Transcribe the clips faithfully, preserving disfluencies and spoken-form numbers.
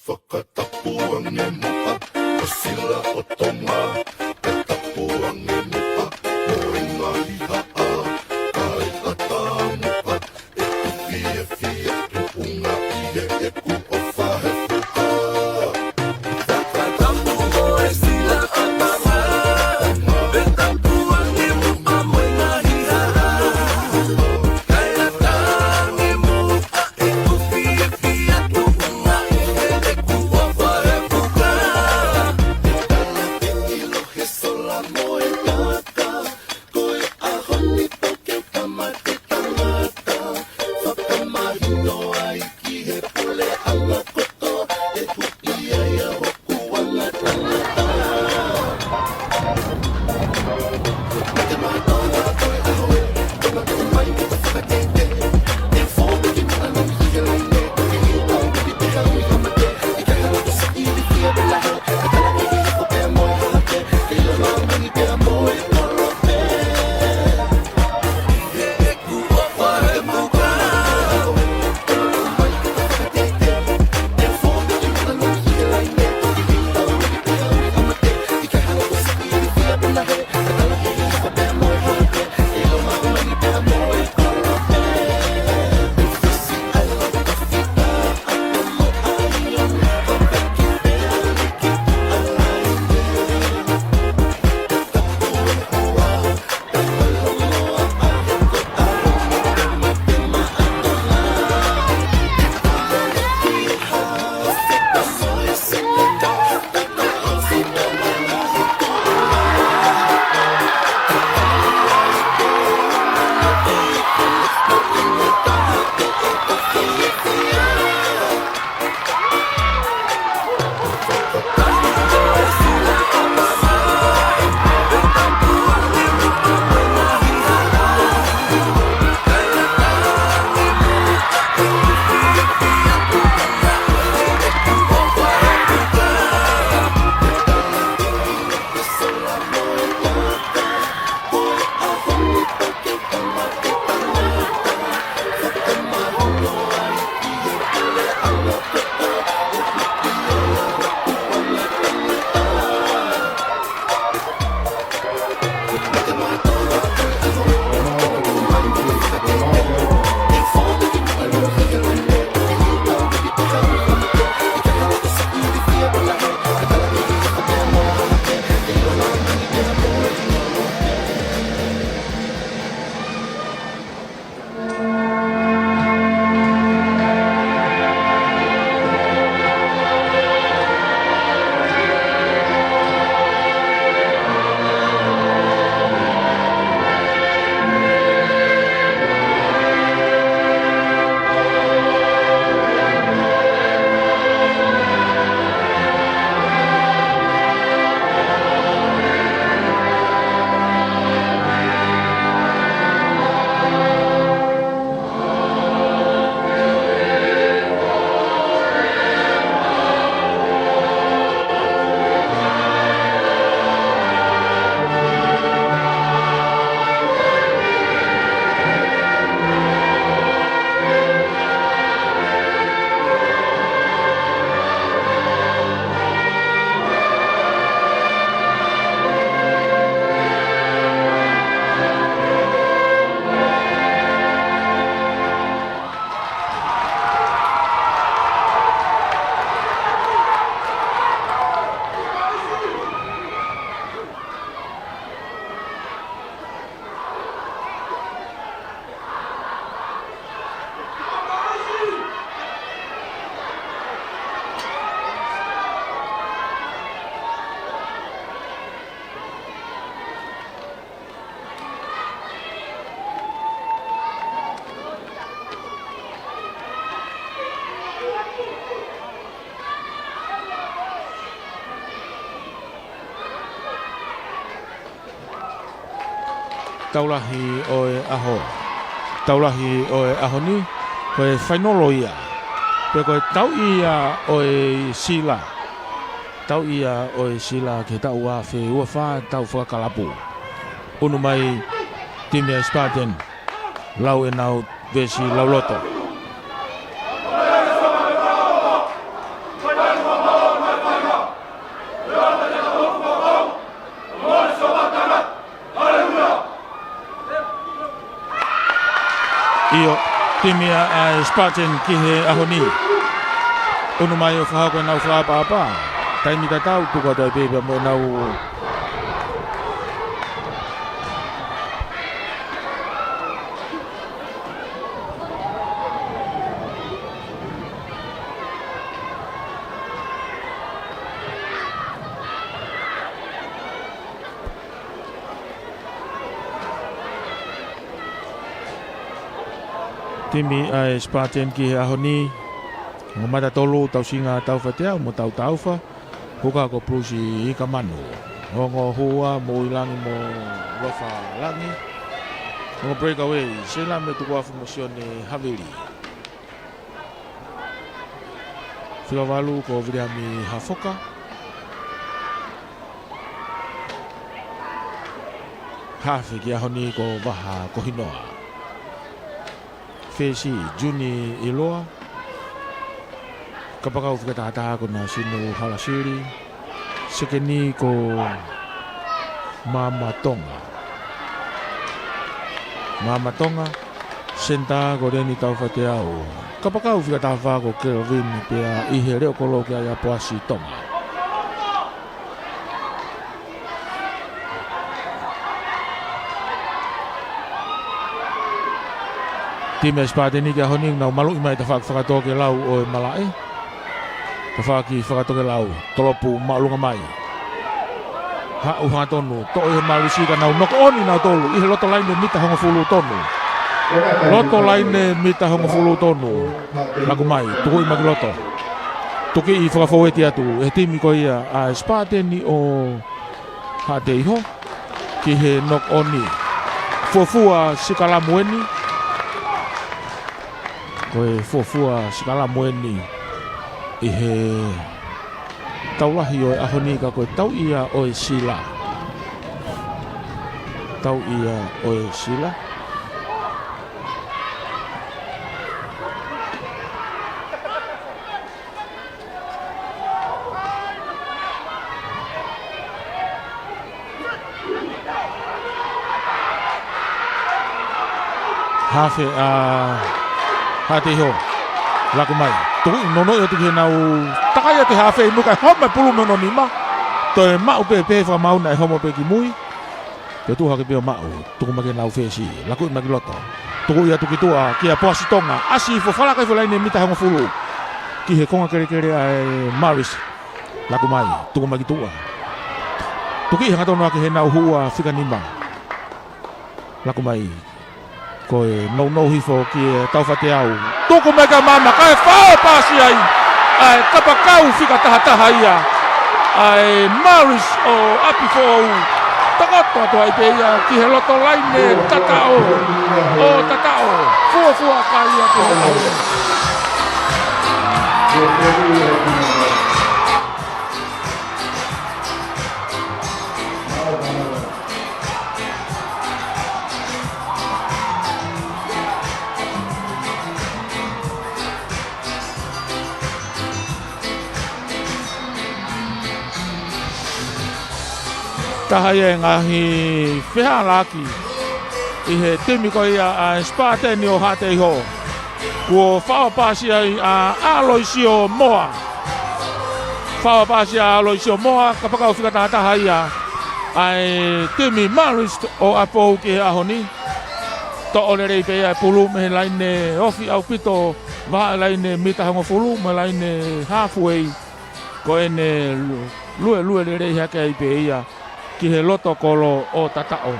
Fakatapu ange muʻa, ʻa Sila ʻo Tonga. Fakatapu ange muʻa, mo e ngaahi haʻa. Kae ʻatā muʻa, ʻeku fiefia tuʻunga ʻi heʻeku ʻofa he puka. Fakatapu mo e Sila ʻo Tonga. Fakatapu ange muʻa, mo e ngaahi haʻa. Kae ʻatā ange muʻa, Tau lahi ʻo e ʻaho. Tau lahi ʻo e ʻaho ni, ko e fainolo ia. Pe ko e tauʻi ia ʻo e Sila. Tauʻi ia ʻo e Sila ki he taʻu ua afe ua fā, tau fakakalapu. ʻUnu mai timi ʻa e Spartan, Lauenau veesi Lauloto. ʻa e Spartan ki he ʻaho ni. ʻUnu mai ʻo fakahoko ʻenau fakaʻapaʻapa. Taimi tatau, tuku atu ai pē pea mo ʻenau timi ʻa e Spartan ki he ʻaho ni. Ongo mata tolu, Tausinga Taufateau mo Tautaufa. Huka ko Bruce Ikamanu. Ongo hua, Moilangi mo Lofa Langi. Ongo breakaway, Seilame Tukuafu mo Sione Havili. Fika valu ko Viliami Hafoka. Hafe ki he ʻaho ni ko Vaha Kohinoa. Fesi, Juni ʻIloa. Kapakau fika tahataha ko Nasinu Halasili. Sekeni ko Mama Tonga. Mama Tonga, senitā ko Leni Taufateau. Kapakau fika tahafā ko Kelvin pea ʻi he leʻo kolo ki ai ʻa Poasi Tonga. Timi ʻa e Spartan ki he ʻaho ni, nau maluʻi mai tafaʻaki fakatokelau ʻo e malaʻe. Tafaʻaki fakatokelau, tolopu māʻolunga mai. Haʻu hangatonu, toʻo ʻe Marist ka nau knock on nautolu, ʻi he loto laine mita hongofulu tonu. Loto laine mita hongofulu tonu. Laku mai, tukuʻi mai ki loto. Tukiʻi fakafoueti atu, ʻe he timi ko ia ʻa e Spartan ʻo Haʻateiho. Ki he knock on. Fuofua sikalamu eni. Ko e fuofua sikalamu eni ʻi he tau lahi ʻo e ʻaho ni ka ko e tauʻi ia ʻo e sila. Tauʻi ia ʻo e sila. Hafe ʻa Haʻateiho. Laku mai. Tukuʻi nonoʻi atu ki heʻenau takai atu he hafe ʻi muʻa kae homa e pulu mei hono nima. Toe maʻu pē pē fakamaau naʻe homo pē ki mui. Pea tuʻu hake pē ʻo maʻu, tuku mai ki heʻenau fesi, lakuʻi mai ki loto. Tukuʻi atu ki tuʻa, kia Poasi Tonga, ʻasi hifo fala kai fo laine mita hongofulu. Ki he konga kelekele ʻa e Marist, laku mai, tuku mai ki tuʻa. Tukiʻi hangatonu ʻaki heʻenau hua fika nima. Laku mai, ko e nounou hifo kia Taufateau. Tuku mai kia Mama, kae fao pasi ai. ʻA e kapakau fika tahataha ia. ʻA e Marist ʻo ʻApifoʻou. Tokoto atu ai pē ia ki he loto laine tataʻo. ʻO tataʻo. Fuofua kai ia ki he loto. Taha ia e ngaahi fehālaaki ʻi he timi ko ia ʻa e Spartan ʻo Haʻateiho. Kuo fao pasi ai ʻa ʻAloisio Moa. Fao pasi ʻa ʻAloisio Moa, kapakau fika tahataha ia ʻa e timi Marist ʻo ʻApifoʻou ki he ʻaho ni. Toʻo lelei pē ia e pulu mei he laine ofi ʻaupito, vahaʻa laine mita hongofulu, mo e laine halfway. Ko ʻene lu-, luelue lelei hake ai pē ia ki he loto kolo ʻo tataʻo.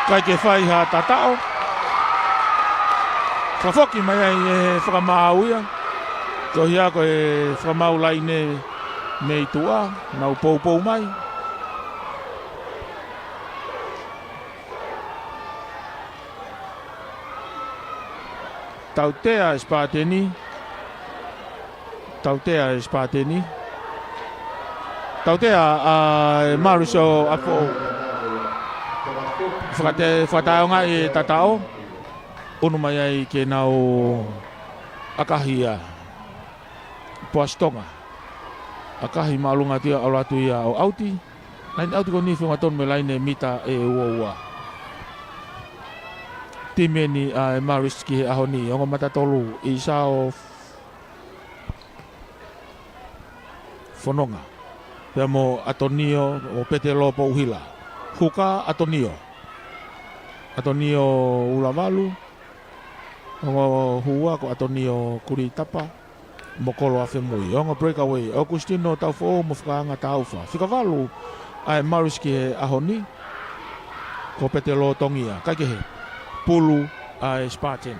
Kae ke fai ha tataʻo. Fakafoki mai ai e fakamaau ia. Ko ia ko e fakamaau laine mei tuʻa, nau poupou mai. Tautea e Spartan. Tautea e Spartan. Tautea ʻa e Marist ʻo ʻApifoʻou. Fakate-, fakataongaʻi e tataʻo. ʻUnu mai ai ke nau ʻakahi ʻa Poasi Tonga. ʻAkahi māʻolunga atu ia, ʻalu atu ia ʻo ʻauti. Laine ʻauti ko eni feʻunga tonu mo e laine mita ʻe ua ua. Timi eni ʻa e Marist ki he ʻaho ni, ongo matatolu, ʻIsao Fononga pea mo ʻAtonio ʻo Petelo Pouhila. Huka ʻAtonio. ʻAtonio Ulavalu. Ongo hua ko ʻAtonio Kulitapa mo Kolo Afemui. Ongo breakaway, ʻOkusitino Taufoʻou mo Fakaanga Taufa. Fika valu ʻa e Marist ki he ʻaho ni, ko Petelo Tongia. Kaikehe, pulu ʻa e Spartan.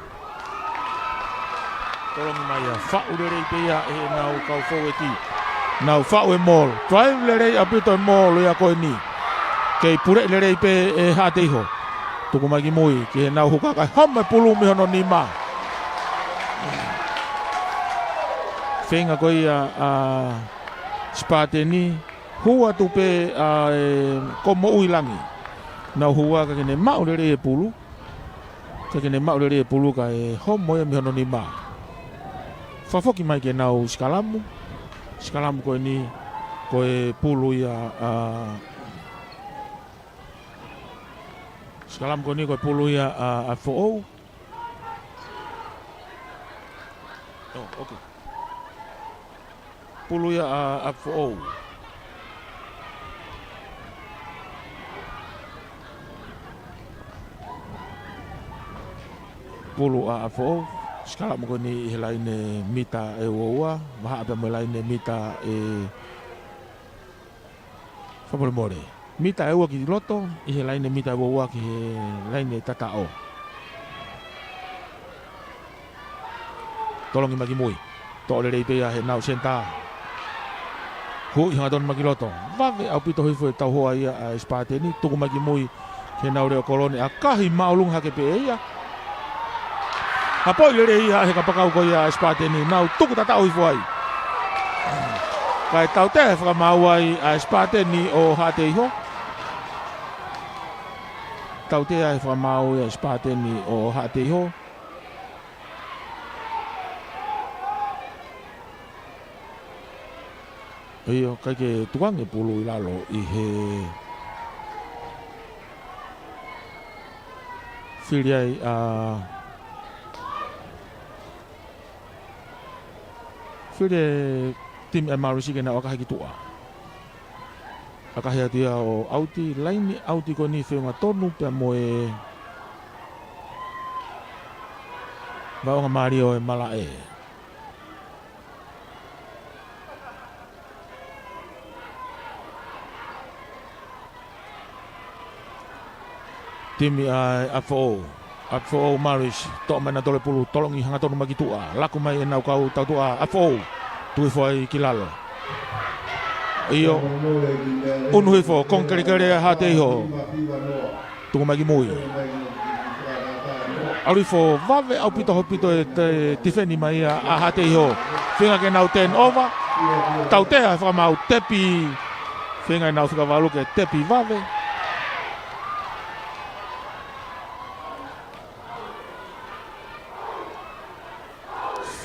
Tolongi mai ia, faʻu lelei pē ia ʻe heʻenau kau foueti. Nau faʻu e maul. Drive lelei ʻaupito e maul ia ko eni. Kei puleʻi lelei pē ʻe Haʻateiho. Tuku mai ki mui, ki heʻenau huka kae homo e pulu mei hono nima. Feinga ko ia ʻa Spartan ni, hū atu pē ʻa e ko Moʻui Langi. Nau hū ā kae ke ne maʻu lelei e pulu. Kae ke ne maʻu lelei e pulu kae homo ia mei hono nima. Fakafoki mai ke nau sikalamu. Sikalamu ko eni ko e pulu ia ʻa, sikalamu ko eni ko e pulu ia ʻa, ʻa Foʻou. Oh, okay. Pulu ia ʻa, ʻa Foʻou. Pulu ʻa, ʻa Foʻou. Sikalamu ko eni ʻi he laine mita ʻe ua ua. Vahaʻa pea mo e laine mita ʻe Fakamolemole. Mita ʻe ua ki loto, ʻi he laine mita ʻe ua ua ki he laine tataʻo. Tolongi mai ki mui. Toʻo lelei pē ia heʻenau senitā. Huʻi hangatonu mai ki loto. Vave ʻaupito hifo e tauhoa ia ʻa e Spartan ni, tuku mai ki mui. Ke nau leʻo kolo ni ʻakahi māʻolunga hake pē ia. Hapoʻi lelei ia ʻe he kapakau ko ia ʻa e Spartan ni, nau tuku tataʻo hifo ai. Kae tautea e fakamaau ai ʻa e Spartan ni ʻo Haʻateiho. Tautea e fakamaau ʻa e Spartan ni ʻo Haʻateiho. ʻIo, ʻikai ke tukuange pulu ʻi lalo ʻi he fili ai ʻa, fili e timi ʻa e Marist ke nau ʻakahi ki tuʻa. ʻAkahi atu ia ʻo ʻauti, laine ʻauti ko eni feʻunga tonu pea mo e vaʻonga mālie ʻo e malaʻe. Timi ʻa, ʻa Foʻou. ʻA Foʻou Marist, toʻo mai ʻe nautolu e pulu, tolongi hangatonu mai ki tuʻa. Laku mai ʻenau kau tautuʻa, ʻa Foʻou. Tuku hifo ai ki lalo. ʻIo. ʻUnu hifo, konga kelekele ʻa Haʻateiho. Tuku mai ki mui. ʻAlu hifo, vave ʻaupito ʻaupito e te-, tifeni mai ia ʻa Haʻateiho. Feinga ke nau turn over. Tautea e fakamaau, tepi. Feinga ʻenau fika valu ke tepi vave.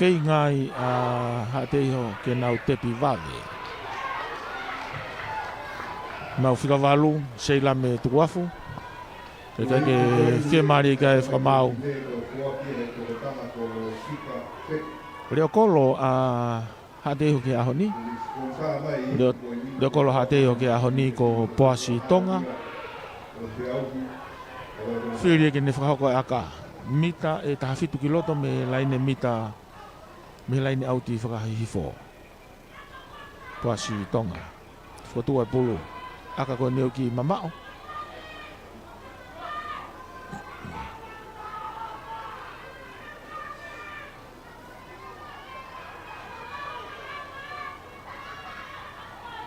Feinga ai ʻa Haʻateiho ke nau tepi vave. Nau fika valu, Seilame Tukuafu. Ke ʻikai ke fiemālie ki ai e fakamaau. Leʻo kolo ʻa Haʻateiho ki he ʻaho ni. Leʻo, leʻo kolo ʻa Haʻateiho ki he ʻaho ni ko Poasi Tonga. Fili ke ne fakahoko e ʻaka. Mita ʻe taha fitu ki loto mei he laine mita, mei he laine ʻauti fakahihifo. Poasi Tonga. Fokotuʻu e pulu. ʻAka ko eni ʻoku kiʻi mamaʻo.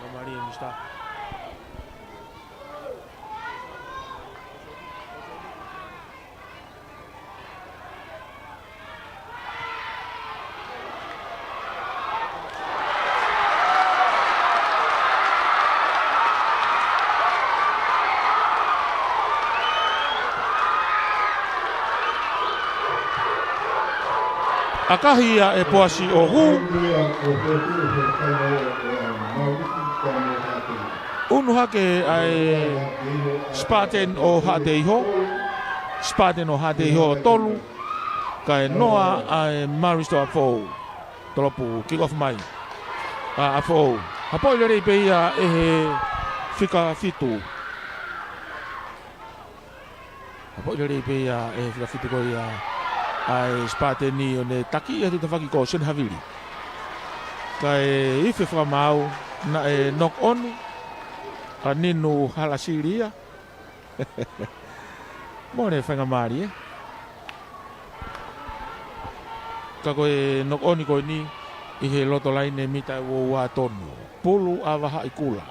Mamalie, Mister. ʻAkahi ia ʻe Poasi ʻo hū. ʻUnu hake ʻa e Spartan ʻo Haʻateiho. Spartan ʻo Haʻateiho ʻo tolu. Kae noa ʻa e Marist ʻo ʻApifoʻou. Tolopu kick off mai ʻa ʻApifoʻou. Hapoʻi lelei pē ia ʻe he fika fitu. Hapoʻi lelei pē ia ʻe he fika fitu ko ia ʻa e Spartan ʻo ne taki ʻi he tafaʻaki ko Sione Havili. Kae ifi fakamaau naʻe knock on ʻa Ninu Halasili ia. Mole faingamālie. Ka ko e knock on ko eni ʻi he loto laine mita ʻe ua ua tonu. Pulu ʻa Vahaʻikula.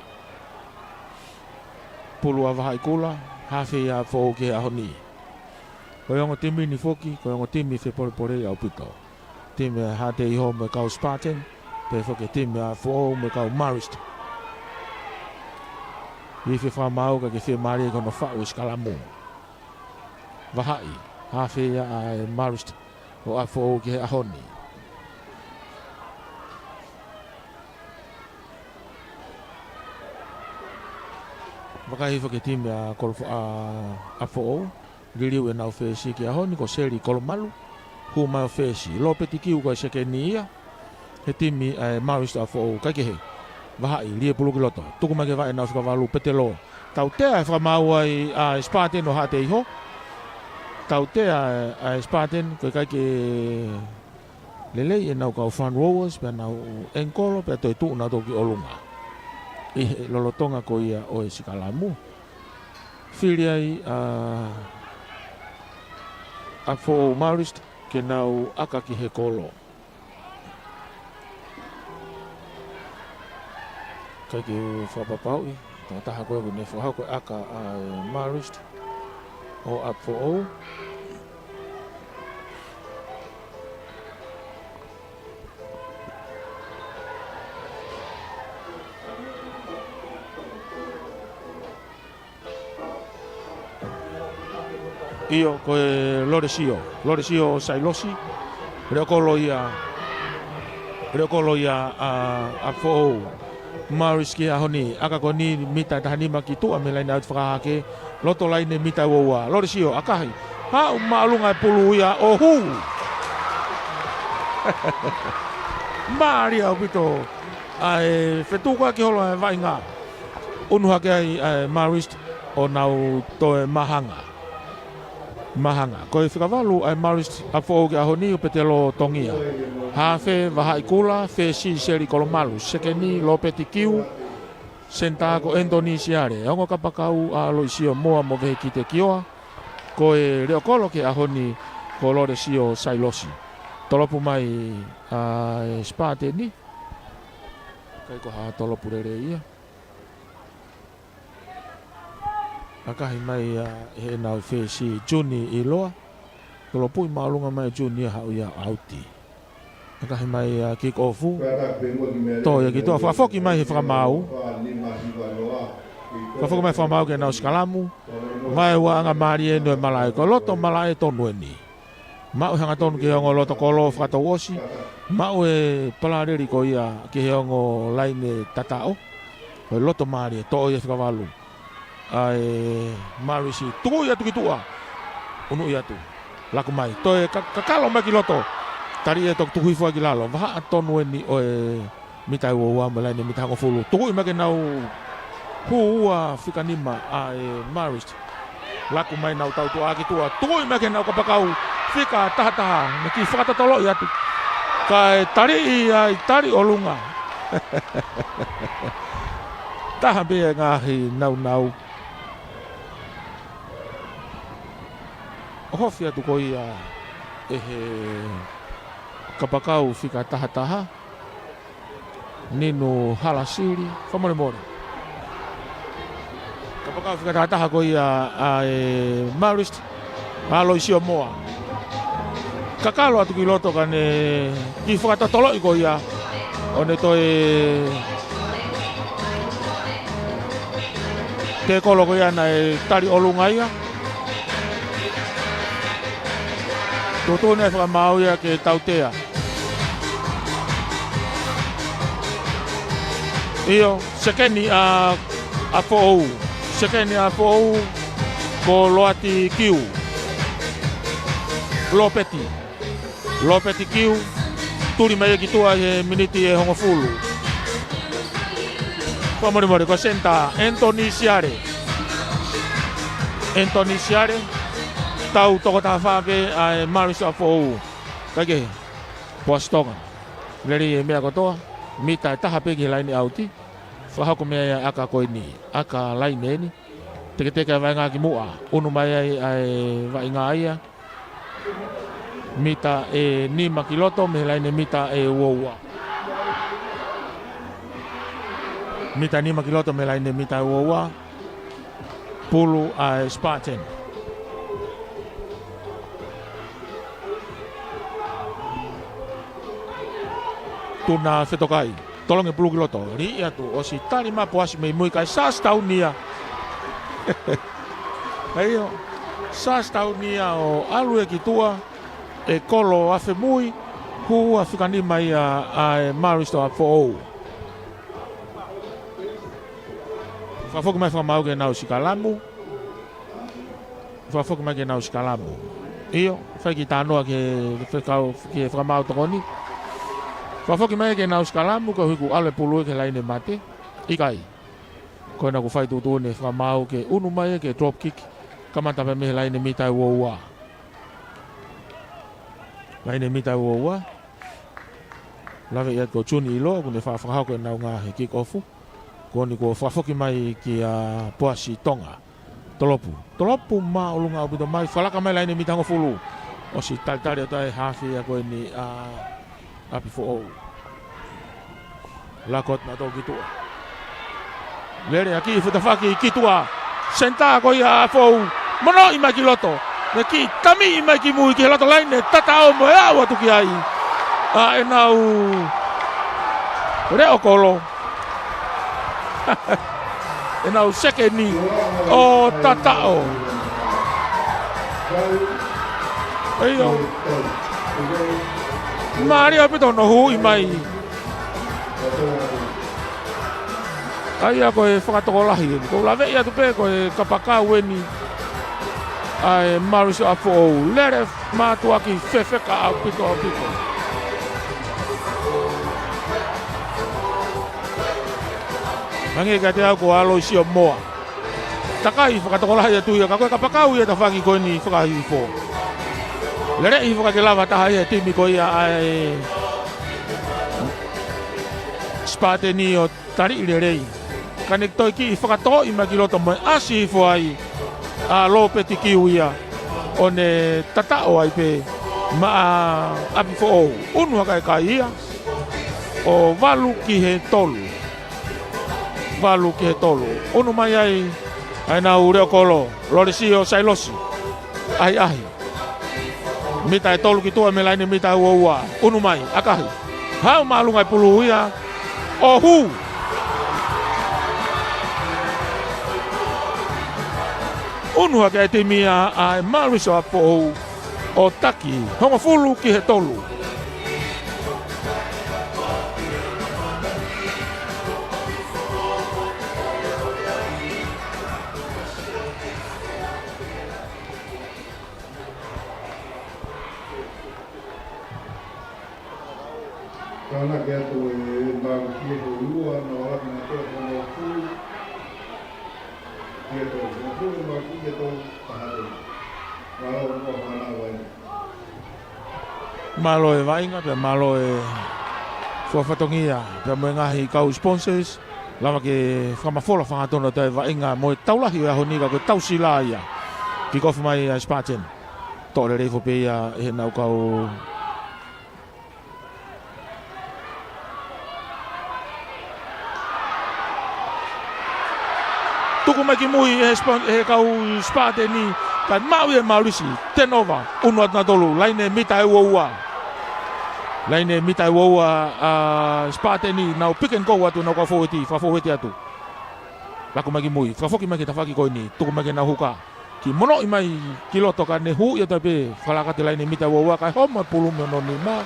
Pulu ʻa Vahaʻikula, hafe ia ʻApifoʻou ki he ʻaho ni. Ko e ongo timi ni foki, ko e ongo timi fepolepole ʻaupito. Timi ʻa Haʻateiho mo e kau Spartan, pehē foki e timi ʻa ʻApifoʻou mo e kau Marist. Ifi fakamaau kae ke fiemālie ki hono faʻu e sikalamu. Vahaʻi, hafe ia ʻa e Marist ʻo ʻApifoʻou ki he ʻaho ni. Vakai hifo ki he timi ʻa Kolof-, ʻa, ʻApifoʻou. Liliu ʻenau fesi ki he ʻaho ni ko Seli Kolomalu. Hū mai ʻo fesi. Lopeti Kiu ko e sekeni ia. He timi ʻa e Marist ʻApifoʻou, kaikehe. Vahaʻi, lie pulu ki loto. Tuku mai ke vaʻe ʻenau fika valu Petelo. Tautea e fakamaau ai ʻa e Spartan ʻo Haʻateiho. Tautea ʻa e Spartan, ko e ʻikai ke lelei ʻenau kau front rowers, pea nau ʻengikolo, pea toe tuʻu nautolu ki ʻolunga. ʻI he lolotonga ko ia ʻo e sikalamu. Fili ai ʻa, ʻApifoʻou Marist, ke nau ʻaka ki he kolo. ʻIkai ke fakapapauʻi, tokotaha ko ē ʻoku ne fakahoko e ʻaka ʻa e Marist ʻo ʻApifoʻou. ʻIo, ko e Lolesio. Lolesio Sailosi. Leʻo kolo ia. Leʻo kolo ia ʻa, ʻApifoʻou. Marist ki he ʻaho ni. ʻAka ko eni mita ʻe taha nima ki tuʻa mei he laine ʻauti fakahahake. Loto laine mita ua ua. Lolesio, ʻakahi. Haʻu māʻolunga e pulu ia ʻo hū. Mālie ʻaupito. ʻA e fetuku ki holo e vaʻinga. ʻUnu hake ai ʻa e Marist ʻo nau toe mahanga. Mahanga. Ko e fika valu ʻa e Marist ʻApifoʻou ki he ʻaho ni ʻo Petelo Tongia. Hafe Vahaʻikula, fesi Seli Kolomalu, sekeni Lopeti Kiu, senitā ko Anthony Siale, ongo kapakau ʻa Loʻisio Moa mo Vehikite Kioa, ko e leʻo kolo ki he ʻaho ni ko Lolesio Sailosi. Tolopu mai ʻa e Spartan ni. ʻIkai ko ha tolopu lelei ia. ʻAkahi mai ia ʻe heʻenau fesi Juni ʻIloa. Tolopuʻi māʻolunga mai Juni ia haʻu ia ʻauti. ʻAkahi mai ia kick off. Tō ia ki tuʻa fakafoki mai he fakamaau. Fakafoki mai fakamaau ke nau sikalamu. Vaʻe ua anga mālie ʻeni ʻo e malaʻe. Ko e loto malaʻe tonu ʻeni. Maʻu e hangatonu ki he ongo loto kolo fakatouʻosi. Maʻu e palaleli ko ia ki he ongo laine tataʻo. Ko e loto mālie, toʻo ia fika valu. ʻA e Marist, tukuʻi atu ki tuʻa. ʻUnuʻi atu. Laku mai. Toe ka-, kakalo mai ki loto. Tali e toki tuku hifo ai ki lalo. Vahaʻa tonu ʻeni ʻo e mita ua ua mo e laine mita hongofulu. Tukuʻi mai ke nau hū ua fika nima ʻa e Marist. Laku mai nau tautuʻa ki tuʻa. Tukuʻi mai ke nau kapakau. Fika taha taha. Naʻe kiʻi fakatotoloʻi atu. Kae taliʻi ai tali ʻolunga. Taha pē e ngaahi naunau. ʻOhofi atu ko ia ʻe he kapakau fika taha taha. Ninu Halasili, fakamolemole. Kapakau fika taha taha ko ia ʻa e Marist, ʻa Loʻisio Moa. Kakalo atu ki loto ka ne kiʻi fakatotoloʻi ko ia. ʻO ne toe tēkolo ko ia naʻe tali ʻolunga ia. Tuʻutuʻuni e fakamaau ia ke tautea. ʻIo, sekeni ʻa, ʻa Foʻou. Sekeni ʻa Foʻou, ko Loati Kiu. Lopeti. Lopeti Kiu, tuli mai ia ki tuʻa ʻi he miniti ʻe hongofulu. Fakamolemole, ko e senitā, Anthony Siale. Anthony Siale, tau toko taha fā pē ʻa e Maris ʻa Foʻou. Kaikehe, Poasi Tonga. Lelei e meʻa kotoa, mita ʻe taha pē ki he laine ʻauti. Fakahoko mai e ʻaka ko eni, ʻaka laine eni. Teketeke e vaʻinga ki muʻa, ʻunu mai ai ʻa e vaʻinga ia. Mita ʻe nima ki loto mei he laine mita ʻe uaua. Mita nima ki loto mei he laine mita ʻe uaua. Pulu ʻa e Spartan. Tuna Fetokai. Tolongi pulu ki loto. Liʻi atu. ʻOsi tali mai Poasi mei mui kae sasitauni ia. ʻIo. Sasitauni ia ʻo ʻalu ia ki tuʻa. ʻE kolo afe mui. Hū ʻa e fika nima ia ʻa e Maris ʻa Foʻou. Fakafoki mai fakamaau ke nau sikalamu. Fakafoki mai ke nau sikalamu. ʻIo, fai kiʻi talanoa ki he fekau, ki he fakamaau tokoni. Fakafoki mai ke nau sikalamu, koeʻuhi kuo ʻalu e pulu ki he laine mate. ʻIkai. Ko ena kuo fai tuʻutuʻuni e fakamaau ke ʻunu mai ke drop kick. Kamata pē mei he laine mita ʻe uaua. Laine mita ʻe uaua. Laveʻi atu ko Juni ʻIloa, kuo ne faʻa fakahoko ʻenau ngaahi kick off. Ko eni kuo fakafoki mai kia Poasi Tonga. Tolopu. Tolopu māʻolunga ʻaupito mai, fakalaka mai laine mita hongofulu. ʻOsi talitali atu ʻa e hafe ia ko eni ʻa ʻApifoʻou. Laka atu nautolu ki tuʻa. Lele ʻaki e fetafaki ki tuʻa. Senitā ko ia ʻa Foʻou. Monoʻi mai ki loto. Mei he kiʻi tamiʻi mai ki mui ki he loto laine tataʻo mo e aʻu atu ki ai ʻa ʻenau leʻo kolo. ʻEnau sekeni ʻo tataʻo. ʻIo. Mālie ʻaupito hono huʻi mai. ʻA ia ko e fakatokolahi eni. Ko u laveʻi atu pē ko e kapakau eni ʻa e Maris ʻa Foʻou. Lele mātuʻaki fefeka ʻaupito ʻaupito. Hangē kiate au ko Aloisio Moa. Takai fakatokolahi atu ia ka ko e kapakau ia tafaʻaki ko eni fakahihifo. Leleʻi hifo kae ke lava taha ia he timi ko ia ʻa e Spartan ʻo taliʻi lelei. Ka ne toe kiʻi fakatoʻi mai ki loto mo e ʻasi hifo ai ʻa Lopeti Kiu ia ʻo ne tataʻo ai pē maʻa ʻApifoʻou. ʻUnu hake kai ia ʻo valu ki he tolu. Valu ki he tolu. ʻUnu mai ai ʻa ʻenau leʻo kolo, Lolesio Sailosi. ʻAhiʻahi. Mita ʻe tolu ki tuʻa mei he laine mita ʻe uaua. ʻUnu mai, ʻakahi. Haʻu māʻolunga e pulu ia ʻo hū. ʻUnu hake e timi ia ʻa e Maris ʻa Foʻou ʻo taki, hongofulu ki he tolu. Tānaki atu e Maris ʻe tolu ua, nau ʻalu atu nautolu ʻo hongofulu ki he tolu. Hongofulu e Maris ʻe tolu, taha tolu. Mālō hono fānau ai. Mālō e vaʻinga, pea mālō e fua fatongia, pea mo e ngaahi kau sponsors, lava ke fakamafola fakatonu atu e vaʻinga mo e tau lahi ʻo e ʻaho ni ka ko e tau sila ia. Kick off mai ʻa e Spartan. Toʻo lelei foki pē ia ʻe heʻenau kau Tuku mai ki mui ʻe he Spa-, ʻe he kau Spartan ni, kae maʻu ia ʻe Maris, turnover, ʻunu atu nautolu, laine mita ʻe uaua. Laine mita ʻe uaua ʻa Spartan ni, nau pick and go atu, nau kau fōueti, fakafōueti atu. Laku mai ki mui, fakafoki mai ki he tafaʻaki ko eni, tuku mai ke nau huka. Monoʻi mai ki loto ka ne huʻi atu ai pē, fakalaka atu e laine mita ua ua kae homa e pulu mei hono nima.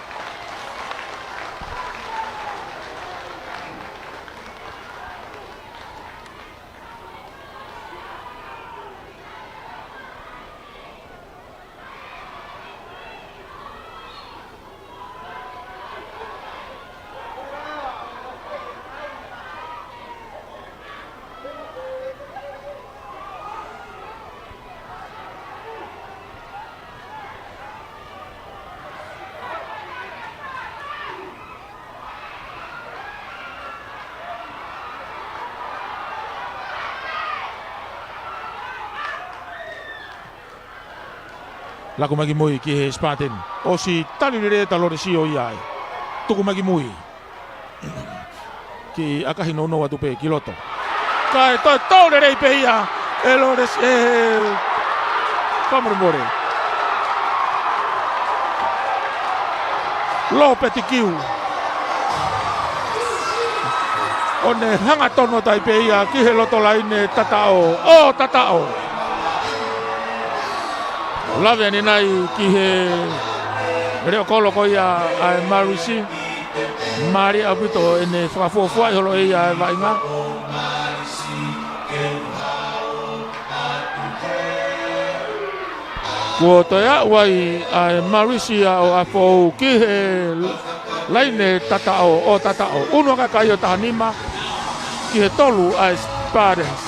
Laku mai ki mui ki he Spartan. ʻOsi tali lelei ʻe Lolesio ia ai. Tuku mai ki mui. Kiʻi ʻakahi nounou atu pē ki loto. Kae toe tō lelei pē ia ʻe Lolesio, ē, fakamolemole. Lopetikiu. ʻO ne hangatonu atu ai pē ia ki he loto laine tataʻo, ʻo tataʻo. Lave ʻanenai ki he leʻo kolo ko ia ʻa e Marisi. Mālie ʻaupito ʻene fakafuofuaʻi holo ʻe ia e vaʻinga. Kuo toe aʻu ai ʻa e Marisi ʻo ʻApifoʻou ki he laine tataʻo, ʻo tataʻo. Unu ʻa e kakai ʻo taha nima ki he tolu ʻa e Spartans.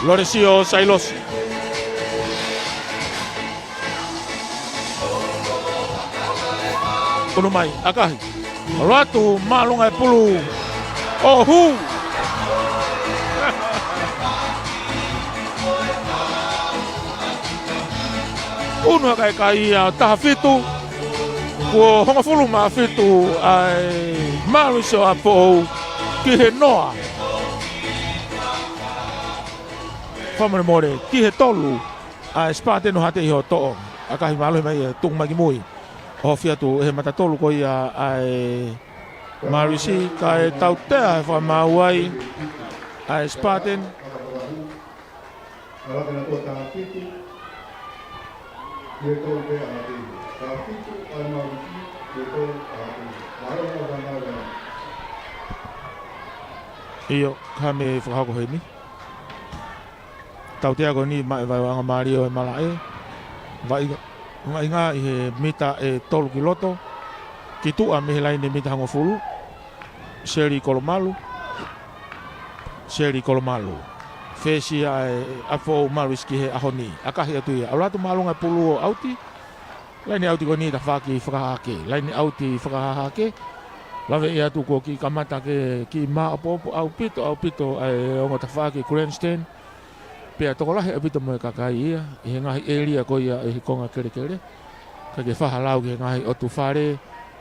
Lolesio Sailosi. Unu mai, ʻakahi. ʻAlu atu, māʻolunga e pulu. ʻO hū. Unu ʻa e kakai ia ʻo taha fitu. Kuo hongofulu mā fitu ʻa e Marisi ʻo ʻApifoʻou ki he noa. Fakamolemole, ki he tolu ʻa e Spartan ʻo Haʻateiho toʻo. ʻAkahi mālohi mai ʻe tuku mai ki mui. ʻOhofi atu ʻe he mata tolu ko ia ʻa e Marisi kae tautea he fakamaau ai ʻa e Spartan. ʻIo, ka me fakahoko heni. Tautea ko eni maʻa e vaeuaʻanga mālie ʻo e malaʻe. Vaʻinga, vaʻinga ʻi he mita ʻe tolu ki loto. Ki tuʻa mei he laine mita hongofulu. Seli Kolomalu. Seli Kolomalu. Fesi ʻa e ʻApifoʻou Marisi ki he ʻaho ni. ʻAkahi atu ia. ʻAlu atu māʻolunga e pulu ʻo ʻauti. Laine ʻauti ko eni tafaʻaki fakahahake. Laine ʻauti fakahahake. Lave atu kuo kiʻi kamata ke kiʻi māʻopoʻopo ʻaupito, ʻaupito ʻa e ongo tafaʻaki grandstand. Pea tokolahi ʻaupito mo e kakai ia, ʻi he ngaahi ʻēlia ko ia ʻi he konga kelekele. Kae ke fahalau ki he ngaahi ʻotu fale,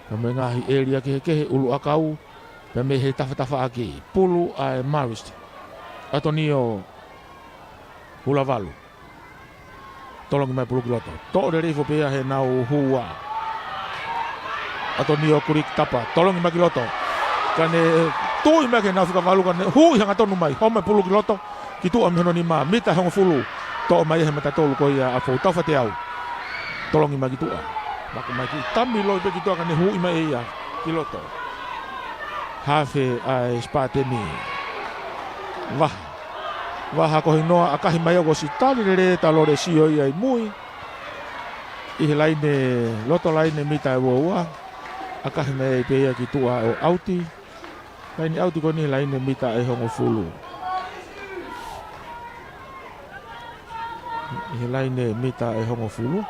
pea mo e ngaahi ʻēlia kehekehe ʻuluʻakau, pea mei he tafatafaʻaki, pulu ʻa e Marist. ʻAtonio Hulavalu. Tolongi mai pulu ki loto. Toʻo lelei foki pea he nau hua. ʻAtonio Kulik Tapa. Tolongi mai ki loto. Ka ne tui mai ke nau fika valu ka ne huʻi hangatonu mai. Homa e pulu ki loto. Ki tuʻa mei hono nima. Mita hongofulu. Toʻo mai he mata tolu ko ia ʻApifoʻou Taufateau. Tolongi mai ki tuʻa. Maku mai ki tami loi pē ki tuʻa ka ne huʻi mai ʻe ia. Ki loto. Hafe ʻa e Spartan ni. Vaha. Vaha ko hinoa ʻakahi mai ʻoku ʻosi tali lelei ʻe Lolesio ia ʻi mui. ʻI he laine loto laine mita ʻe ua ua. ʻAkahi mai pē ia ki tuʻa ʻo ʻauti. Laine ʻauti ko eni laine mita ʻe hongofulu. ʻI he laine mita ʻe hongofulu.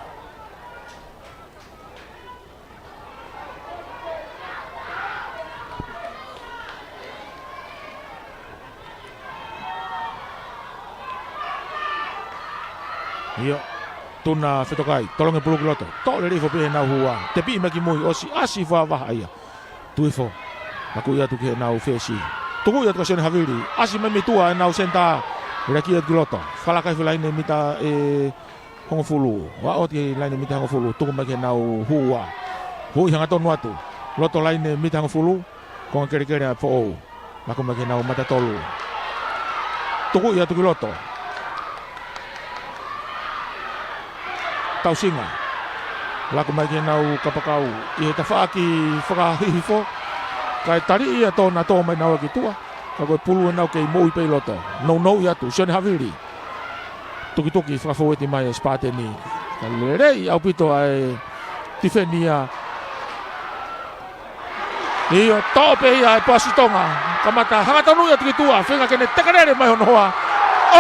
ʻIo. Tuna Fetokai, tolongi pulu ki loto. Toʻo lelei hifo pē ʻenau hua. Tepiʻi mai ki mui, ʻosi ʻasi fua vaha ia. Tuku hifo. Makuʻi atu ki heʻenau fesi. Tukuʻi atu kia Sione Havili. ʻAsi mai mei tuʻa ʻenau senitā. Lelei atu ki loto. Fakalaka hifo laine mita ʻe hongofulu. Ua oti laine mita hongofulu. Tuku mai ki heʻenau hua. Huʻi hangatonu atu. Loto laine mita hongofulu. Konga kelekele ʻa Foʻou. Laku mai ki heʻenau mata tolu. Tukuʻi atu ki loto. Tausinga. Laku mai ki heʻenau kapakau. ʻI he tafaʻaki fakahihifo. Kae taliʻi ia tō na tō mai naua ki tuʻa. Ka ko e pulu ʻenau kei moʻui pē ʻi loto. Nounou atu. Sione Havili. Tukituki fakafoueti mai e Spartan ni. Ka lelei ʻaupito ʻa e tifeni ia. ʻIo, toʻo pē ia ʻe Poasi Tonga. Kamata hangatonu ia ki tuʻa, feinga ke ne tekelele mai hono hoa.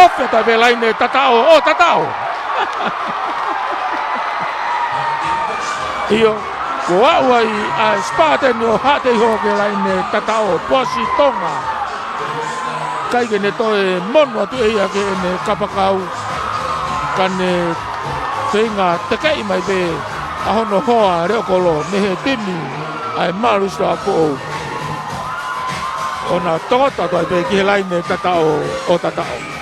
Ofi atu pē laine tataʻo, ʻo tataʻo. ʻIo, ko e ʻuhinga ia ʻa e Spartan ʻo haʻu atu ki he laine tataʻo, Poasi Tonga. ʻIkai ke ne toe monu atu ʻe ia ki heʻene kapakau. Ka ne feinga tekeʻi mai pē ʻa hono hoa leʻo kolo mei he timi ʻa e Marist ʻa Foʻou. ʻO na tokoto atu ai pē ki he laine tataʻo ʻo tataʻo.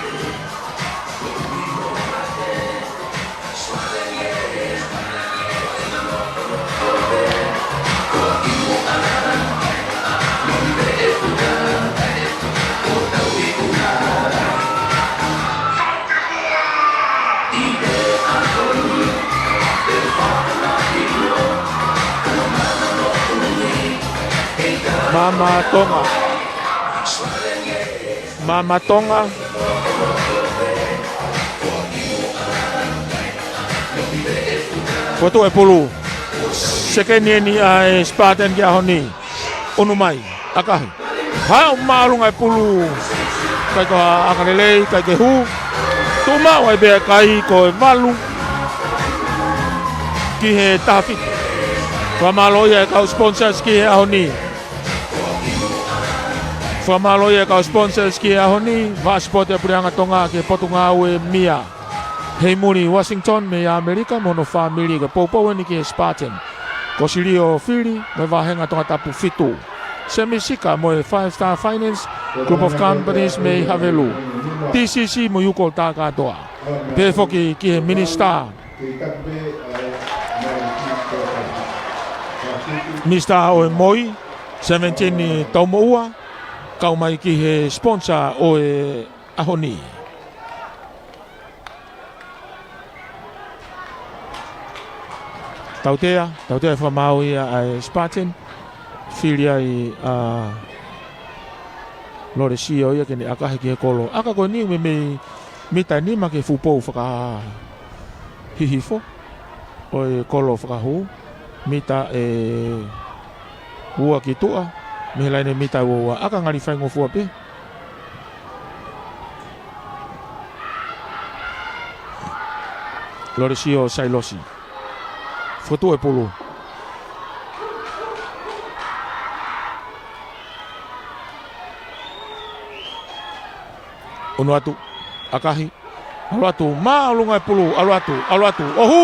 Mama Tonga. Mama Tonga. Fotu e pulu. Sekeni eni ʻa e Spartan ki he ʻaho ni. ʻUnu mai. ʻAkahi. Haʻu māʻolunga e pulu. ʻIkai ko ha ʻaka lelei, ʻikai ke hū. Tuʻu maʻu ai pē ʻa e kai ko e valu. Ki he taha fitu. Fakamālō ia e kau sponsors ki he ʻaho ni. Fakamālō ia e kau sponsors ki he ʻaho ni, Vaʻa Sipote ʻa e Puleʻanga Tonga ki he Potungāue Mia. Heimuli Washington mei ʻAmelika mo hono fāmili, ko e poupou eni ki he Spartan. Ko Silio Fili mo e vāhenga Tongatapu fitu. Semi Sika mo e Five Star Finance, Group of Companies mei Havelu. T C C mo Yuko Takatoa. Pehē foki ki he minisitā. Minisitā ʻo e MOI, Sevenitini Taumoʻua, kau mai ki he sponsor ʻo e ʻaho ni. Tautea, tautea e fakamaau ia ʻa e Spartan, fili ai ʻa Lolesio ia ke ne ʻakahi ki he kolo. ʻAka ko eni ʻoku meimei mita ʻe nima ki he fuʻu pou fakahihifo ʻo e kolo fakahū, mita ʻe ua ki tuʻa, mei he laine mita ua ua, ʻaka ngali faingofua pē. Lolesio Sailosi. Fotu e pulu. ʻUnu atu, ʻakahi, ʻalu atu, māʻolunga e pulu, ʻalu atu, ʻalu atu, ʻo hū!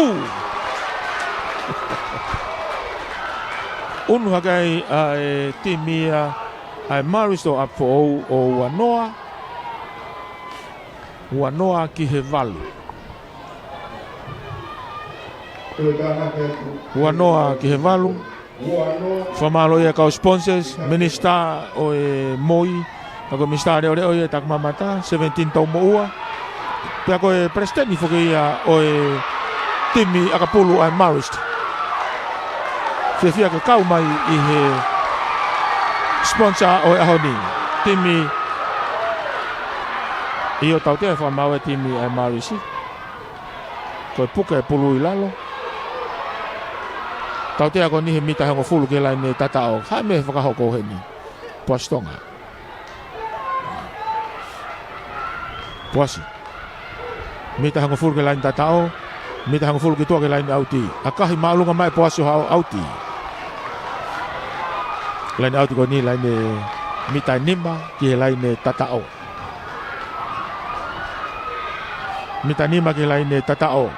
ʻUnu hake ai ʻa e timi ia ʻa e Marist ʻo ʻApifoʻou ʻo ua noa, ua noa ki he valu. Ua noa ki he valu. Fakamālō ia kau sponsors, minisitā ʻo e MOI, ka ko e minisitā leʻoleʻo ia ʻa Takimamata, Sevenitini Taumoʻua. Pea ko e palesiteni foki ia ʻo e timi ʻakapulu ʻa e Marist. Fiefia ke kau mai ʻi he sponsor ʻo e ʻaho ni. Timi ʻio tautea e fakamaau e timi ʻa e Marist. Ko e puke e pulu ʻi lalo. Tautea ko eni he mita ʻe hongofulu ki he laine tataʻo. Hā e meʻa ʻe fakahoko heni? Poasi Tonga. Poasi. Mita ʻe hongofulu ki he laine tataʻo. Mita ʻe hongofulu ki tuʻa ki he laine ʻauti. ʻAkahi māʻolunga mai Poasi ʻo haʻu ʻauti. Laine ʻauti ko eni laine mita ʻe nima ki he laine tataʻo. Mita nima ki he laine tataʻo.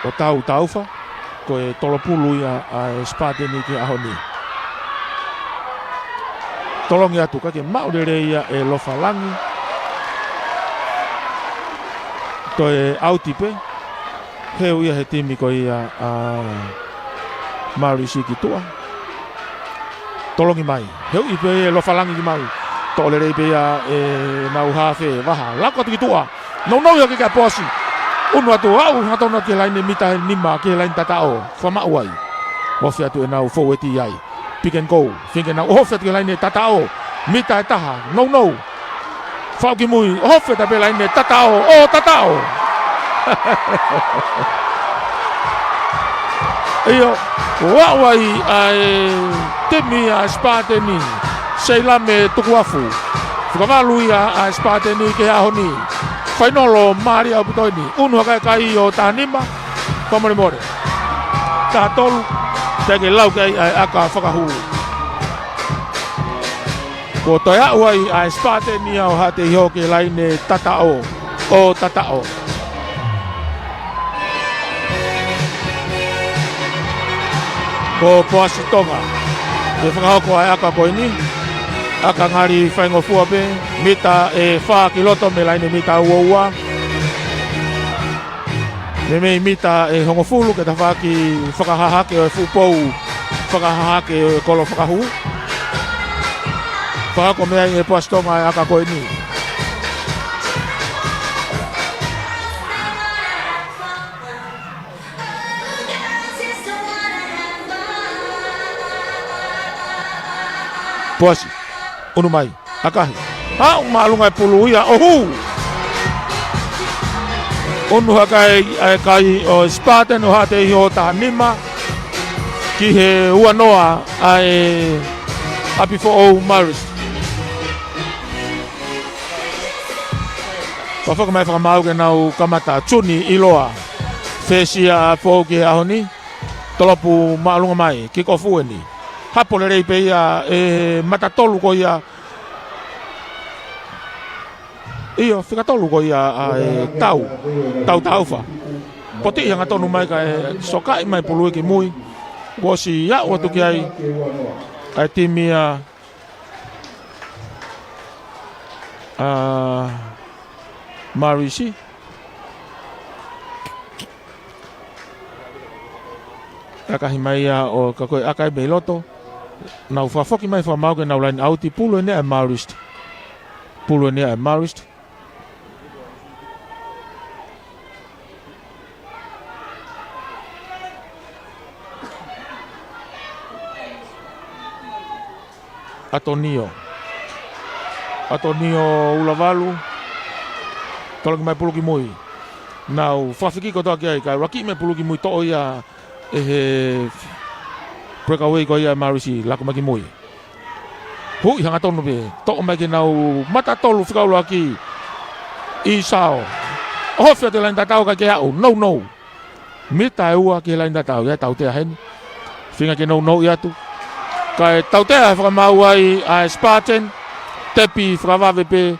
ʻo Tautaufa, ko e tolopulu ia ʻa e Spartan ki he ʻaho ni. Tolongi atu kae ke maʻu lelei ia ʻe Lofalangi. Toe ʻauti pē, heu ia he timi ko ia ʻa Marist ki tuʻa. Tolongi mai. Heuʻi pē ʻe Lofalangi ki maʻu. Toʻo lelei pē ia ʻenau hafe, vaha. Laku atu ki tuʻa. Nounou ia ki he Poasi. ʻUnu atu, aʻu hangatonu ki he laine mita ʻe nima, ki he laine tataʻo. Fakamaʻu ai. Ofi atu ʻenau foueti ai. Pick and go. Feinga ke nau ofi atu ki he laine tataʻo. Mita ʻe taha. Nounou. Faʻu ki mui, ofi atu pē laine tataʻo, ʻo tataʻo. ʻIo, ʻo aʻu ai ʻa e timi ʻa Spartan, Seilame Tukuafu. Fakavalu ia ʻa Spartan ki he ʻaho ni. Fainolo mālie ʻaupito eni, ʻunu hake kai ʻo taha nima, fakamolemole. Taha tolu, teʻeki lau ki ai ʻa e ʻaka fakahū. Kuo toe aʻu ai ʻa e Spartan ia ʻo Haʻatei Hō ki he laine tataʻo, ʻo tataʻo. Ko Poasi Tonga. Ke fakahoko ʻa e ʻaka ko eni. ʻAka ngali faingofua pē, mita ʻe fā ki loto mei he laine mita ua ua. Meimei mita ʻe hongofulu ke tafaʻaki fakahahake ʻo e fuʻu pou, fakahahake ʻo e kolo fakahū. Fakahoko mei ai ʻe Poasi Tonga ʻa e ʻaka ko eni. Poasi, ʻunu mai. ʻAkahi. Aʻu māʻolunga e pulu ia ʻo hū. ʻUnu hake ai ʻa e kai ʻo Spartan ʻo Haʻatei Hō taha nima ki he ua noa ʻa e ʻapi foʻou Marist. Pea foki mai fakamaau ke nau kamata, Juni ʻIloa. Fesi ʻa foʻou ki he ʻaho ni. Tolopu māʻolunga mai, kick off eni. Hapo lelei pē ia ʻe he mata tolu ko ia. ʻIo, fika tolu ko ia ʻa e Tau, Tautaufa. Potiʻi hangatonu mai kae sokaʻi mai pulu ia ki mui. Kuo ʻosi aʻu atu ki ai ʻa e timi ʻa, ʻa Marist. ʻAkahi mai ia ʻo ka ko e ʻaka ia mei loto. Nau fakafoki mai fakamaau ke nau line out, pulu eni ʻa Marist. Pulu eni ʻa Marist. ʻAtonio. ʻAtonio Ulavalu. Tolongi mai pulu ki mui. Nau fakafiki kotoa ki ai, kae ʻuluaki mai pulu ki mui, toʻo ia ʻe he breakaway ko ia Marist, laku mai ki mui. Huʻi hangatonu pē, toʻo mai ke nau mata tolu fika ʻuluaki. ʻIsao. Ofi atu e laine tataʻo kae ke aʻu, nounou. Mita ʻe ua ki he laine tataʻo, ʻe tautea heni. Feinga ke nounou atu. Kae tautea fakamaau ai ʻa e Spartan, tepi fakavave pē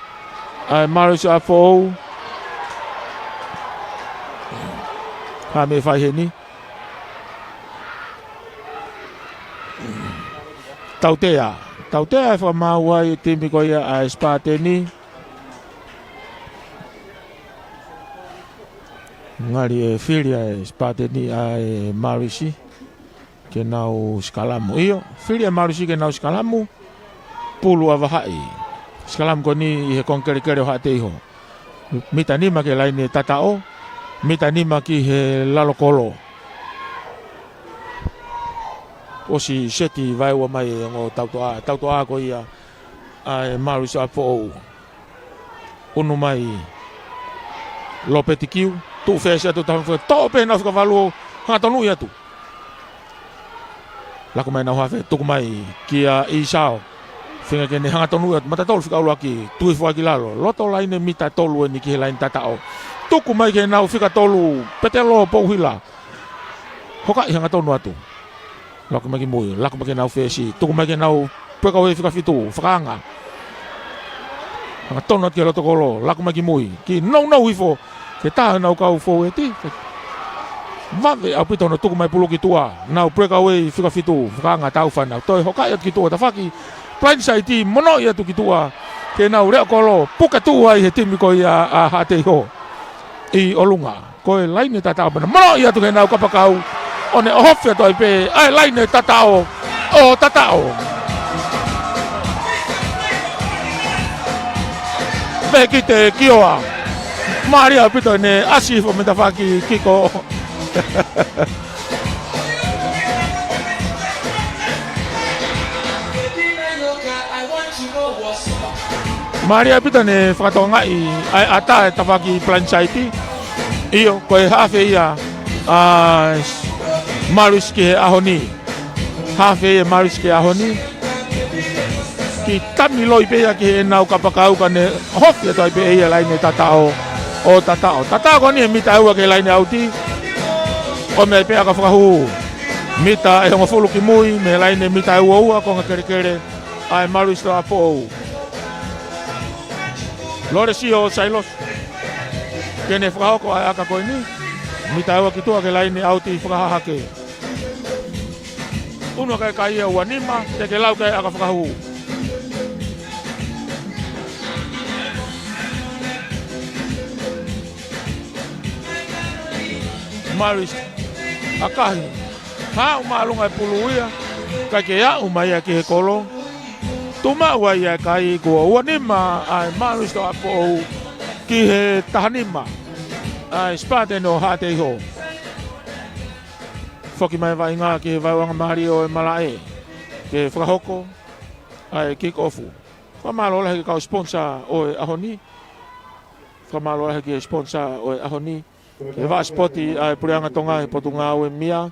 ʻa e Marist ʻa foʻou. Hā meʻa ʻe fai heni. Tautea. Tautea ʻe fakamaau ai e timi ko ia ʻa e Spartan. Ngali ʻe fili ʻa e Spartan ʻa e Marist ke nau sikalamu. ʻIo, fili ʻa e Marist ke nau sikalamu. Pulu ʻa Vahaʻi. Sikalamu ko eni ʻi he konga kelekele ʻo Haʻatei Hō. Mita nima ki he laine tataʻo. Mita nima ki he lalo kolo. ʻOsi seti vaeua mai e ongo tautoʻa, tautoʻa ko ia ʻa e Marist ʻa foʻou. ʻUnu mai Lopeti Kiu, tuʻu fesi atu taha fua, toʻo pē nau fika valu, hangatonu atu. Laku mai nau hafe, tuku mai kia ʻIsao. Feinga ke ne hangatonu atu, mata tolu fika ʻuluaki, tuʻu hifo ai ki lalo. Loto laine mita tolu eni ki he laine tataʻo. Tuku mai ke nau fika tolu, Petelo Pouhila. Hokaʻi hangatonu atu. Laku mai ki mui, laku mai ke nau fesi, tuku mai ke nau peka ue fika fitu, fakaanga. Hangatonu atu ki he loto kolo, laku mai ki mui, kiʻi nounou hifo, ke tā nau kau foueti. Vave ʻaupito hono tuku mai pulu ki tuʻa. Nau breakaway fika fitu, fakaanga tau fānau. Toe hokaʻi atu ki tuʻa tafaʻaki. Blindside, monoʻi atu ki tuʻa. Ke nau leʻo kolo, puke tuʻu ai he timi ko ia ʻa Haʻateiho. ʻI ʻolunga. Ko e laine tataʻo pē na. Monoʻi atu ke nau kapakau. ʻO ne ʻohofi atu ai pē. ʻA e laine tataʻo. ʻO tataʻo. Pehē ki te kioa. Mālie ʻaupito ʻene ʻasi hifo mei tafaʻaki kiko. Mālie ʻaupito ʻene fakatokangaʻi ʻa e ʻatā e tafaʻaki blindside. ʻIo, ko e hafe ia ʻa Maris ki he ʻaho ni. Hafe ia Maris ki he ʻaho ni. Kiʻi tami loi pē ia ki heʻenau kapakau ka ne ʻohofi atu ai pē ia laine tataʻo. ʻO tataʻo. Tataʻo ko eni he mita ʻe ua ki he laine ʻauti. ʻOmai pē ʻaka fakahū. Mita ʻe hongofulu ki mui, mei he laine mita ʻe ua ua, konga kelekele ʻa e Maris Toʻafoʻou. Lolesio Sailosi. Ke ne fakahoko ʻa e ʻaka ko eni. Mita ʻe ua ki tuʻa ki he laine ʻauti fakahahake. Unu ʻa e kakai ia ua nima, te ke lau ki ai ʻaka fakahū. Maris, ʻakahi. Haʻu māʻolunga e pulu ia, kae ke aʻu mai ia ki he kolo. Tuʻu maʻu ai ʻa e kai kuo ua nima ʻa e Maris Toʻafoʻou ki he taha nima ʻa e Spartan ʻo Haʻateiho. Foki mai vaʻinga ki he vaeuanga mālie ʻo e malaʻe. Ke fakahoko ʻa e kick off. Fakamālō lahi ki he kau sponsor ʻo e ʻaho ni. Fakamālō lahi ki he sponsor ʻo e ʻaho ni. Ki he vaʻa sipoti ʻa e Puleʻanga Tonga he Potungāue Mia.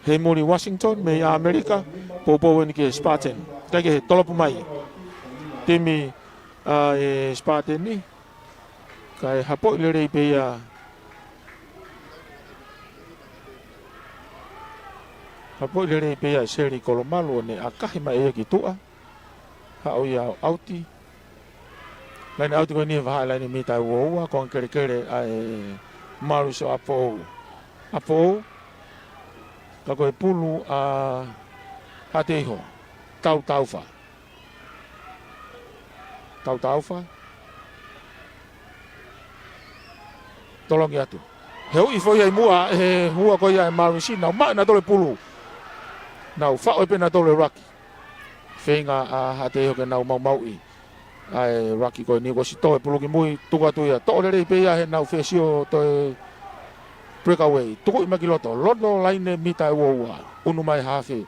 Hei muli Washington, mei ʻAmelika, poupou eni ki he Spartan. Kae kehe, tolopu mai. Timi ʻa e Spartan ni. Kae hapoʻi lelei pē ia. Hapoʻi lelei pē ia ʻe Seli Kolomalu ʻo ne ʻakahi mai ia ki tuʻa. Haʻu ia ʻo ʻauti. Laine ʻauti ko eni he vahaʻa laine mita ʻe ua ua, konga kelekele ʻa e Maris Toʻafoʻou. ʻAfoʻou. Ka ko e pulu ʻa Haʻateiho. Tautaufa. Tautaufa. Tolongi atu. He uʻi foʻi ia ʻi muʻa, he hua ko ia ʻa e Maris, nau maʻu ʻenautolu e pulu. Nau faʻo pē ʻenautolu e ruck. Feinga ʻa Haʻateiho ke nau maumauʻi ʻa e ruck ko eni, kuo ʻosi tō e pulu ki mui, tuku atu ia, toʻo lelei pē ia heʻenau fēsio toe breakaway. Tukuʻi mai ki loto, loto laine mita ʻe ua ua, unu mai hafe,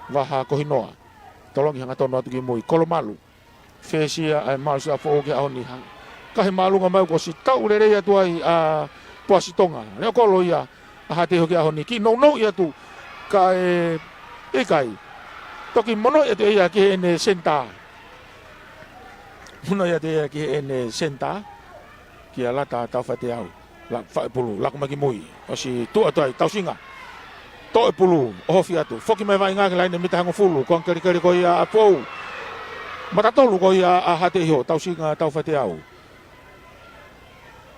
vaha kohinoa. Tolongi hangatonu atu ki mui, Kolomalu. Fēsia ʻa e Maris Toʻafoʻou ki he ʻaho ni, ha kahi māʻolunga mai kuo ʻosi tau lelei atu ai ʻa Poasi Tonga. Leʻo kolo ia ʻa Haʻateiho ki he ʻaho ni. Kiʻi nounou atu kae ʻikai. Toki monoʻi atu ia ki heʻene senitā. Monoʻi atu ia ki heʻene senitā. Kia Lata Taufateau. La, faʻo e pulu, laku mai ki mui. ʻOsi tuʻu atu ai, Tausinga. Toʻo e pulu, ʻohofi atu. Foki mai vaʻinga ki he laine mita ʻe hongofulu, konga kelekele ko ia ʻa Foʻou. Mata tolu ko ia ʻa Haʻateiho, Tausinga Taufateau.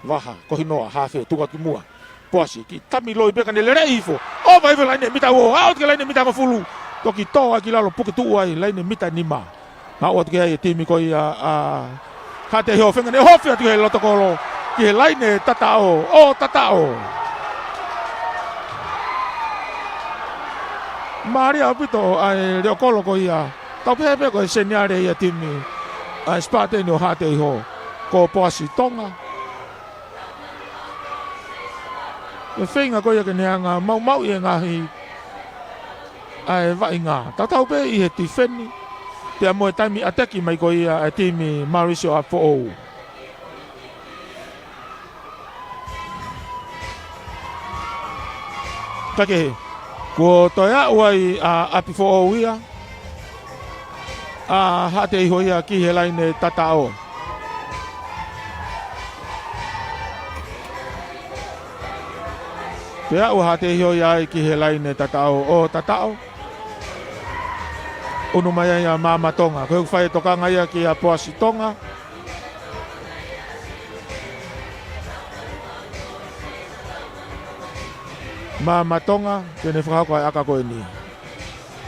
Vaha, kohinoa, hafe, tuku atu ki muʻa. Poasi, kiʻi tami loi pē ka ne lelei hifo. ʻOva hifo laine mita ʻe ua ua, ʻalu ki he laine mita ʻe hongofulu. Toki tō ai ki lalo, puke tuʻu ai, laine mita ʻe nima. Aʻu atu ki ai e timi ko ia ʻa Haʻateiho, feinga ke ʻohofi atu ki he loto kolo, ki he laine tataʻo, ʻo tataʻo. Mālie ʻaupito ʻa e leʻo kolo ko ia. Tau pehē pē ko e seniale ia e timi ʻa e Spartan ʻo Haʻateiho, ko Poasi Tonga. ʻE feinga ko ia ke ne hanga ʻo maumauʻi e ngaahi ʻa e vaʻinga. Tatau pē ʻi he tifeni, pea mo e taimi ʻateki mai ko ia ʻa e timi Maris Toʻafoʻou. Kae kehe, kuo toe aʻu ai ʻa ʻApifoʻou ia, ʻa Haʻateiho ia ki he laine tataʻo. Pea ʻoku Haʻateiho ia ai ki he laine tataʻo, ʻo tataʻo. Unu mai ai ʻa Maama Tonga. Ko e ʻoku fai e tokanga ia kia Poasi Tonga. Maama Tonga, ke ne fakahoko ʻa e ʻaka ko eni.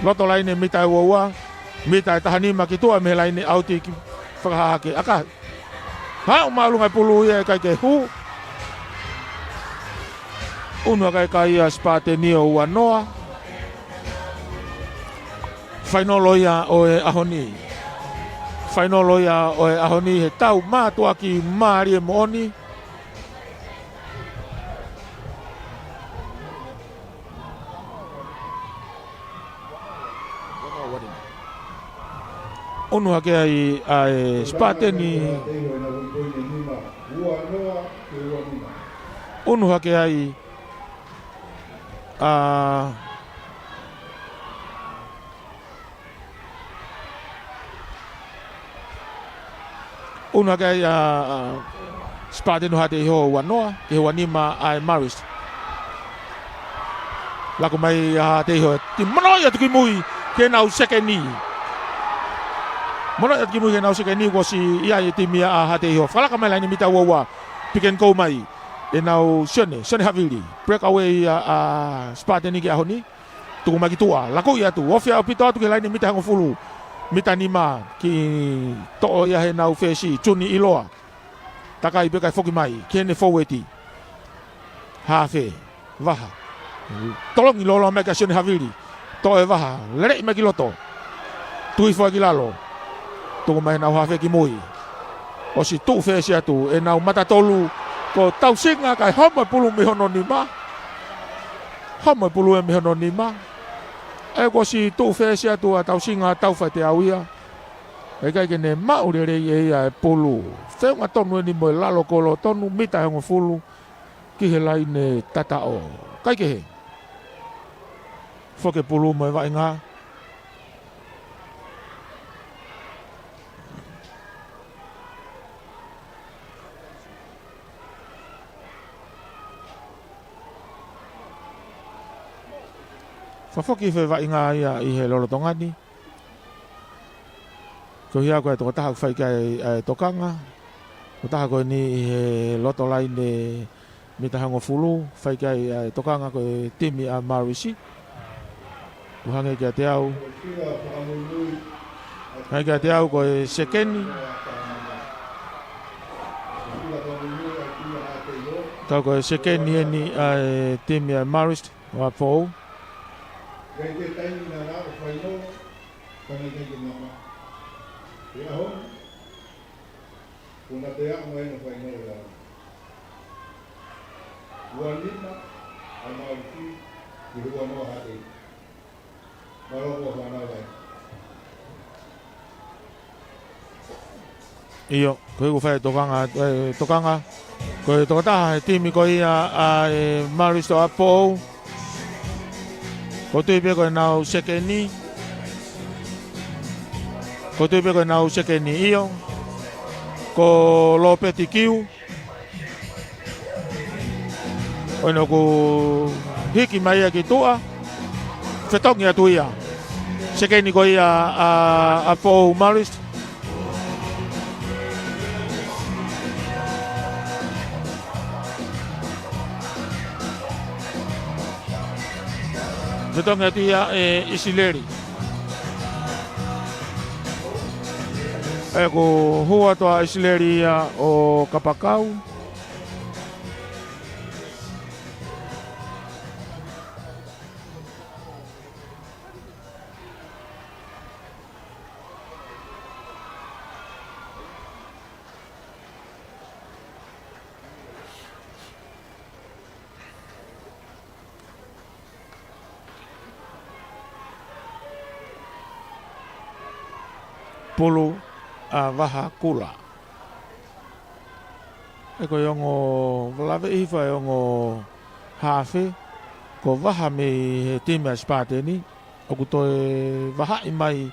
Loto laine mita ʻe ua ua, mita ʻe taha nima ki tuʻa mei he laine ʻauti ki fakahahake. ʻAkahi. Haʻu māʻolunga e pulu ia ʻikai ke hū. ʻUnu hake ʻa e kai ʻa Sipateni ʻo ua noa. Fainolo ia ʻo e ʻaho ni. Fainolo ia ʻo e ʻaho ni he tau mātuʻaki mālie moʻoni. ʻUnu hake ai ʻa e Sipateni. ʻUnu hake ai ʻa ʻUnu hake ai ʻa, ʻa Sipateni ʻo Haʻateiho ua noa, ki he ua nima ʻa e Marist. Laku mai ʻa Haʻateiho, ti monoʻi atu ki mui, ke nau sekeni. Monoʻi atu ki mui, ke nau sekeni, kuo ʻosi ʻi ai e timi ʻa Haʻateiho. Fakalaka mai laine mita ua ua, pick and go mai. ʻEnau Sione, Sione Havili. Breakaway ʻa, ʻa Sipateni ki he ʻaho ni. Tuku mai ki tuʻa, lakuʻi atu, ofi ʻaupito atu ki he laine mita hongofulu. Mita nima, ki toʻo ia heʻenau fesi, Juni ʻIloa. Takai pē kae foki mai, ki heʻene foueti. Hafe, vaha. Tolongi loloa mai kia Sione Havili. Toʻo e vaha, leleʻi mai ki loto. Tui foʻi ki lalo. Tuku mai heʻenau hafe ki mui. ʻOsi tuʻu fesi atu ʻenau mata tolu ko Tausinga kae homo e pulu mei hono nima. Homo e pulu ia mei hono nima. ʻE kuo ʻosi tuʻu fesi atu ʻa Tausinga Taufaʻeteau ia. ʻIkai ke ne maʻu lelei ʻe ia e pulu. Feʻunga tonu eni mo e lalo kolo tonu mita ʻe hongofulu ki he laine tataʻo. Kae kehe. Foki e pulu mo e vaʻinga. Fakafoki foʻi vaʻinga ia ʻi he lolotonga ni. Ko ia ko e tokotaha ʻoku fai ki ai ʻa e tokanga. Tokotaha ko eni ʻi he loto laine mita hongofulu, fai ki ai ʻa e tokanga ko e timi ʻa Marist. ʻOku hangē kiate au. Hangē kiate au ko e sekeni. Tau ko e sekeni eni ʻa e timi ʻa Marist, ʻo ʻApifoʻou. Ko na te aʻu mai na fainolo la. Ua nima, ʻa Marist, ki he ua noa Haʻateiho. Mālō ʻaupito fānau ai. ʻIo, ko e ʻoku fai tokanga, e, tokanga. Ko e tokotaha he timi ko ia ʻa e Marist ʻo ʻApifoʻou. ʻOku ou tui pē ko ʻenau sekeni. ʻOku ou tui pē ko ʻenau sekeni ʻio. Ko Lopeti Kiu. ʻO ʻene ʻoku hiki mai ia ki tuʻa. Fetongi atu ia. Sekeni ko ia ʻa, ʻa Paul Morris. Fetongi atu ia ʻe ʻIsileli. ʻE, ko e hū atu ʻa ʻIsileli ia ʻo kapakau. Pulu ʻa Vaha Kula. ʻE ko e ongo, ʻoku laveʻi hifo e ongo hafe, ko Vaha mei he timi ʻa Sipateni, ʻoku toe vahaʻi mai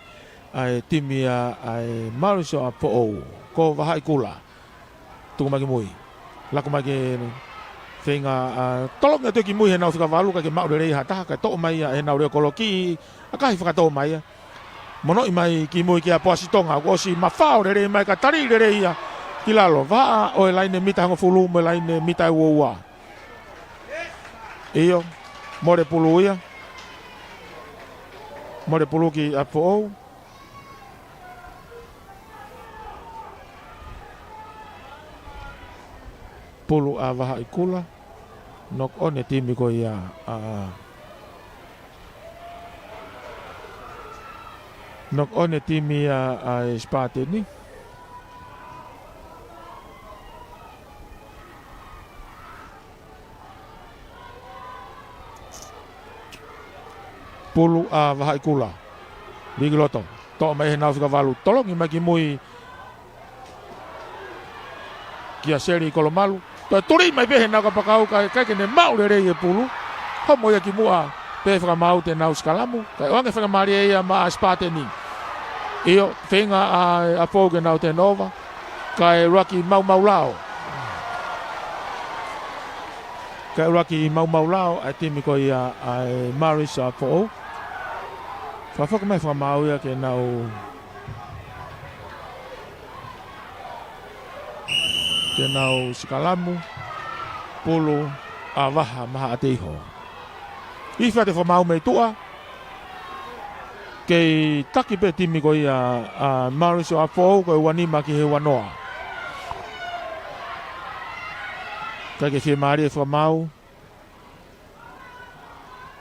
ʻa e timi ʻa, ʻa e Morris ʻo ʻApifoʻou, ko Vahaʻi Kula. Tuku mai ki mui. Laku mai ke feinga ʻa tolongi atu ki mui heʻenau fika valu, ʻikai ke maʻu lelei ha taha, kae toʻo mai ia heʻenau leo kolokiʻi, ʻakahi fakatō mai ia. Monoʻi mai ki mui kia Poasi Tonga, kuo ʻosi mafao lelei mai ka tali lelei ia ki lalo. Vahaʻa ʻo e laine mita hongofulu mo e laine mita ʻe ua ua. ʻIo. Mole pulu ia. Mole pulu ki ʻApifoʻou. Pulu ʻa Vahaʻikula. Knock on e timi ko ia ʻa, knock on e timi ʻa, ʻa e Spartan ni. Pulu ʻa Vahaʻikula. Lī ki loto. Toʻo mai ʻe he nau fika valu. Tolongi mai ki mui kia Seli Kolomalu. Toe tuli mai pē ʻe he nau kapakau kae, kae ʻikai ke ne maʻu lelei e pulu. Homo ia ki muʻa pē fakamaau te nau sikalamu. Kae ʻoange fakamālie ia maʻa Spartan ni. ʻIo, feinga ʻa, ʻApifoʻou ke nau turnover. Kae ʻuluaki maumau lao. Kae ʻuluaki maumau lao ʻa e timi ko ia ʻa e Marist ʻApifoʻou. Fakafoki mai fakamaau ia ke nau, ke nau sikalamu. Pulu ʻa Vaha mahaʻate iho. ʻIfate fakamaau mei tuʻa. Kei taki pē timi ko ia ʻa Marist ʻApifoʻou ko e ua nima ki he ua noa. Kae ʻikai ke fiemālie fakamaau.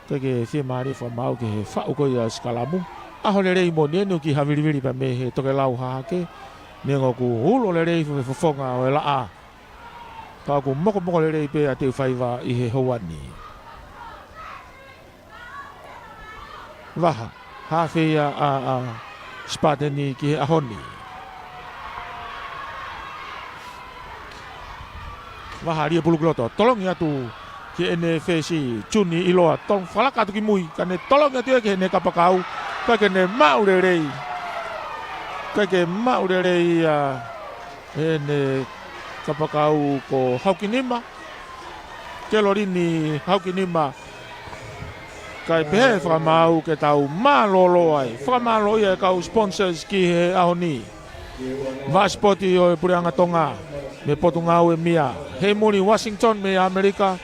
Kae ʻikai ke fiemālie fakamaau ki he faʻu ko ia sikalamu. ʻAho lelei moʻoni eni ʻoku kiʻi havilivili pē mei he tokelau hahake. Neongo ʻoku ulo lelei fo-, fofonga ʻo e laʻā. Ka ʻoku mokomoko lelei pē ʻa Teufaiva ʻi he houa ni. Vaha, hafe ia ʻa, ʻa Spartan ni ki he ʻaho ni. Vaha, lī e pulu ki loto. Tolongi atu ki heʻene fesi, Juni ʻIloa. Tolongi fakalaka atu ki mui. Kae ne tolongi atu ia ki heʻene kapakau. Kae ʻikai ke ne maʻu lelei. Kae ʻikai ke maʻu lelei ia ʻe heʻene kapakau ko Haukinima. Kelolini Haukinima. Kae pehē fakamaau ke tau mālōlō ai. Fakamālō ia e kau sponsors ki he ʻaho ni. Vaʻa sipoti ʻo e Puleʻanga Tonga mei Potungāue, Mia Heimuli Washington mei ʻAmelika,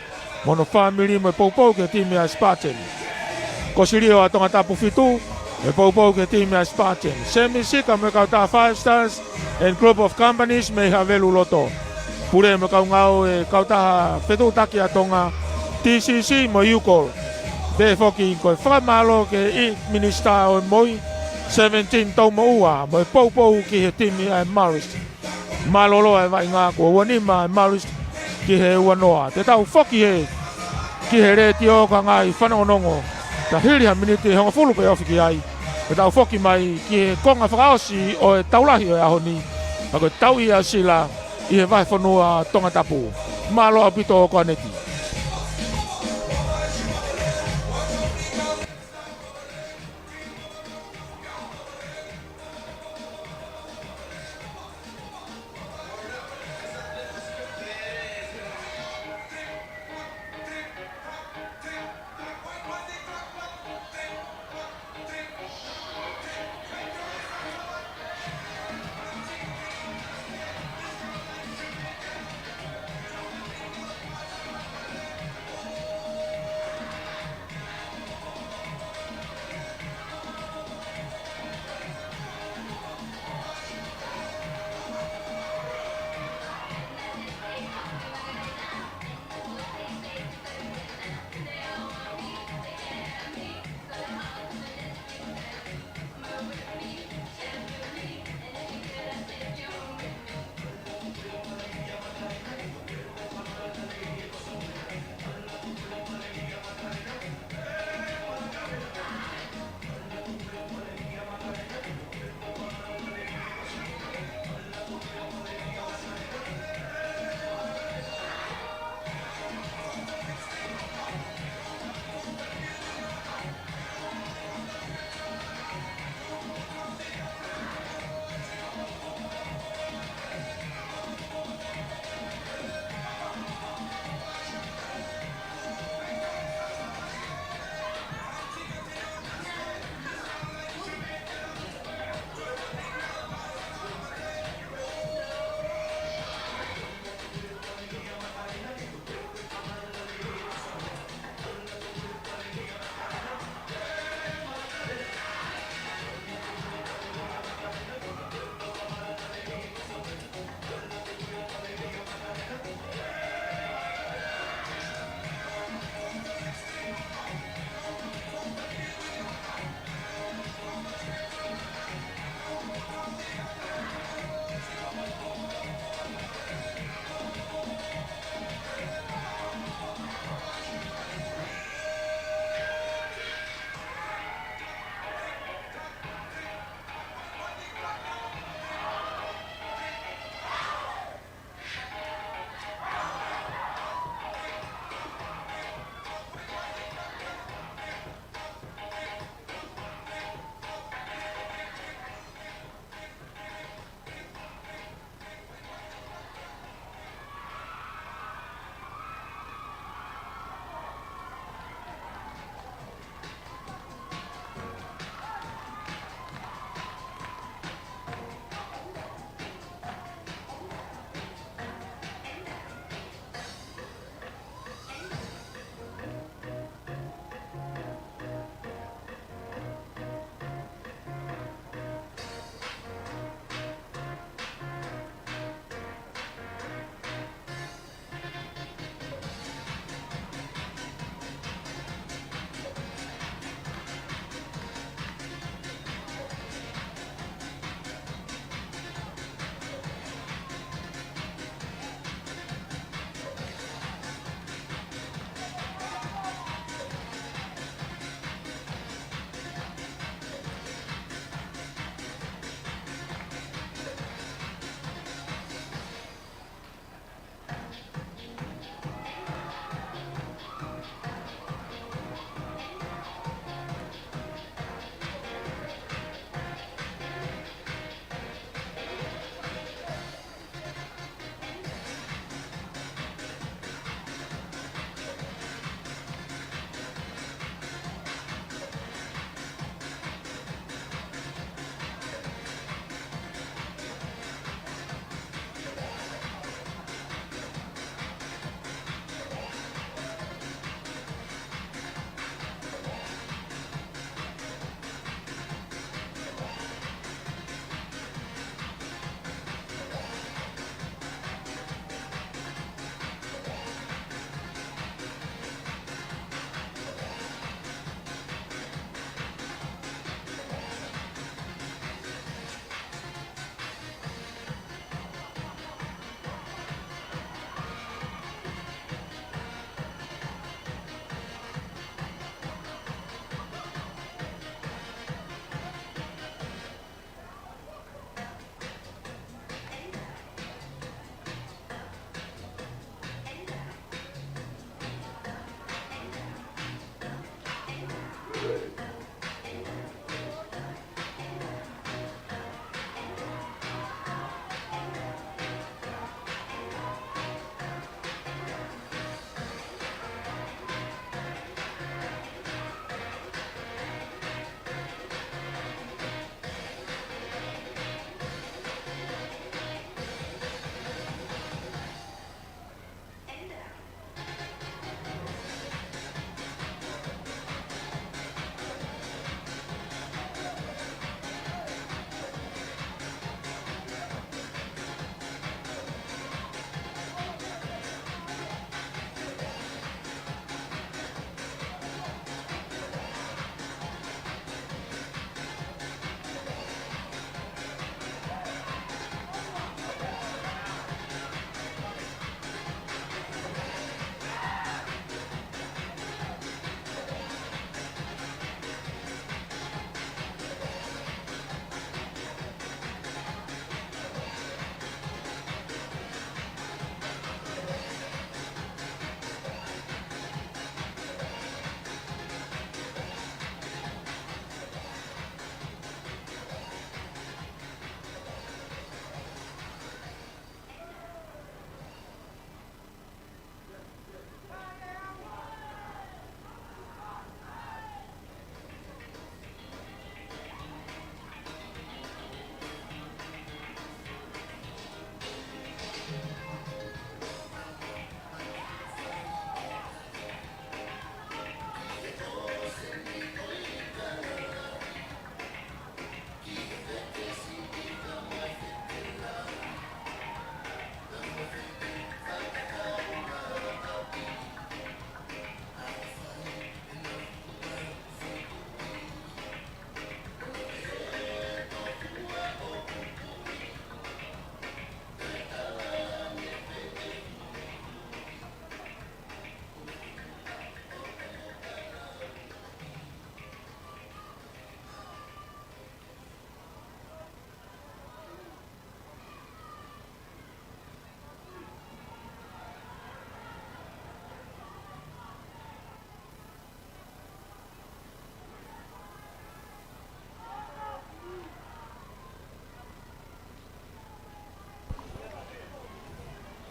mo hono fāmili mo e poupou ki he timi ʻa Spartan. Kosilio ʻa Tongatapu fitu, mo e poupou ki he timi ʻa Spartan. Semi Sika mo e kautaha Five Stars and Group of Companies mei Havelu loto. Pule mo e kaungāue kautaha fetuʻutaki ʻa Tonga, T C C mo e UCOL. Pehē foki ko e fakamālō ki he ʻEiki Minisitā ʻo e MOI, Seventeen Toumoʻua, mo e poupou ki he timi ʻa e Marist. Mālōlō e vaʻinga, kuo ua nima e Marist ki he ua noa. Te tau foki he, ki he letiō ka ngaahi fanongonongo. Ka hili ha miniti ʻe hongofulu pē ofi ki ai, te tau foki mai ki he konga fakaʻosi ʻo e tau lahi ʻo e ʻaho ni. Ka ko e tau ia sila ʻi he vahefonua Tongatapu. Mālō ʻaupito ʻo koaneti.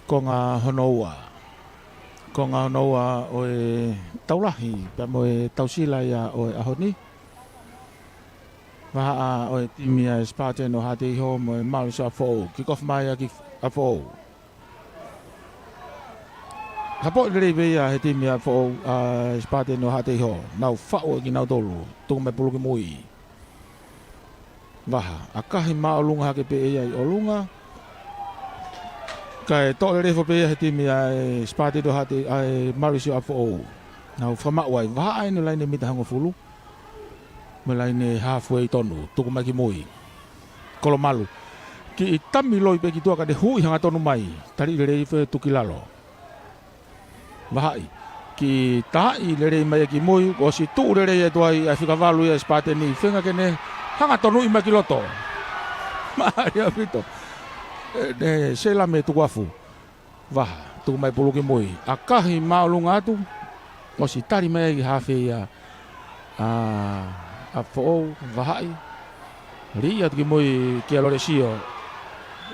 Konga hono ua. Konga hono ua ʻo e tau lahi pea mo e tau sila ia ʻo e ʻaho ni. Vahaʻa ʻo e timi ʻa e Spartan ʻo Haʻateiho mo e Maoulisi ʻa Foʻou. Kick off mai ʻa ki ʻa Foʻou. Hapoʻi lelei pē ia he timi ʻa Foʻou, ʻa e Spartan ʻo Haʻateiho. Nau faʻu ʻe kinautolu. Tuku mai pulu ki mui. Vaha, ʻakahi māʻolunga hake pē ia ʻi ʻolunga. Kae toʻo lelei foki pē ia he timi ʻa e Spartan ʻo Haʻatei-, ʻa e Maoulisi ʻa Foʻou. Nau fakamaʻu ai, vahaʻa ʻi he laine mita hongofulu. Mo e laine halfway tonu, tuku mai ki mui. Kolomalu. Kiʻi tami loi pē ki tuʻa ka ne huʻi hangatonu mai. Tali lelei foki tuku ki lalo. Vahaʻi. Kiʻi taʻi lelei mai ia ki mui, ʻosi tuʻu lelei atu ai ʻa e fika valu ia ʻa e Spartan, feinga ke ne hanga tonuʻi mai ki loto. Mālie ʻaupito. ʻE, ne sela mei tukuafu. Vaha, tuku mai pulu ki mui. ʻAkahi māʻolunga atu. ʻOsi tali mai ai ki hafe ia ʻa, ʻa Foʻou, vahaʻi. Liʻi atu ki mui kia Lolesio.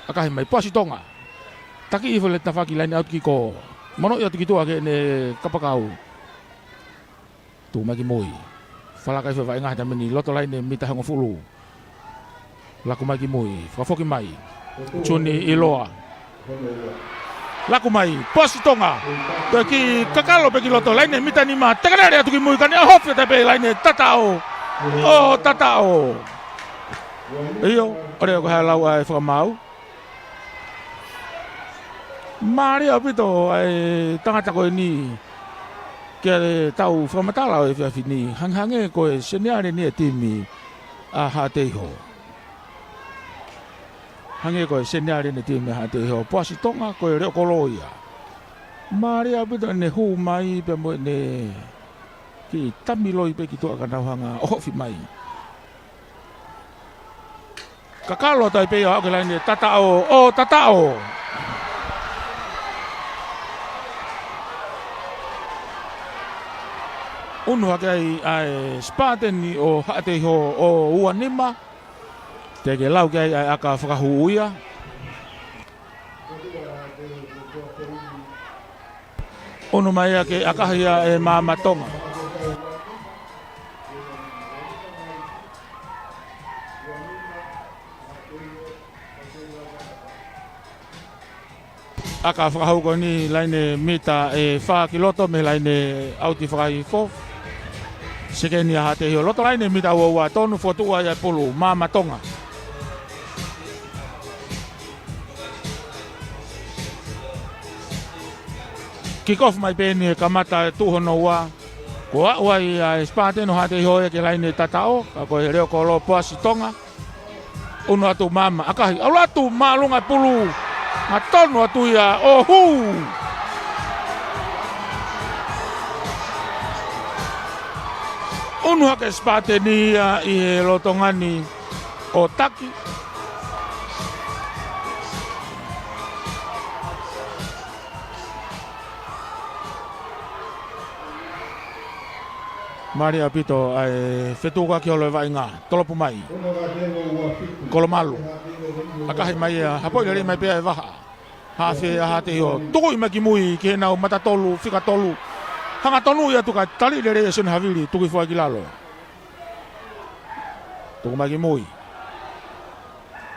ʻAkahi mai, puasi Tonga. Taki ifo le tafaki laine ʻauti ki kō. Monoʻi atu ki tuʻa ke ne kapakau. Tuku mai ki mui. Falakai fai vaʻinga he taimi ni, loto laine mita hongofulu. Laku mai ki mui. Fakafoki mai. Juni ʻIloa. Laku mai. Puasi Tonga. Toe kiʻi kakalo pē ki loto laine mita nima. Tekelele atu ki mui ka ne ʻohofi atu pē laine tataʻo. ʻO tataʻo. ʻIo, ʻo lea ko e hā e lau ʻa e fakamaau. Mālie ʻaupito ʻa e tangata ko eni. Ke tau fakamatala ʻo e efiafi ni. Hangehangē ko e seniale ʻeni ʻa e timi ʻa Haʻateiho. Hangē ko e seniale ʻeni ʻa e timi ʻa Haʻateiho. Puasi Tonga ko e leʻo kolo ia. Mālie ʻaupito ʻene hū mai pea mo ʻene kiʻi tami loi pē ki tuʻa ka nau hanga ʻohofi mai. Kakalo atu ai pē ia ʻo aʻu ki he laine tataʻo, ʻo tataʻo. ʻUnu hake ai ʻa e Spartan ʻo Haʻateiho ʻo ua nima. Teʻeki lau ki ai ʻa e ʻaka fakahū ia. ʻUnu mai ia ke ʻakahi ia ʻe Maama Tonga. ʻAka fakahū ko eni laine mita ʻe fā ki loto mei he laine ʻauti fakahifo. Sekeni ʻa Haʻateiho, loto laine mita ua ua tonu, fokotuʻu ai ʻa e pulu, Maama Tonga. Kick off mai pē ʻeni he kamata tuʻu hono ua. Ko e ʻalu ai ʻa e Spartan ʻo Haʻateiho ia ki he laine tataʻo, ka ko e leʻo kolo puasi Tonga. ʻUnu atu Maama, ʻakahi, ʻalu atu māʻolunga e pulu. Hangatonu atu ia ʻo hū. ʻUnu hake Spartan ia ʻi he lolotonga ni ʻo taki. Mālie ʻaupito ʻa e fetukuaki holo e vaʻinga. Tolopu mai. Kolomalu. ʻAkahi mai ia, hapoʻi lelei mai pē ʻa e vaha. Hafe ʻa Haʻateiho. Tukuʻi mai ki mui ki heʻenau mata tolu, fika tolu. Hangatonu ia tuku ka tali lelei ʻe Sione Havili, tuku hifo ai ki lalo. Tuku mai ki mui.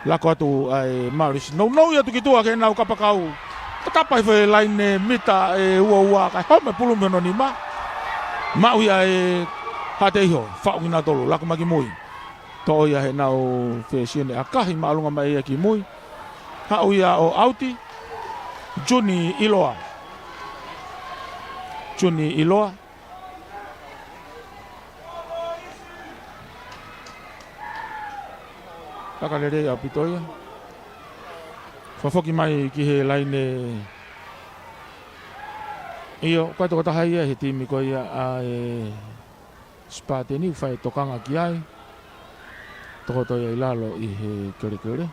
Lako atu ʻa e Maoulisi. Nounou ia tuku ki tuʻa ke nau kapakau. Tatapa hifo e laine mita ʻe ua ua kae home pulu mei hono nima. Maʻu ia ʻe Haʻateiho. Faʻu kinautolu. Lako mai ki mui. Toʻo ia heʻenau fesione ʻakahi māʻolunga mai ia ki mui. Haʻu ia ʻo ʻauti. Juni ʻIloa. Juni ʻIloa. ʻAka lelei ʻaupito ia. Fakafoki mai ki he laine. ʻIo, ko e tokotaha ia he timi ko ia ʻa e Spartan ʻoku fai tokanga ki ai. Tokoto ia ʻi lalo ʻi he kelekele.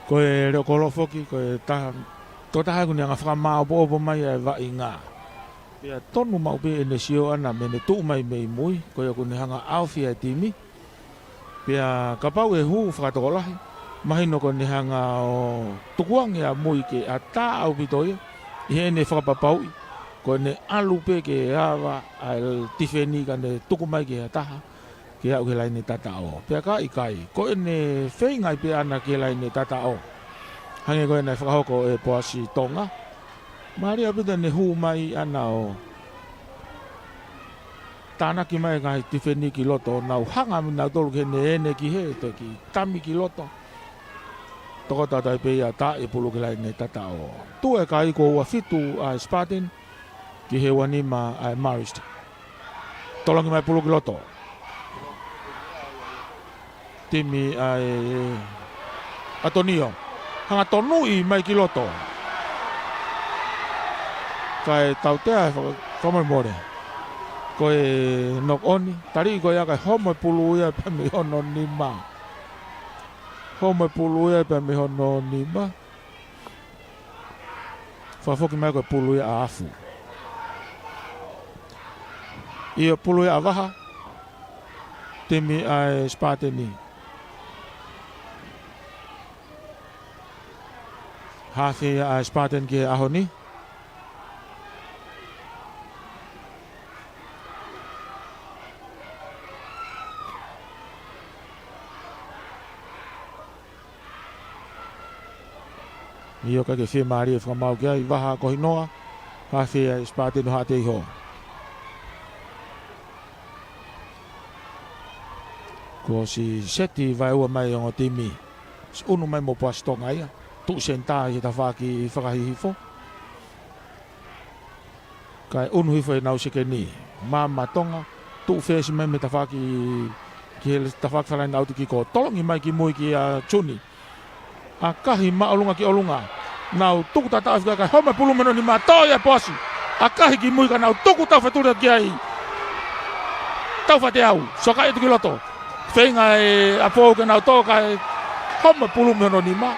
Ko e leʻo kolo foki, ko e taha, tokotaha ʻoku ne hanga fakamāopoopo mai ʻa e vaʻinga. Pea tonu maʻu pē ʻene sio ʻana mei heʻene tuʻu mai mei mui, ko ia ʻoku ne hanga ʻaofi ʻa e timi. Pea kapau ʻe hū fakatokolahi, mahino ko ʻene hanga ʻo tukuange ʻa Mui ke ʻatā ʻaupito ia ʻi heʻene fakapapauʻi ko ʻene ʻalu pē ke ava ʻa e tifeni kae ne tuku mai ki ha taha ke aʻu ki he laine tataʻo. Pea ka ʻikai, ko ʻene feinga ai pē ʻana ki he laine tataʻo. Hangē ko ē naʻe fakahoko ʻe Poasi Tonga. Mālie ʻaupito ʻene hū mai ʻana ʻo tānaki mai e ngaahi tifeni ki loto, nau hanga ʻe nautolu ke ne ʻene ki hē, toe kiʻi tami ki loto. Tokotaha atu ai pē ia ʻo taaʻi e pulu ki he laine tataʻo. Tuʻu e kai, kuo ua fitu ʻa e Spartan ki he ua nima ʻa e Marist. Tolongi mai pulu ki loto. Timi ʻa e ʻAtonio. Hanga tonuʻi mai ki loto. Kae tautea e faka-, fakamolemole. Ko e knock on, tali ko ia kae homo e pulu ia pea mei hono nima. Homo e pulu ia pea mei hono nima. Fakafoki mai ko e pulu ia ʻa Afu. ʻIo, pulu ia ʻa Vaha. Timi ʻa e Spartan. Hafe ia ʻa e Spartan ki he ʻaho ni. ʻIo, kae ke fiemālie fakamaau ki ai, Vaha Kohinoa, hafe ia ʻa e Spartan ʻo Haʻateiho. Kuo ʻosi seti vaeua mai e ongo timi. ʻOsi ʻunu mai mo Poasi Tonga ia. Tuʻu senitā ʻi he tafaʻaki fakahihifo. Kae ʻunu hifo ʻenau sekeni. Maama Tonga, tuʻu fesi mai mei he tafaʻaki ki he tafaʻaki fakalaine ʻauti kiko. Tolongi mai ki mui kia Juni. ʻAkahi māʻolunga ki ʻolunga. Nau tuku tataʻo fika kae homo e pulu mei hono nima, toʻo ia ʻe Poasi. ʻAkahi ki mui ka nau tuku taufetuli ki ai. Taufateau, sokaʻi atu ki loto. Feinga ʻe ʻApou ke nau toʻo kae homo e pulu mei hono nima.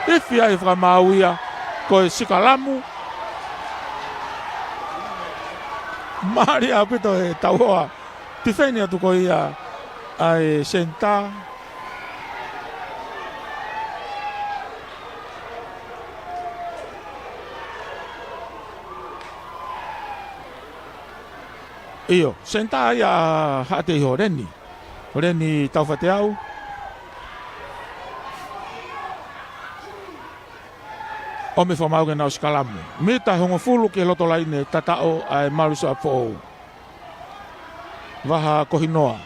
Ifi ai fakamaau ia ko e sikalamu. Mālie ʻaupito e tauhoa. Tifeni atu ko ia ʻa e senitā. ʻIo, senitā ia ʻa Haʻateiho, Leni. Leni Taufateau. ʻOmi fakamaau ke nau sikalamu. Mita hongofulu ki he loto laine tataʻo ʻa e Marist ʻa Foʻou. Vaha Kohinoa.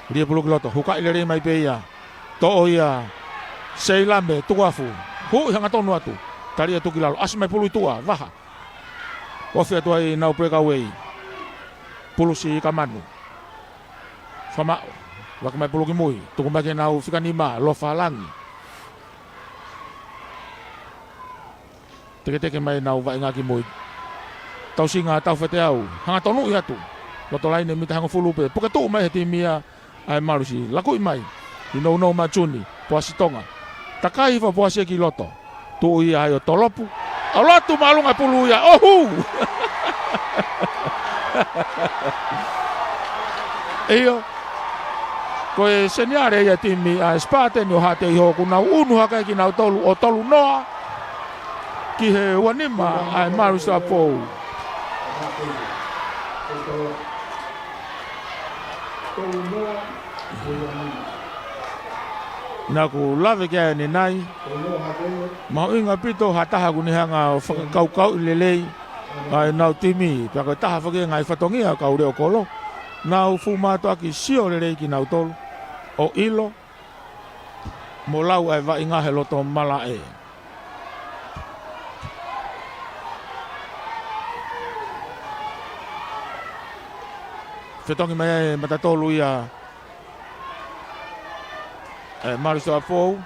Lie pulu ki loto, hukaʻi lelei mai pē ia. Toʻo ia, Seilame, Tukuafu. Huʻi hangatonu atu. Tali atu ki lalo. ʻAsi mai pulu ʻi tuʻa, Vaha. Ofi atu ai ʻenau breakaway. Pulusi Kamanu. Fakamaʻu. Vaka mai pulu ki mui. Tuku mai ke nau fika nima, Lofalangi. Teketeke mai ʻenau vaʻinga ki mui. Tausinga Taufateau. Hanga tonuʻi atu. Loto laine mita hongofulu pē. Puke tuʻu mai he timi ia ʻa e Marist. Lakuʻi mai. ʻI nounou maʻa Juni. Poasi Tonga. Takai hifo Poasi ki loto. Tuʻu ia ai ʻo tolopu. ʻAlu atu māʻolunga e pulu ia. ʻOhu! ʻIo. Ko e seniale ia timi ʻa e Spartan ʻo Haʻateiho kuo nau ʻunu hake kinautolu ʻo tolu noa ki he ua nima ʻa e Marist ʻa Foʻou. Naʻa ku lave ki ai ʻanenai. Mahuʻinga ʻaupito ha taha kuo ne hanga ʻo fakakaukauʻi lelei ʻa ʻenau timi, pea ko e taha foki e ngaahi fatongia ʻo e kau leʻo kolo. Nau fuʻu mātuʻaki sio lelei kinautolu ʻo ʻilo mo lau ʻa e vaʻinga he loto malaʻe. Fetongi mai e matatolu ia ʻe Marist ʻa Foʻou.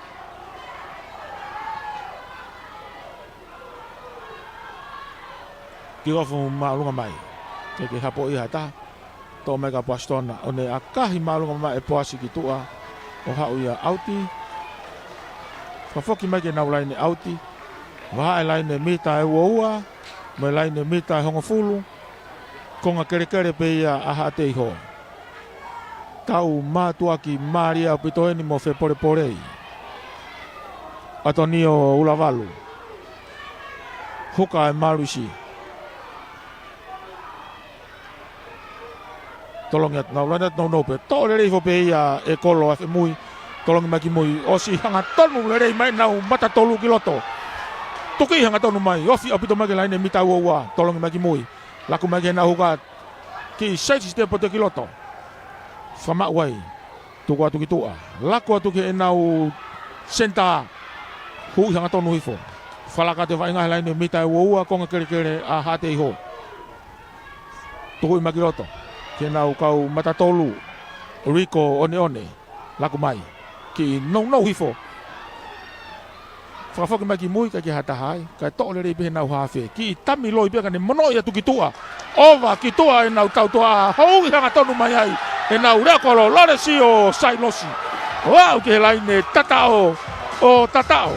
Kick off māʻolunga mai. Ke ke hapo ia ha taha. Toʻo mai kia Poasi Tonga, ʻo ne ʻakahi māʻolunga mai ʻe Poasi ki tuʻa ʻo haʻu ia ʻauti. Fakafoki mai ki heʻenau laine ʻauti. Vahaʻa e laine mita ʻe ua ua, mo e laine mita ʻe hongofulu. Konga kelekele pē ia ʻa Haʻateiho. Tau mātuʻaki mālie ʻaupito eni mo fepolepolei. ʻAtonio Ulavalu. Huka ʻe Malusi. Tolongi atu, nau laine atu, nounou pē. Toʻo lelei hifo pē ia ʻe Kolo ʻa Femui. Tolongi mai ki mui. ʻOsi hangatonu lelei mai ʻenau mata tolu ki loto. Tuki hangatonu mai. Ofi ʻaupito mai ki he laine mita ua ua. Tolongi mai ki mui. Laku mai ki heʻenau huka. Kiʻi side step ʻo toe ki loto. Fakamaʻu ai. Tuku atu ki tuʻa. Laku atu ki heʻenau senitā. Huʻi hangatonu hifo. Falaka atu e vaʻinga he laine mita ua ua, konga kelekele ʻa Haʻateiho. Tukuʻi mai ki loto. Ki heʻenau kau mata tolu. Riko Oneone. Laku mai. Kiʻi nounou hifo. Fakafoki mai ki mui, ʻikai ke ha taha ai. Kae toʻo lelei pē heʻenau hafe. Kiʻi tami loi pē kae ne monoʻi atu ki tuʻa. ʻOva ki tuʻa ʻenau tautuʻa. Huʻi hangatonu mai ai ʻenau lea kolo, Lolesio Sailosi. ʻO aʻu ki he laine tataʻo ʻo tataʻo.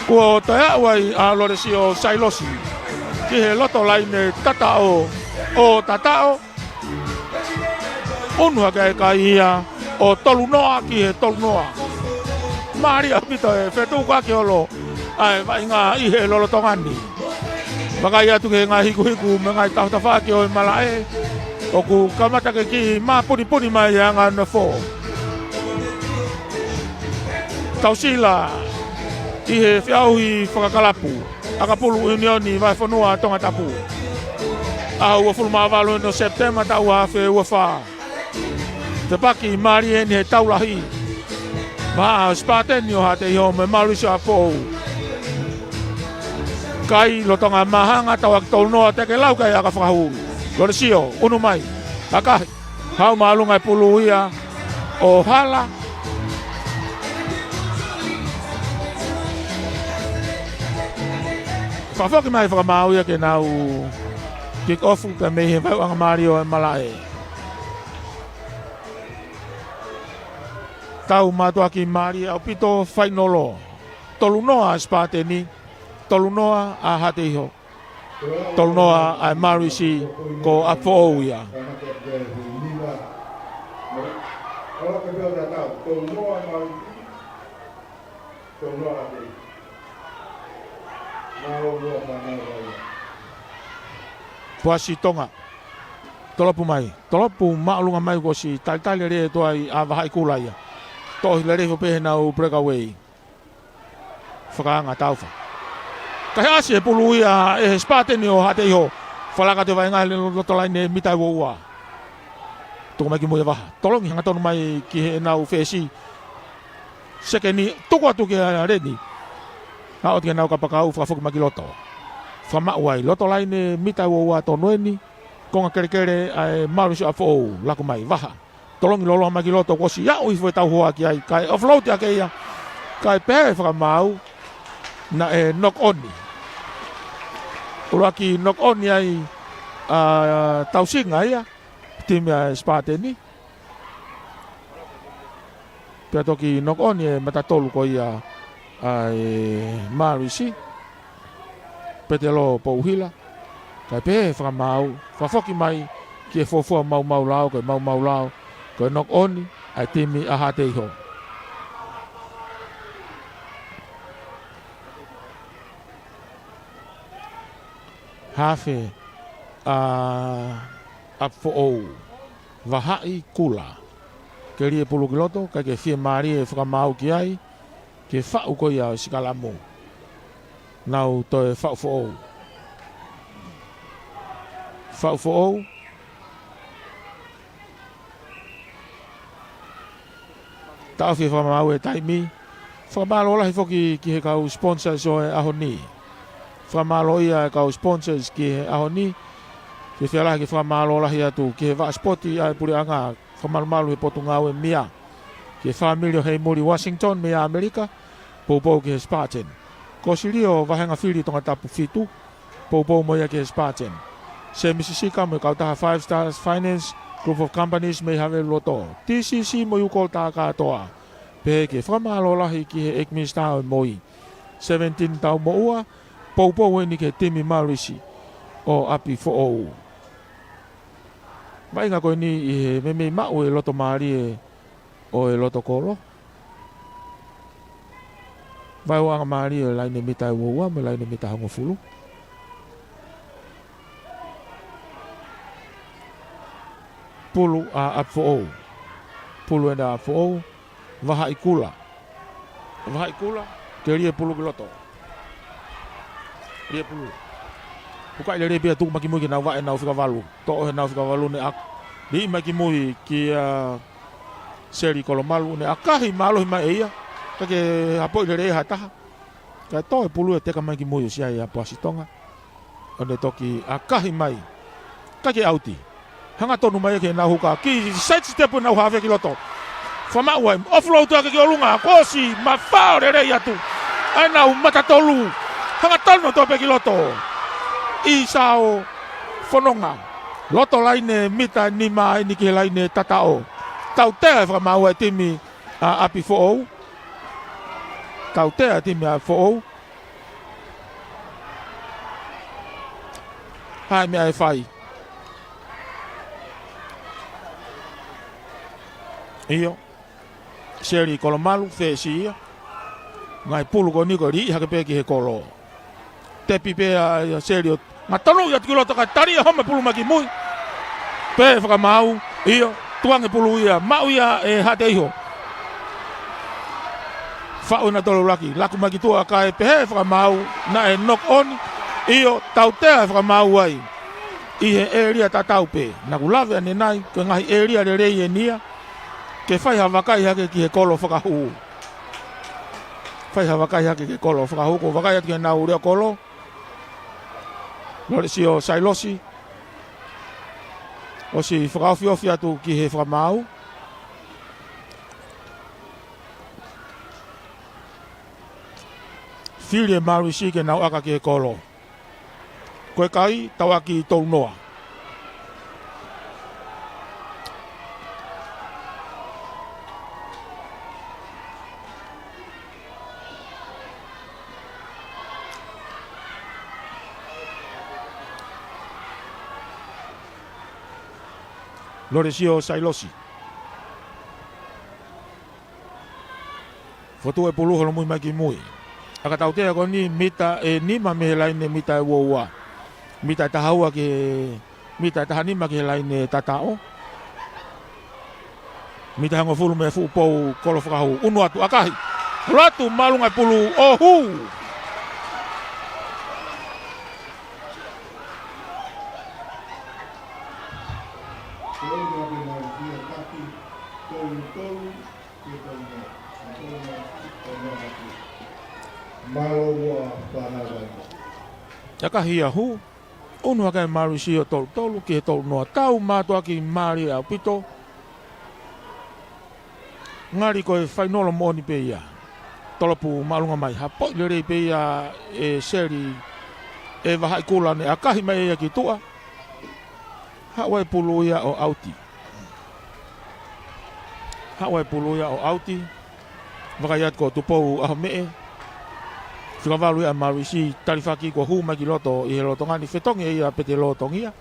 Kuo toe aʻu ai ʻa Lolesio Sailosi ki he loto laine tataʻo ʻo tataʻo. ʻUnu hake ai e kai ia ʻo tolu noa ki he tolu noa. Mālie ʻaupito e fetukuaki holo ʻa e vaʻinga ʻi he lolotonga ni. Vakai atu ki he ngaahi hikuhiku mo e ngaahi tafatafaʻaki ʻo e malaʻe. ʻOku kamata ke kiʻi māpunipuni mai e anga nofo. Tausila ʻi he feʻauhi fakakalapu ʻakapulu ʻiunioni vahefonua Tongatapu. ʻAho uofulu mā valu eni ʻo Sepitema taʻu ua afe ua fā. Fepaki mālie eni he tau lahi. Maʻa Sipateni ʻo Haʻateiho mo e Malusi ʻo ʻApifoʻou. Kai lolotonga māhanga tau ʻaki tolu noa, teʻeki lau kai ʻa e fakahū. Lolesio, ʻunu mai. ʻAkahi. Haʻu māʻolunga e pulu ia ʻo hala. Fakafoki mai fakamaau ia ke nau kick off pea mei he vaeuʻanga mālie ʻo e malaʻe. Tau mātuʻaki mālie ʻaupito, fainolo. Tolu noa ʻa Sipateni, tolu noa ʻa Haʻateiho. Tolu noa ʻa e Malusi ko ʻApifoʻou ia. Puasi Tonga. Tolopu mai. Tolopu māʻolunga mai kuo ʻosi talitali lelei atu ai ʻa Vahaʻi Kula ia. Toʻo lelei hifo pē heʻenau breakaway. Fakaanga taufa. Kae ʻasi e pulu ia ʻe he Sipateni ʻo Haʻateiho. Falaka atu e vaʻinga he loto laine mita ua ua. Tuku mai ki mui ʻe Vaha. Tolongi hangatonu mai ki heʻenau fesi. Sekeni, tuku atu kia Leni. Aʻu atu ki heʻenau kapakau, fakafoki mai ki loto. Fakamaʻu ai, loto laine mita ua ua tonu eni. Konga kelekele ʻa e Malusi ʻApifoʻou, laku mai, Vaha. Tolongi lōloa mai ki loto, kuo ʻosi aʻu hifo e tau hoa ki ai, kae offload hake ia, kae pehē fakamaau, naʻe knock on. ʻUluaki knock on ai ʻa Tausinga ia, timi ʻa Sipateni. Pea toki knock on e mata tolu ko ia ʻa e Malusi. Petelo Pouhila. Kae pehē fakamaau, fakafoki mai ki he fuofua maumau lao, ko e maumau lao, ko e knock on ʻa e timi ʻa Haʻateiho. Hafe ʻa ʻApifoʻou, Vahaʻi Kula. Keli e pulu ki loto, kae ke fiemālie e fakamaau ki ai. Ke faʻu ko ia ʻo e sikalamu. Nau toe faʻu foʻou. Faʻu foʻou. Taʻofi e fakamaau e taimi. Fakamālō lahi foki ki he kau sponsors ʻo e ʻaho ni. Fakamālō ia e kau sponsors ki he ʻaho ni. Fiefia lahi ke fakamālō lahi atu ki he vaʻa sipoti ʻa e puleʻanga. Fakamalumalu he Potungāue mia. Ki he fāmili ʻo Heimuli Washington mei ʻAmelika, poupou ki he Spartan. Ko Silio Vahenga Fili Tongatapu fitu, poupou mo ia ki he Spartan. Semisi Sika mo e kautaha Five Stars Finance, Group of Companies mei Havelu loto. T C C mo Yukol Takatoa. Pehē ki he fakamālō lahi ki he ʻEiki Minisitā ʻo e Moi. seventeen taumuʻa, poupou eni ki he timi Maruisi ʻo ʻApifoʻou. Vaʻinga ko eni ʻi he meimei maʻu e loto mālie ʻo e loto kolo. Vaeuaʻanga mālie ʻo e laine mita ʻe ua ua mo e laine mita hongofulu. Pulu ʻa ʻApifoʻou. Pulu ena ʻa ʻApifoʻou. Vahaʻi kula. Vahaʻi kula. Ke lie pulu ki loto. Lie pulu. Pukaʻi lelei pea tuku mai ki mui ke nau vaʻe ʻenau fika valu. Toʻo ʻenau fika valu ne ʻak-, liʻi mai ki mui kia Seli Kolomalu ne ʻakahi mālohi mai ʻe ia. Kae ke hapoʻi lelei ha taha. Kae toe pulu ʻe teka mai ki mui ʻo siʻi ai ʻa Poasi Tonga. ʻO ne toki ʻakahi mai. Kae ke ʻauti. Hangatonu mai ki heʻenau huka. Kiʻi side step ʻenau hāfe ki loto. Fakamaʻu ai. Offload ake ki ʻolunga. Kuo ʻosi mafaʻo lelei atu ʻa ʻenau mata tolu. Hangatonu atu pē ki loto. ʻIsao Fononga. Loto laine mita nima eni ki he laine tataʻo. Tautea e fakamaʻu ʻa e timi ʻa ʻApifoʻou. Tautea e timi ʻa ʻApifoʻou. Hai meʻa ʻe fai. ʻIo. Seli Kolomalu, fesi ia. Ngaahi pulu ko eni ko e liʻi hake pē ki he kolo. Tepi pē ʻa, ʻa Seli ʻo hangatonu ia atu ki loto kae tali ʻe Homa e pulu mai ki mui. Pehē fakamaʻu, ʻio, tukuange pulu ia, maʻu ia ʻe Haʻateiho. Faʻu ʻena tolulaki, laku mai ki tuʻa kae pehē fakamaʻu, naʻe knock on, ʻio, tautea e fakamaʻu ai. ʻI he ʻēlia tatau pē, naʻa ku lave ʻanenai, ko e ngaahi ʻēlia lelei eni ia, ke fai ha vakai hake ki he kolo fakahū. Fai ha vakai hake ki he kolo fakahū, ko e vakai atu ki heʻenau leʻo kolo. Lolesio Sailosi. ʻOsi fakaofiofi atu ki he fakamaʻu. Fili ʻe Maruisi ke nau ʻaka ki he kolo. Ko e kai, tauʻaki tolu noa. Lolesio Sailosi. Fotu e pulu holomui mai ki mui. ʻAka tautea ko eni mita ʻe nima mei he laine mita ʻe ua ua. Mita ʻe taha ua ki he, mita ʻe taha nima ki he laine tataʻo. Mita hongofulu mei he fuʻu pou kolo fakahū. ʻUnu atu ʻakahi. Holo atu māʻolunga e pulu ʻo hū. Tolu noa pē Maruisi, ʻo taki, tolu tolu, ke tolu noa. Tolu noa, tolu noa atu. Mālō ua fānau ai. ʻAkahi ia hū, ʻunu hake ʻe Maruisi ʻo tolu tolu ki he tolu noa, tau mātuʻaki mālie ʻaupito. Ngali ko e fainolo moʻoni pē ia. Tolopu māʻolunga mai, hapoʻi lelei pē ia ʻe Seli, ʻe Vahaʻi Kula ne ʻakahi mai ia ki tuʻa. Haʻu ai pulu ia ʻo ʻauti. Haʻu ai pulu ia ʻo ʻauti. Vakai atu ko Tupou ʻAhomeʻe. Fika valu ia ʻa Maruisi, talifaki kuo hū mai ki loto ʻi he lolotonga ni, fetongi ia Pete Lotongia.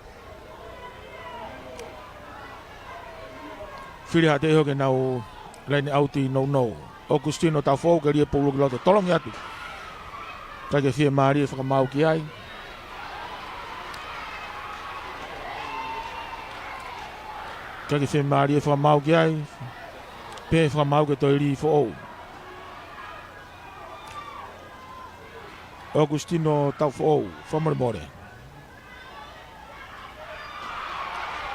Fili Haʻateiho ke nau laine ʻauti nounou. ʻOkusitino Taufou ke lie pulu ki loto, tolongi atu. ʻIkai ke fiemālie fakamaau ki ai. ʻIkai ke fiemālie fakamaau ki ai. Pehē fakamaau ke toe lī foʻou. ʻOkusitino Taufou, fakamolemole.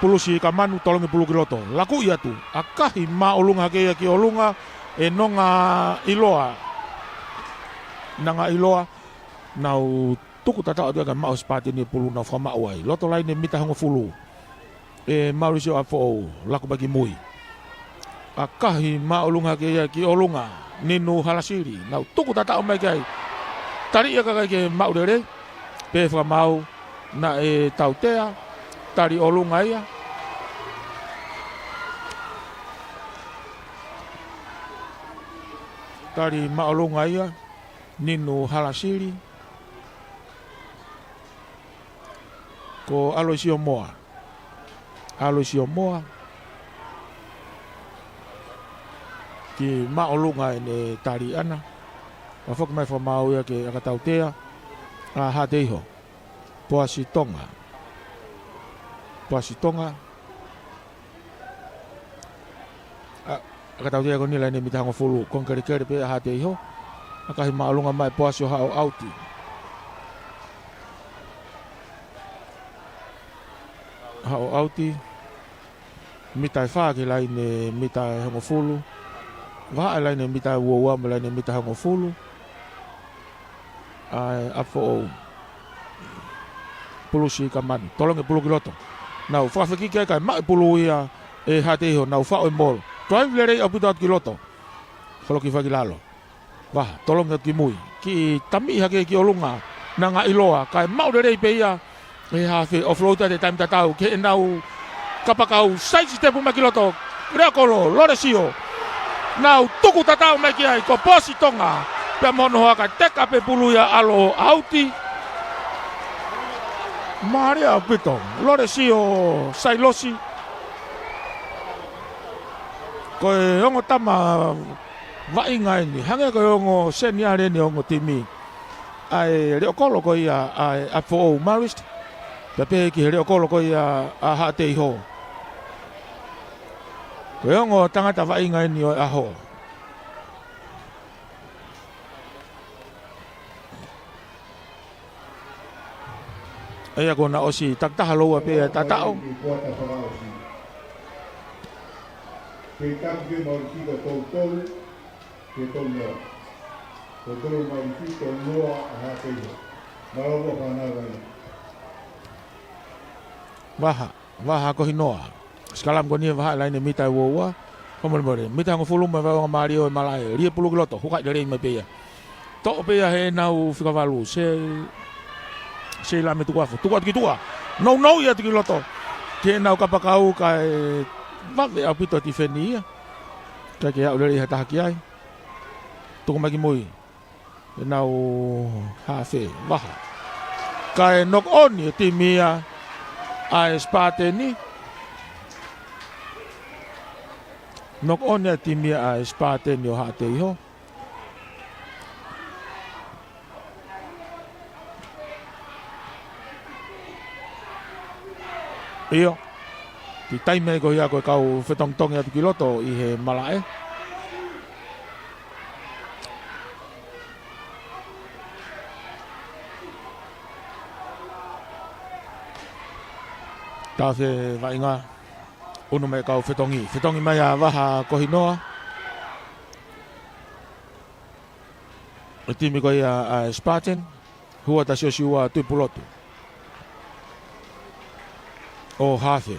Pulusi ka manu, tolongi pulu ki loto. Lakuʻi atu. ʻAkahi māʻolunga hake ia ki ʻolunga ʻe Nonga ʻIloa. Nonga ʻIloa. Nau tuku tataʻo atu ia kae maʻu e sipātini e pulu naʻa nau fakamaʻu ai. Loto laine mita hongofulu. ʻE Mauricio ʻApifoʻou, laku mai ki mui. ʻAkahi māʻolunga hake ia ki ʻolunga, Ninu Halasili, nau tuku tataʻo mai ki ai. Tali ia kae ʻikai ke maʻu lelei, pehē fakamaau, naʻe tautea, tali ʻolunga ia. Tali māʻolunga ia. Ninu Halasili, ko ʻAloisio Moa. ʻAloisio Moa, ki māʻolunga ʻene tali ʻana. Ka foki mai fakamaau ia ki he ʻakatautea ʻa Haʻateiho. Poasi Tonga. Poasi Tonga. ʻA, ʻakatautea ko eni laine mita hongofulu, konga kelekele pē ʻa Haʻateiho. ʻAkahi māʻolunga mai Poasi ʻo haʻu ʻo ʻauti. Haʻu ʻo ʻauti. Mita ʻe fā ki he laine mita ʻe hongofulu. Vahaʻa e laine mita ʻe uaua mo e laine mita ʻe hongofulu. ʻA e ʻApifoʻou. Pulusi ka manu. Tolongi e pulu ki loto. Nau fakafekiki ai kae maʻu e pulu ia ʻe Haʻateiho. Nau faʻo e molo. Drive lelei ʻaupito atu ki loto. Holoki fai ki lalo. Vaha, tolongi atu ki mui. Kiʻi tamiʻi hake ki ʻolunga. Naʻa ngali ʻiloa. Kae maʻu lelei pē ia ʻe he hafe, offload atu he taimi tatau ki heʻenau kapakau, side step mai ki loto. Leʻokolo, Lolesio. Nau tuku tatau mai ki ai, ko Poasi Tonga. Pea mo hono hoa kae take up e pulu ia ʻa ʻAlo ʻo ʻauti. Mālie ʻaupito. Lolesio Sailosi. Ko e ongo tama vaʻinga eni. Hangē ko e ongo seniale eni ʻo e ongo timi. ʻA e leʻokolo ko ia ʻa e ʻApifoʻou Marist, pea pehē ki he leʻokolo ko ia ʻa Haʻateiho. Ko e ongo tangata vaʻinga eni ʻo e ʻaho. ʻA ia kuo na ʻosi takitaha lōua pē ʻa e tataʻo. Pea tapu ke mau tiko toutou. Ke tonu. Ko tonu mai ki tonu a Haʻateiho. Mālō mo fānau ai. Vaha, vaha ko hinoa. Sikalamu ko eni vaha laine mita ʻe uaua. Fakamolemole. Mita hongofulu mo e vaʻinga mālie ʻo e malaʻe. Lie pulu ki loto. Hukaʻi lelei mai pē ia. Toʻo pē ia heʻenau fika valu. Se, se ila me tuku afo. Tuku atu ki tuʻa. Nounou ia atu ki loto. Ki heʻenau kapakau kae vave ʻaupito tifeni ia. Kae ʻikai ke aʻu lelei ha taha ki ai. Tuku mai ki mui. ʻEnau hafe, vaha. Kae knock on e timi ia ʻa e Spartan. Knock on e timi ia ʻa e Spartan ʻo Haʻateiho. ʻIo. Kiʻi taimi ai ko ia ko e kau fetongitongi atu ki loto ʻi he malaʻe. Tafe vaʻinga. Unu mai kau fetongi. Fetongi mai ʻa Vaha Kohinoa. ʻE timi ko ia ʻa e Spartan. Hua Tasiosiua Tuʻipulotu. ʻO hafe.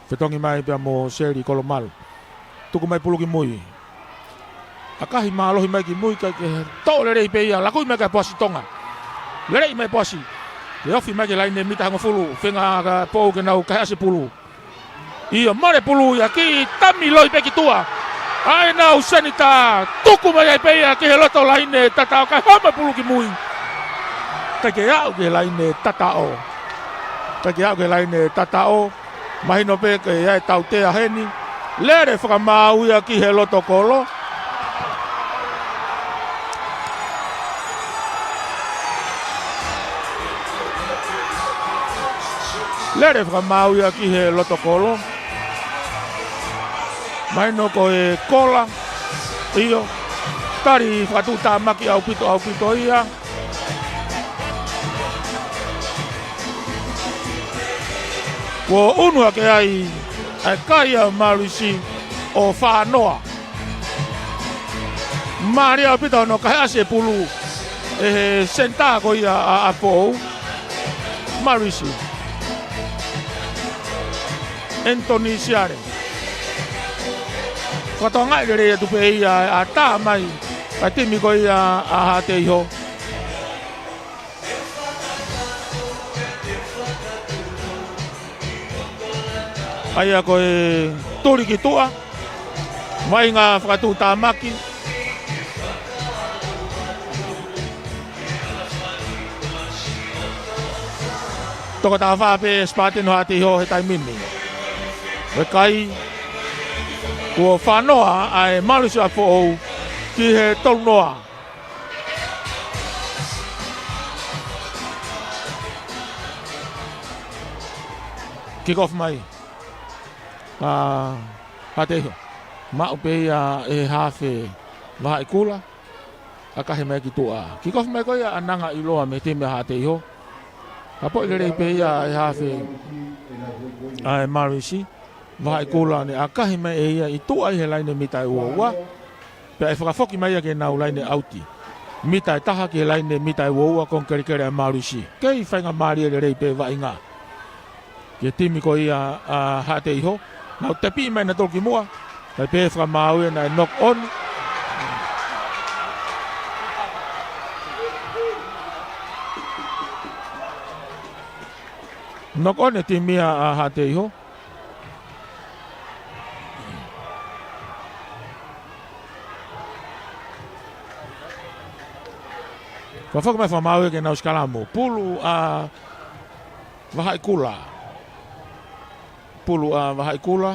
Fetongi mai pea mo Seli Kolomalu. Tuku mai pulu ki mui. ʻAkahi mālohi mai ki mui kae toʻo lelei pē ia, lakui mai kia Poasi Tonga. Lelei mai Poasi. Ke ofi mai ki he laine mita hongofulu, feinga ʻa Pou ke nau kahe ʻasi e pulu. ʻIo, mole pulu ia, kiʻi tami loi pē ki tuʻa. ʻAi ʻenau senitā, tuku mai ai pē ia ki he loto laine tataʻo, kae hama pulu ki mui. ʻIkai ke aʻu ki he laine tataʻo. ʻIkai ke aʻu ki he laine tataʻo. Mahino pē ke ʻi ai e tautea heni. Lele fakamaau ia ki he loto kolo. Lele fakamaau ia ki he loto kolo. Mahino ko e kola. ʻIo. Tali fakatuʻutāmaki ʻaupito, ʻaupito ia. Kuo unu hake ai ʻa e kai ʻa Marisi ʻo Fanoa. Mālie ʻaupito hono kahe ʻasi e pulu ʻe he senitā ko ia ʻa, ʻa Pou. Marisi. Anthony Siale. Fakatokangaʻi lelei atu pē ia ʻa e tā mai ʻa e timi ko ia ʻa Haʻateiho. ʻA ia ko e tuli ki tuʻa, vaʻinga fakatuʻutāmaki. Toko taha fā pē Spartan ʻo Haʻateiho he taimi ni. ʻOku ʻikai, kuo fā noa ʻa e Malu Sioʻafoʻou ki he tolu noa. Kick off mai ʻa Haʻateiho. Maʻu pē ia ʻe he hafe Vahaʻikula. ʻAkahi mai ki tuʻa. Kick off mai ko ia ʻa Nanga ʻIloa mei he timi ʻa Haʻateiho. Ka poʻi lelei pē ia ʻe he hafe ʻa e Malu ʻi Vahaʻikula, ne ʻakahi mai ʻe ia ʻi tuʻa ʻi he laine mita ʻe ua ua. Pea ʻe fakafoki mai ia ki heʻenau laine ʻauti. Mita ʻe taha ki he laine mita ʻe ua ua, konga kelekele ʻa e Malu ʻi. Kei faingamālie lelei pē vaʻinga ki he timi ko ia ʻa Haʻateiho. Nau tepiʻi mai nautolu ki muʻa. Kae pehē fakamaau ia, naʻe knock on. Knock on e timi ia ʻa Haʻateiho. Fakafoki mai fakamaau ia ke nau sikalamu. Pulu ʻa Vahaʻikula. Pulu ʻa Vahaʻikula.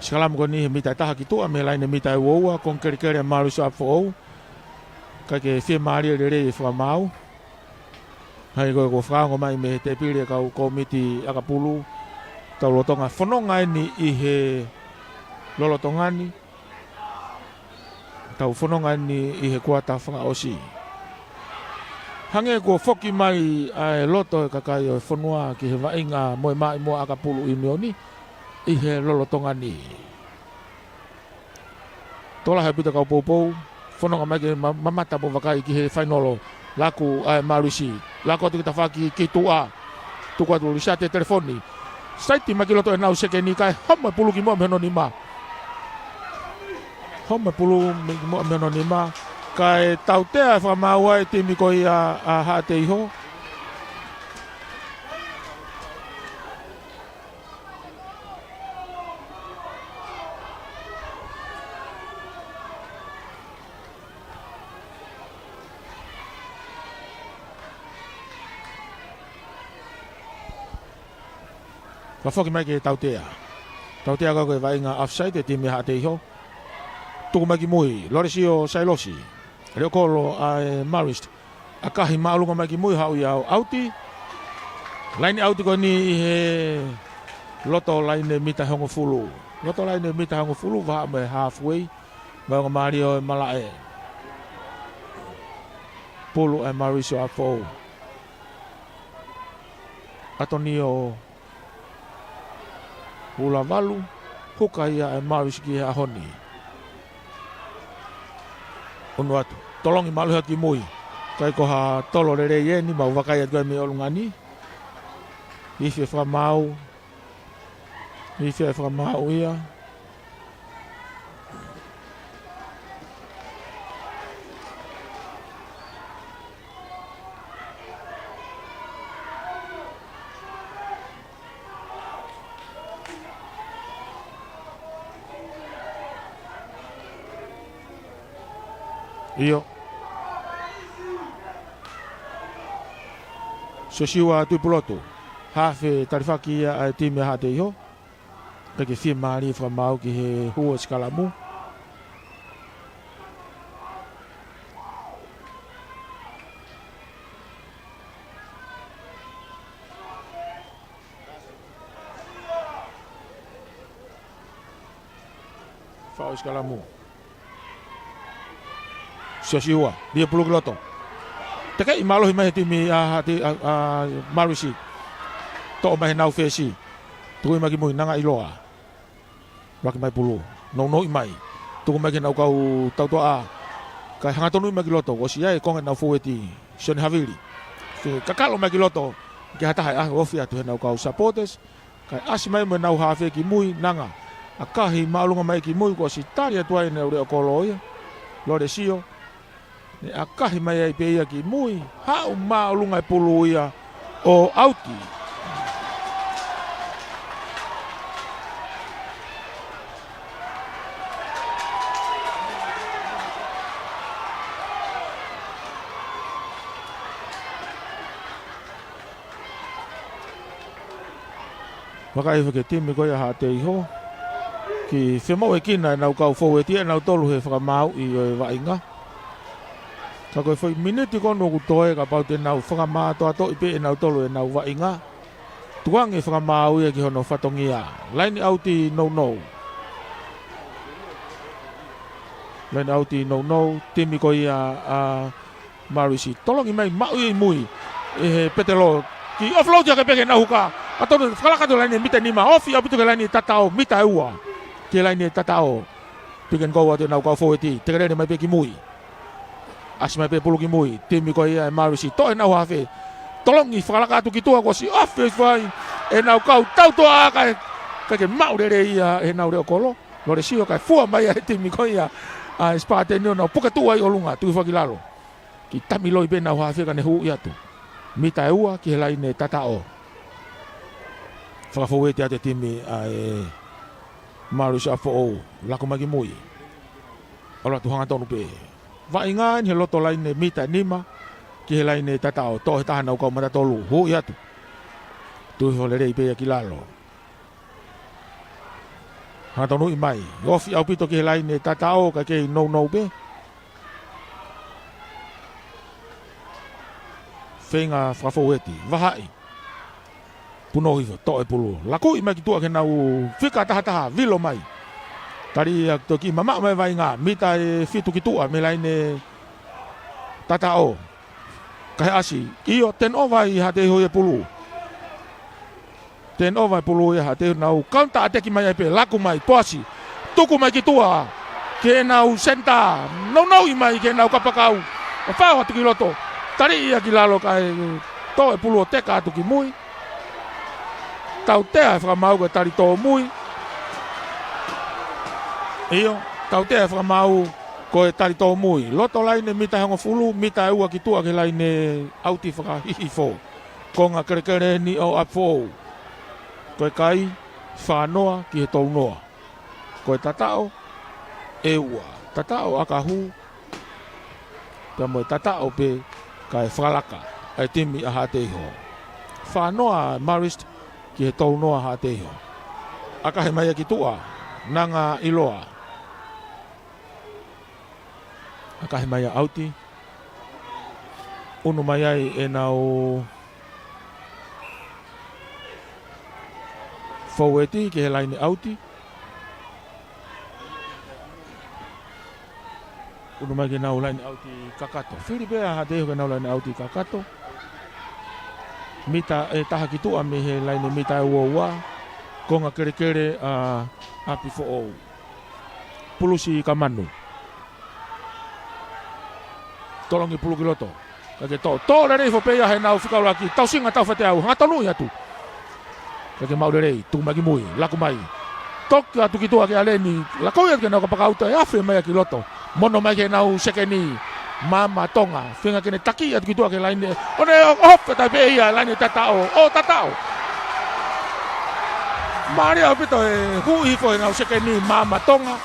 Sikalamu ko eni he mita ʻe taha ki tuʻa mei he laine mita ʻe ua ua, konga kelekele ʻa e Malu Sioʻafoʻou. Kae kei fiemālie lelei e fakamaau. Hangē ko e kuo fakaongo mai mei he tēpile ʻa e kau kōmiti ʻakapulu, tau lolotonga fononga eni ʻi he lolotonga ni. Tau fononga eni ʻi he kuata fakaʻosi. Hangē kuo foki mai ʻa e loto ʻo e kakai ʻo e fonua ki he vaʻinga mo e maʻimoa ʻakapulu ʻiunioni ʻi he lolotonga ni. Tokolahi ʻaupito kau poupou, fononga mai ke ma-, mamata mo vakai ki he fainolo. Laku ʻa e Malu ʻi. Laku atu ki tafaʻaki ki tuʻa. Tuku atu Lisiate telefoni. Saiti mai ki loto ʻenau sekeni kae homo e pulu ki muʻa mei hono nima. Homo e pulu mei, ki muʻa mei hono nima. Kae tautea e fakamaau ʻa e timi ko ia ʻa Haʻateiho. Fakafoki mai ke tautea. Tautea ko e vaʻinga offside e timi Haʻateiho. Tuku mai ki mui, Lolesio Sailosi. Leʻo kolo ʻa e Marist. ʻAkahi māʻolunga mai ki mui, haʻu ia ʻo ʻauti. Laine ʻauti ko eni ʻi he loto laine mita hongofulu. Loto laine mita hongofulu, vahaʻa mo e halfway. Mai ongo mālie ʻo e malaʻe. Pulu ʻa e Maurice ʻo Afoʻou. ʻAtonio Ulavalu, huka ia ʻa e Maurice ki he ʻaho ni. ʻUnu atu. Tolongi mālohi atu ki mui. ʻIkai ko ha tolo lelei eni, mau vakai atu ai mei ʻolunga ni. Ifi e fakamaau. Ifi e fakamaau ia. ʻIo. Siosiua Tuʻipulotu. Hafe talifaki ia ʻa e timi ʻa Haʻateiho. Pea ke fiemālie fakamaau ki he hū ʻo e sikalamu. Faʻu sikalamu. Siosiua, lie pulu ki loto. Tekeʻi mālohi mai he timi ʻa, ʻa, ʻa, ʻa Marist. Toʻo mai heʻenau fesi. Tuku mai ki mui, Nanga ʻIloa. Laki mai pulu. Nounou mai. Tuku mai ki heʻenau kau tautoʻa. Kae hangatonu mai ki loto. ʻOsi ʻa e konga ʻenau fōueti. Sione Havili. Fekakalo mai ki loto. Ke hataha ʻa ofi atu heʻenau kau supporters. Kae ʻasi mai mo ʻenau hafe ki mui, Nanga. ʻAkahi māʻolunga mai ki mui, kuo ʻosi tali atu ai ʻenau leʻo kolo ia. Lolesio. Ne ʻakahi mai ai pē ia ki mui, haʻu māʻolunga e pulu ia ʻo ʻauti. Vakai hifo ki he timi ko ia Haʻateiho, ke femoʻuekina ʻenau kau foueti ʻenau tolu he fakamāuʻi ʻo e vaʻinga. Ka ko e foʻi miniti ko eni ʻoku toe, kapau te nau fakamātoatoʻi pē ʻenau tolu ʻenau vaʻinga, tuku ange fakamāu ia ki hono fatongia. Laine ʻauti nounou. Laine ʻauti nounou, timi ko ia ʻa Marist. Tolongi mai maʻu ia ʻi mui ʻe he Petelo. Kiʻi offload hake pē ki heʻenau huka. ʻA tonu fakalaka atu laine mita nima, ofi ʻaupito ki he laine tataʻo, mita ʻe ua ki he laine tataʻo. Pick and go atu ʻenau kau foueti, teke lele mai pē ki mui. ʻAsi mai pē pulu ki mui, timi ko ia ʻa Marist, toʻo ʻenau hafe. Tolongi fakalaka atu ki tuʻa, kuo ʻosi ofi ʻo fai ʻenau kau tautoa, kae, kae ke maʻu lelei ia ʻe heʻenau leʻo kolo. Lore sio kae fua mai ʻa e timi ko ia ʻa e Spartan ʻo nau puke tuʻu ai ʻolunga, tuʻu hifo ki lalo. Kiʻi tamiloi pē ʻenau hafe ka ne hū atu. Mita ʻe ua ki he laine tataʻo. Fakafoueti atu e timi ʻa e Marist ʻa foʻou, laku mai ki mui. ʻAlu atu hangatonu pē. Vaʻinga eni he loto laine mita ʻe nima ki he laine tataʻo, toʻo ʻe he taha ʻenau kau mata tolu, hū atu. Tuʻu hifo lelei pē ia ki lalo. Hangatonuʻi mai, ofi ʻaupito ki he laine tataʻo, kae kei nounou pē. Feinga fakafoueti, vahaʻi. Punou hifo, toʻo e pulu. Lakuʻi mai ki tuʻa ki heʻenau fika tahataha, vilo mai. Tali ia, toki mamaʻo mai e vaʻinga, mita ʻe fitu ki tuʻa mei he laine tataʻo. Kae ʻasi, ʻio, turnover ʻe Haʻateiho e pulu. Turnover e pulu ʻe Haʻateiho, nau counter attack mai ai pē, laku mai, poasi. Tuku mai ki tuʻa ki heʻenau senitā, nounouʻi mai ki heʻenau kapakau. ʻO fao atu ki loto, tali ia ki lalo kae toʻo e pulu ʻo teka atu ki mui. Tautea e fakamāu ko e tali tōmui. ʻIo, tautea e fakamāu ko e tali tōmui. Loto laine mita ʻe hongofulu, mita ʻe ua ki tuʻa ki he laine ʻauti fakahihifo. Konga kelekele eni ʻo ʻApifoʻou. Ko e kai, fā noa ki he tolu noa. Ko e tataʻo ʻe ua. Tataʻo ʻakahū. Pea mo e tataʻo pē kae fakalaka ʻa e timi ʻa Haʻateiho. Fā noa Marist ki he tolu noa Haʻateiho. ʻAkahi mai ia ki tuʻa, nanga ʻiloa. ʻAkahi mai ia ʻauti. ʻUnu mai ai ʻenau foueti ki he laine ʻauti. ʻUnu mai ki heʻenau laine ʻauti kakato. Fili pē ʻa Haʻateiho ki heʻenau laine ʻauti kakato. Mita ʻe taha ki tuʻa mei he laine mita ʻe ua ua. Konga kelekele ʻa ʻApifoʻou. Pulusi ka manu. Tolongi pulu ki loto. Kae ke toʻo, toʻo lelei hifo pē ia heʻenau fika ʻuluaki, tausinga taufateau, hangatonuʻi atu. Kae ke maʻu lelei, tuku mai ki mui, laku mai. Toki atu ki tuʻa ki ʻAleni, laku ia ki heʻenau kapakau, toe afe mai ia ki loto. Mono mai ki heʻenau sekeni, Maama Tonga, feinga ke ne taki atu ki tuʻa ki he laine, ʻo ne ʻo, ʻo fetaʻi pē ia, laine tataʻo, ʻo tataʻo. Mālie ʻaupito e hū hifo heʻenau sekeni, Maama Tonga.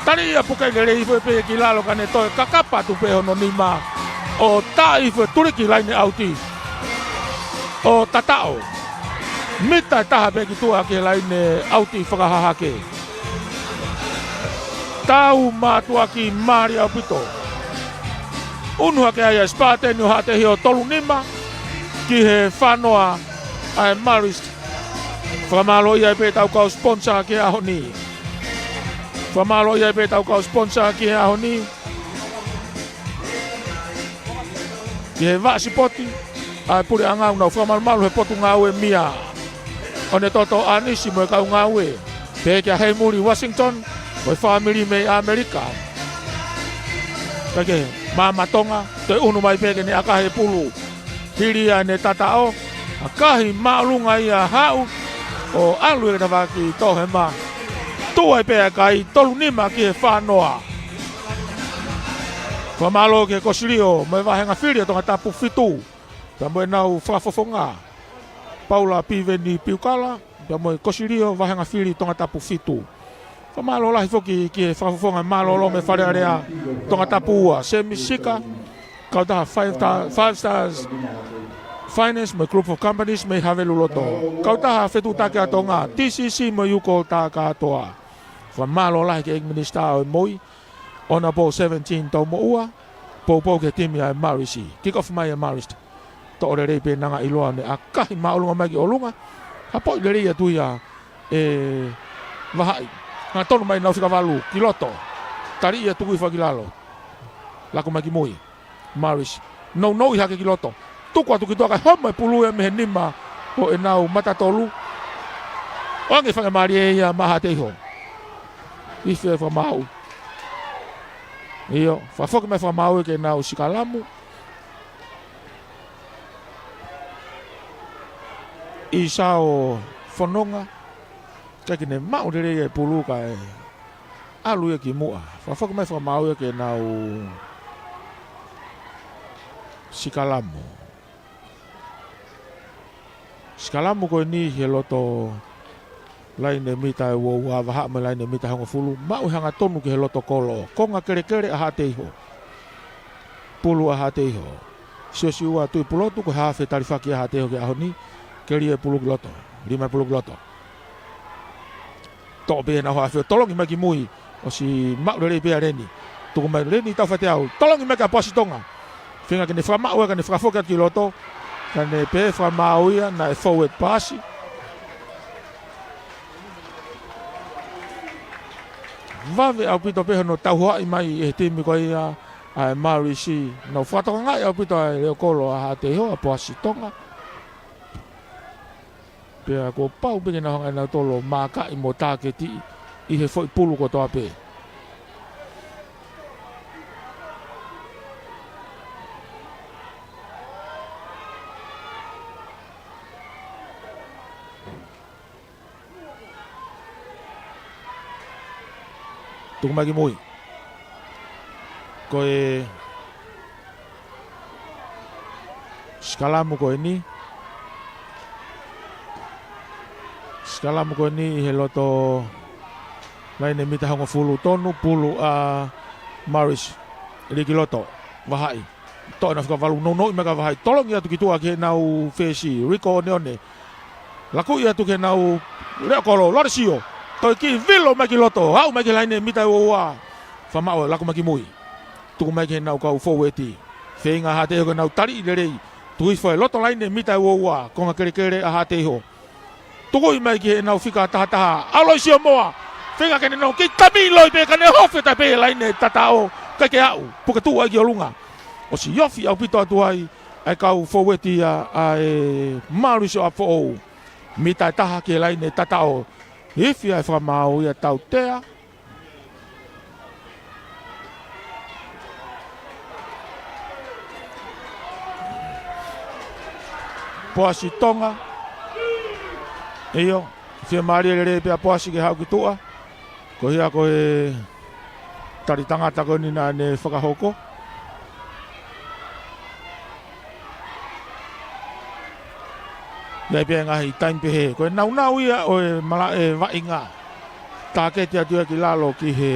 Tali ia puke lelei hifo pē ki lalo ka ne toe kakapa atu pē hono nima. ʻO taʻi hifo e tuliki laine ʻauti. ʻO tataʻo. Mita ʻe taha pē ki tuʻa ki he laine ʻauti fakahahake. Tau mātuʻaki mālie ʻaupito. ʻUnu hake ai ʻa e Spartan ʻo Haʻateiho tolu nima ki he fā noa ʻa e Marist. Fakamālō ai pē ʻetau kau sponsor ki he ʻaho ni. Fakamālō ai pē ʻetau kau sponsor ki he ʻaho ni. Ki he vaʻa sipoti ʻa e puleʻanga, ʻoku nau fakamalumalu he Potungāue Mia. ʻO ne toto ʻanisi mo e kau ngāue. Pehē kia Heimuli Washington, mo e fāmili mei ʻAmelika. Kae ke Maama Tonga, toe ʻunu mai pē ke ne ʻakahi e pulu. Hili ia ʻene tataʻo, ʻakahi māʻolunga ia haʻu, ʻo ʻalu e tavaki tohema. Tuʻu ai pē ʻa e kai, tolu nima ki he fā noa. Fakamālō ki he Kosilio, mo e vāhenga fili ʻo Tongatapu fitu. Pea mo ʻenau fakafofonga, Paula Piveni Piukala, pea mo e Kosilio vāhenga fili Tongatapu fitu. Fakamālō lahi foki ki he fakafofonga mālōlō mei Fale Alea Tongatapu ua, Semi Sika, kautaha Five Star, Five Stars Finance mo e Group of Companies mei Haveluloto. Kautaha Fetuʻutaki ʻa Tonga, T C C mo e Uko Takatoa. Fakamālō lahi ki he ʻEiki Minisitā ʻo e MOI, Honourable Seventeen Toumoʻua, poupou ki he timi ʻa e Marist. Kick off mai ʻa e Marist. Toʻo lelei pē nanga ʻiloa ne ʻakahi māʻolunga mai ki ʻolunga. Hapoʻi lelei atu ia ʻe Vahaʻi. Hangatonu mai ʻenau fika valu ki loto. Taliʻi ia tuku hifo ki lalo. Laku mai ki mui. Marist. Nounou hake ki loto. Tuku atu ki tuʻa kae homo e pulu ia mei he nima ʻo ʻenau mata tolu. ʻOange fakamālie ia maʻa Haʻateiho. Ifi e fakamaau. ʻIo, fakafoki mai fakamaau ia ki heʻenau sikalamu. ʻIsao Fononga. Kae ʻikai ke ne maʻu lelei e pulu kae ʻalu ia ki muʻa. Fakafoki mai fakamaau ia ki heʻenau sikalamu. Sikalamu ko eni he loto laine mita ʻe ua ua, vahaʻa mo e laine mita hongofulu, maʻu e hangatonu ki he loto kolo. Konga kelekele ʻa Haʻateiho. Pulu ʻa Haʻateiho. Siosiua Tuʻipulotu, ko e hafe talifaki ʻa Haʻateiho ki he ʻaho ni. Kelia e pulu ki loto. Lima e pulu ki loto. Toʻo pē ʻenau hafe, tolongi mai ki mui. ʻOsi maʻu lelei pē ʻa Leni. Tuku mai Leni Taufateau. Tolongi mai kia Poasi Tonga. Feinga ke ne fakamaʻu ia, ka ne fakafoki atu ki loto. Ka ne pehē fakamaau ia, naʻe forward pass. Vave ʻaupito pē hono tauhoaʻi mai ʻe he timi ko ia ʻa e Marist. Nau fakatokangaʻi ʻaupito ʻa e leʻo kolo ʻa Haʻateiho, ʻa Poasi Tonga. Pea kuo pau pē ke nau hanga ʻe nautolu ʻo mākaʻi mo tāketiʻi ʻi he foʻi pulu kotoa pē. Tuku mai ki mui. Ko e sikalamu ko eni. Sikalamu ko eni ʻi he loto laine mita hongofulu, tonu, pulu ʻa Marist. Lī ki loto. Vahaʻi. Toʻo ʻenau fika valu, nounou mai kia Vahaʻi. Tolongi atu ki tuʻa ki heʻenau fesi. Riko Oneone. Lakuʻi atu ki heʻenau leʻo kolo, Lolesio. Toe kiʻi vilo mai ki loto, aʻu mai ki he laine mita ʻe ua ua. Fakamaʻu, laku mai ki mui. Tuku mai ki heʻenau kau foueti. Feinga ʻa Haʻateiho ke nau taliʻi lelei. Tuku hifo e loto laine mita ʻe ua ua, konga kelekele ʻa Haʻateiho. Tukuʻi mai ki heʻenau fika taha taha, ʻAloisio Moa. Feinga ke ne nau kiʻi tami loi pē, ka ne hofe tai pē laine tataʻo, ʻikai ke aʻu, puke tuʻu ai ki ʻolunga. ʻOsi ofi ʻaupito atu ai ʻa e kau foueti ia ʻa e Marist ʻo ʻApifoʻou. Mita ʻe taha ki he laine tataʻo. Ifi ai fakamaau ia, tautea. Poasi Tonga. ʻIo, fiemālie lelei pē ʻa Poasi ke haʻu ki tuʻa. Ko ia ko e tali tangata ko eni naʻa ne fakahoko. ʻI ai pē ngaahi taimi pehē. Ko e naunau ia ʻo e malaʻe vaʻinga. Tāketi atu ia ki lalo ki he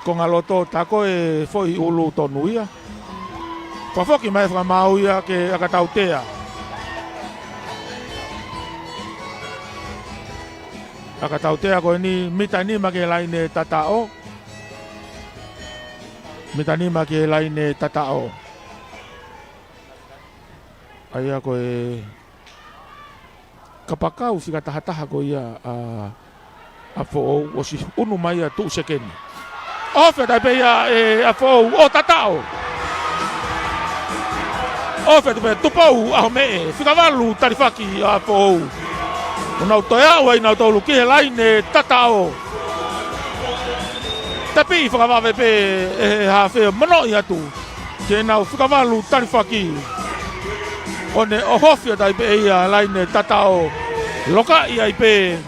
konga loto, tā ko e foʻi ʻulu tonu ia. Fakafoki mai fakamaau ia kia ʻAkatautea. ʻAkatautea ko eni, mita nima ki he laine tataʻo. Mita nima ki he laine tataʻo. ʻA ia ko e kapakau fika taha taha ko ia ʻa ʻApifoʻou, ʻosi ʻunu mai ia tuʻu sekeni. Hofe tai pē ia ʻe ʻApifoʻou ʻo tataʻo. Hofe atu pē Tupou ʻAhomeʻe, fika valu talifaki ʻa ʻApifoʻou. ʻO nau toe aʻu ai nautolu ki he laine tataʻo. Tepiʻi fakavave pē ʻe he hafe, monoʻi atu. Ke nau fika valu talifaki. ʻO ne ʻohofi atu ai pē ia laine tataʻo. Lokaʻi ai pē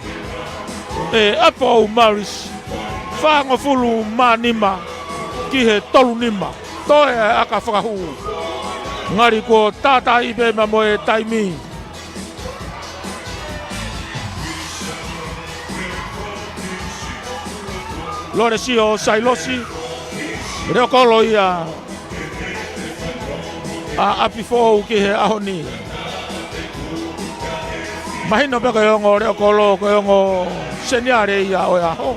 ʻe ʻApifoʻou Marist. Fāngofulu mā nima ki he tolu nima. Toe ʻa e ʻaka fakahū. Ngali kuo tātāiʻi pē maʻa mo e taimi. Lolesio Sailosi, leʻo kolo ia ʻa ʻApifoʻou ki he ʻaho ni. Mahino pē ko e ongo leʻo kolo, ko e ongo seniale ia ʻo e ʻaho.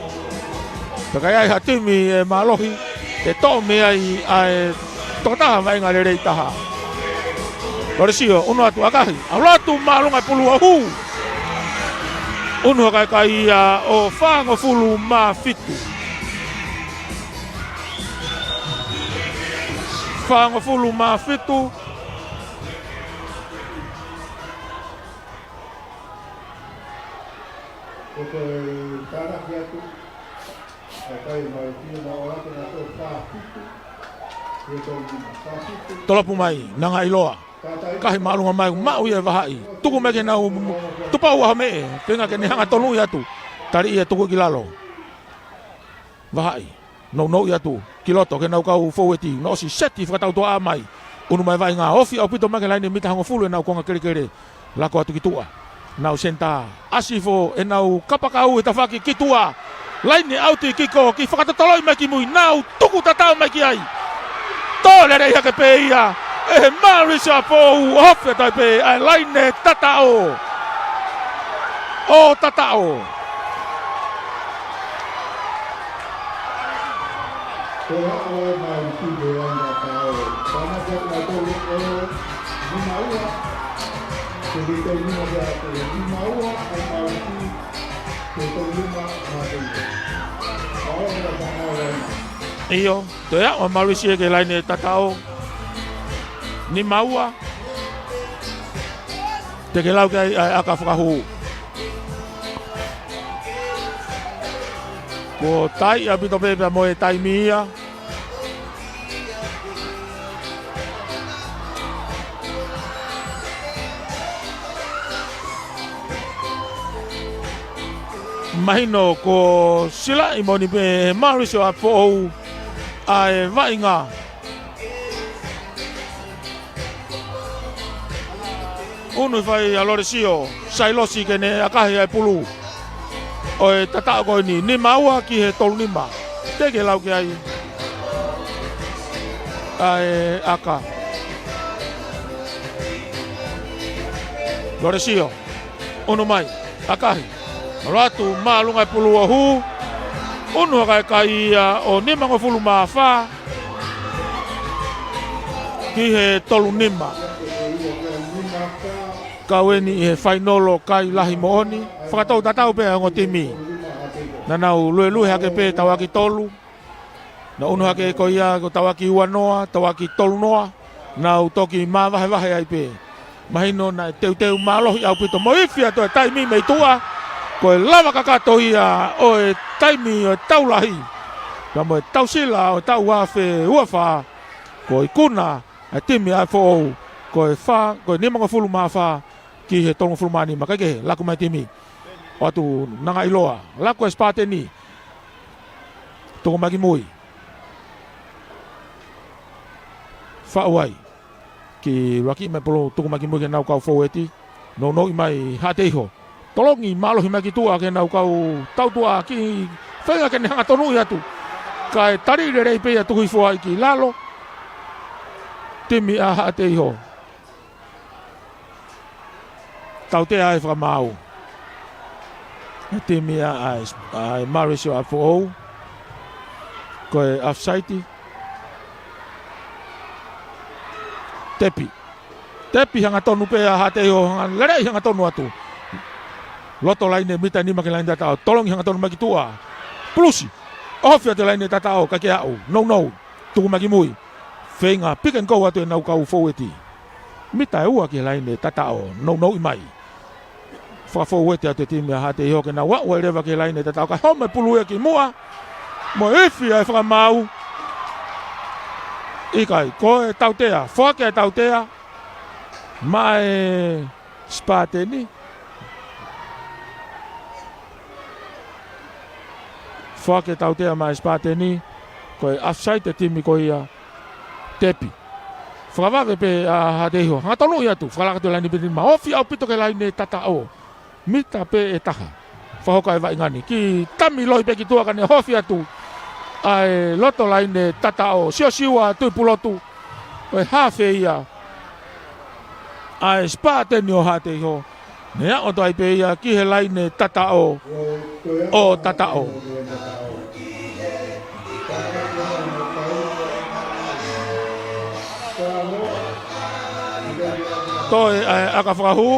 Pea ka ʻi ai ha timi ʻe mālohi, ʻe toʻo mei ai ʻa e tokotaha vaʻinga lelei taha. Lolesio, unu atu, ʻakahi, ʻalu atu māʻolunga e pulu ʻo hū. Unu hake kai ia ʻo fāngofulu mā fitu. Fāngofulu mā fitu. Ko e tānaki atu ʻa e kai mai ki na o ake na to fā fitu. Ia to ni fā fitu. Tolopu mai, Nangailoa. Kahi māʻolunga mai, maʻu ia e vahaʻi. Tuku mai ke nau tupau ʻaho meʻe, feinga ke ne hanga tonuʻi atu. Tali ia tuku ki lalo. Vahaʻi. Nounou atu ki loto ke nau kau foueti, nau ʻosi seti fakatautoʻa mai. Unu mai vaʻinga, ofi ʻaupito mai ki he laine mita hongofulu ʻenau konga kelekele. Lako atu ki tuʻa. Nau senitā, ʻasi hifo ʻenau kapakau he tafaʻaki ki tuʻa. Laine ʻauti kiko, kiʻi fakatotoloʻi mai ki mui, nau tuku tatau mai ki ai. Tō lelei hake pē ia ʻe he Maurice ʻApifoʻou, ʻohofi atu ai pē ʻa e laine tataʻo. ʻO tataʻo. Ko e ʻaho e mau ki he ana tau. Pana ke na tau e nima ua. Ke ke tau nima ke atu. Nima ua, e mau ki he tau nima, ma te. ʻAho na tau e nima. ʻIo, toe ʻa Maurice ki he laine tataʻo. Nima ua. Te ke lau ki ai ʻa e ʻaka fakahū. Kuo taiʻi ʻaupito pē pea mo e taimi ia. Mahino kuo silaʻi moʻoni pē ʻe Maurice ʻApifoʻou ʻa e vaʻinga. Unu hifo ai ʻa Lolesio Sailosi ke ne ʻakahi ʻa e pulu ʻo e tataʻo ko eni, nima ua ki he tolu nima. Te ke lau ki ai ʻa e ʻaka. Lolesio, unu mai, ʻakahi. ʻAlu atu māʻolunga e pulu ʻo hū. Unu hake kai ia ʻo nimangofulu mā fā ki he tolu nima. Kau eni ʻi he fainolo kai lahi moʻoni. Fakatou tatau pē ʻa e ongo timi. Naʻa nau luelue hake pē tauaki tolu. Naʻa unu hake ko ia ko e tauaki ua noa, tauaki tolu noa. Nau toki māvahevahe ai pē. Mahino naʻe teuteu mālohi ʻaupito mo ifi atu e taimi mei tuʻa. Ko e lava kakato ia ʻo e taimi ʻo e tau lahi. Pea mo e tau sila ʻo e tau ua afe ua fā. Ko e ikuna ʻa e timi ʻApifoʻou. Ko e fā, ko e nimangofulu mā fā ki he tolungofulu mā nima. Kae kehe, laku mai timi. ʻOatu Nangailoa. Laku e Sipateni. Tuku mai ki mui. Faʻu ai. Kiʻi luaki mai pulu tuku mai ki mui ke nau kau foueti. Nounou mai Haʻateiho. Tolongi mālohi mai ki tuʻa ke nau kau tautuʻa ki feinga ke ne hanga tonuʻi atu. Kae tali lelei pē ia tuku hifo ai ki lalo. Timi ʻa Haʻateiho. Tautea ai fakamaau. Timi ʻa, ʻa, ʻa Maurice ʻApifoʻou. Ko e ʻafisaiti. Tepi. Tepi hangatonu pē ʻa Haʻateiho hanga lelei hangatonu atu. Loto laine mita nima ki he laine tataʻo. Tolongi hangatonu mai ki tuʻa. Pulusi. ʻOhofi atu e laine tataʻo kae ke aʻu. Nounou. Tuku mai ki mui. Feinga pick and go atu ʻenau kau foueti. Mita ʻe ua ki he laine tataʻo. Nounouʻi mai. Fakafoueti atu e timi ʻa Haʻateiho ke nau aʻu ai leva ki he laine tataʻo kae homo e pulu ia ki muʻa. Mo ifi ai fakamaau. ʻIkai, ko e tautea, foaki e tautea. Maʻa e Sipateni. Foaki e tautea maʻa e Sipateni. Ko e ʻafisaiti e timi ko ia. Tepi. Fakavave pē ʻa Haʻateiho. Hanga tonuʻi atu. Fakalaka atu e laine mita nima. ʻOhofi ʻaupito ki he laine tataʻo. Mita pē ʻe taha. Fakahoko e vaʻinga ni. Kiʻi tami loi pē ki tuʻa kae ne ʻohofi atu. ʻA e loto laine tataʻo. Siosiua Tuʻipulotu. Ko e hafe ia. ʻa e Spartan ʻo Haʻateiho. Ne aʻu atu ai pē ia ki he laine tataʻo ʻo tataʻo. Toe ʻa e ʻaka fakahū.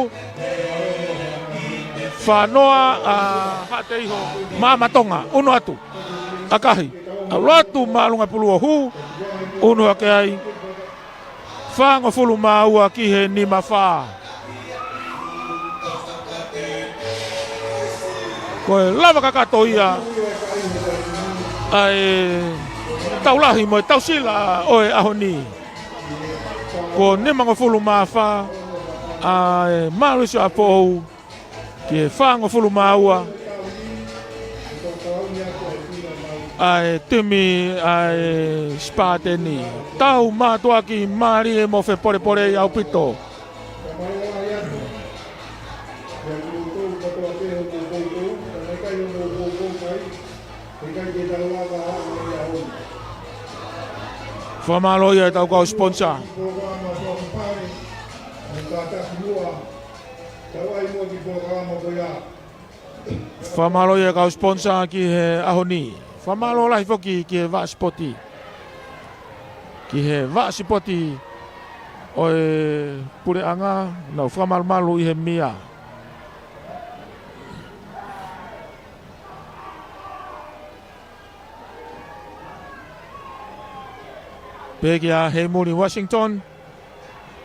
Fānoa ʻa Haʻateiho, Maʻamatonga, ʻunu atu. ʻAkahi, ʻalu atu māʻolunga pulu ʻo hū, ʻunu hake ai. Fāngofulu mā ua ki he nima fā. Ko e lava kakato ia ʻa e tau lahi mo e tau sila ʻo e ʻaho ni. Ko nimangofulu mā fā ʻa e Marist ʻApifoʻou ki he fāngofulu mā ua ʻa e timi ʻa e Spartan. Tau mātuʻaki mālie mo fepolepole ʻaupito. Fakamālō ia ʻetau kau sponsor. Fakamālō ia kau sponsor ki he ʻaho ni. Fakamālō lahi foki ki he vaʻa sipoti. Ki he vaʻa sipoti ʻo e puleʻanga, nau fakamalumalu ʻi he mia. Pehē kia Heimuli Washington.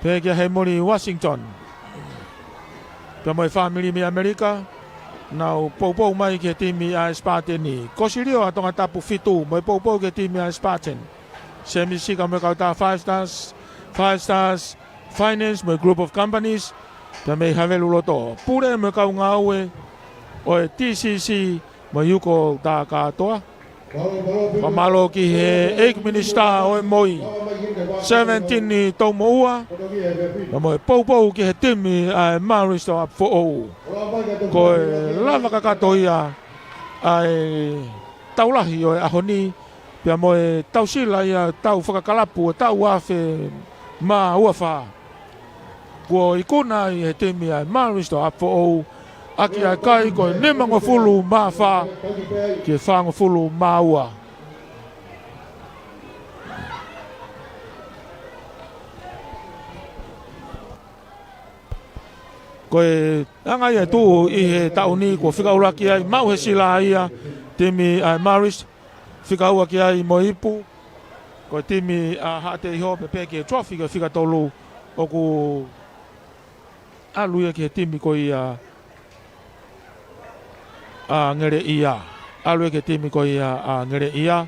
Pehē kia Heimuli Washington. Pea mo e fāmili mei ʻAmelika, nau poupou mai ki he timi ʻa e Spartan. Kosilio ʻa Tongatapu fitu, mo e poupou ki he timi ʻa e Spartan. Semi Sika mo e kautaha Five Stars, Five Stars Finance mo e Group of Companies, pea mei Haveluloto. Pule mo e kau ngāue ʻo e T C C mo e Yuko Takatoa. Fakamālō ki he ʻEiki Minisitā ʻo e MOI, Sevenitini Toumoʻua, pea mo e poupou ki he timi ʻa e Marist ʻApifoʻou. Ko e lava kakato ia ʻa e tau lahi ʻo e ʻaho ni, pea mo e tau sila ia tau fakakalapu ʻo e taʻu ua afe mā ua fā. Kuo ikuna ai he timi ʻa e Marist ʻApifoʻou, ʻaki ʻa e kai ko e nimangofulu mā fā ki he fāngofulu mā ua. Ko e anga ia ʻe tuʻu ʻi he taʻu ni kuo fika ʻuluaki ai, maʻu he sila ia timi ʻa e Marist, fika ua ki ai mo e ipu ko e timi ʻa Haʻateiho, pea pehē ki he trophy ko e fika tolu ʻoku ʻalu ia ki he timi ko ia ʻa Ngeleʻia. ʻAlu ia ki he timi ko ia ʻa Ngeleʻia.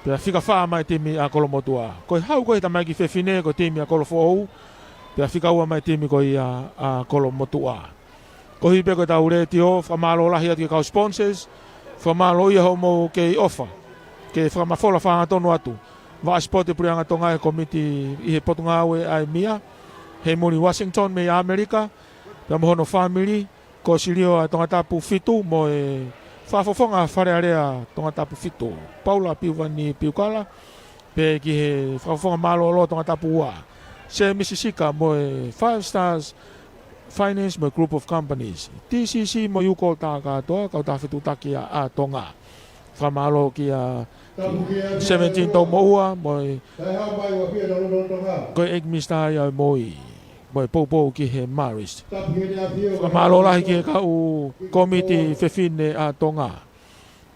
Pea fika fā mai timi ʻa Kolomotuʻa. Ko e hau ko ē he tamaiki fefine ko e timi ʻa Kolofoʻou. Pea fika ua mai timi ko ia ʻa Kolomotuʻa. Koeʻuhi pē ko ʻetau letiō, fakamālō lahi atu ki he kau sponsors, fakamālō ia hoʻomou kei ʻofa ke fakamafola fakahangatonu atu vaʻa sipoti puleʻanga Tonga he komiti ʻi he potungāue ʻa e mia, Heimuli Washington mei ʻAmelika, pea mo hono fāmili, Kosilio ʻa Tongatapu fitu mo e fakafofonga Fale Alea Tongatapu fitu, Paula Piuvani Piukala, pehē ki he fakafofonga mālōlō Tongatapu ua, Semisi Sika mo e Five Stars Finance mo e Group of Companies, T C C mo Yuko Takatoa, kautaha fetuʻutaki ʻa Tonga. Fakamālō kia Sevenitini Toumoʻua mo e, ko e ʻEiki Minisitā ia ʻo e MOI, mo e poupou ki he Marist. Fakamālō lahi ki he kau komiti fefine ʻa Tonga,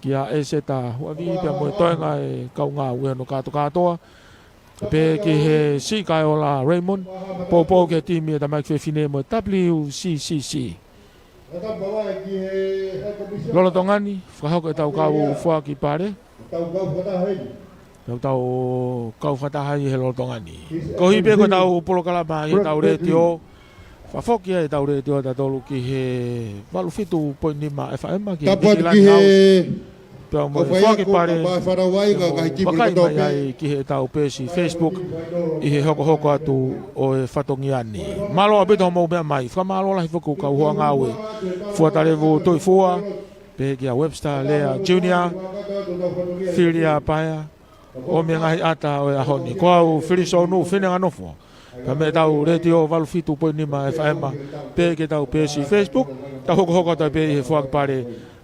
kia ʻEseta Huavi pea mo e toenga e kau ngāue hono kātokātoa. Pehē ki he Siʻi Kaeola Raymond, poupou ki he timi ʻa e tamaiki fefine mo e W C C C. Lolotonga ni, fakahoko ʻetau kau foaki pale. Tau kau fakataha ʻi he lolotonga ni. Koeʻuhi pē ko ʻetau polokalama ʻi heʻetau letiō. Fakafoki ai ʻetau letiō ʻa tautolu ki he valu fitu poini nima F M ki he Tapu atu Nisilani ki he House. Pea mo e foaki pale, vakai mai ai ki heʻetau peesi Facebook ʻi he hokohoko atu ʻo e fatongia ni. Mālō ʻaupito hoʻomou meʻa mai. Fakamālō lahi foki ki he kau hoa ngāue, Fuatalevu Tuʻifua, pehē kia Webster Lea Junior, Filia Paea, ʻo mei he ngaahi ʻata ʻo e ʻaho ni. Ko au Filisounu Finenganofo, Ka mei heʻetau letiō valu fitu poini nima F M, pea ki heʻetau peesi Facebook, tau hokohoko atu pē ʻi he foaki pale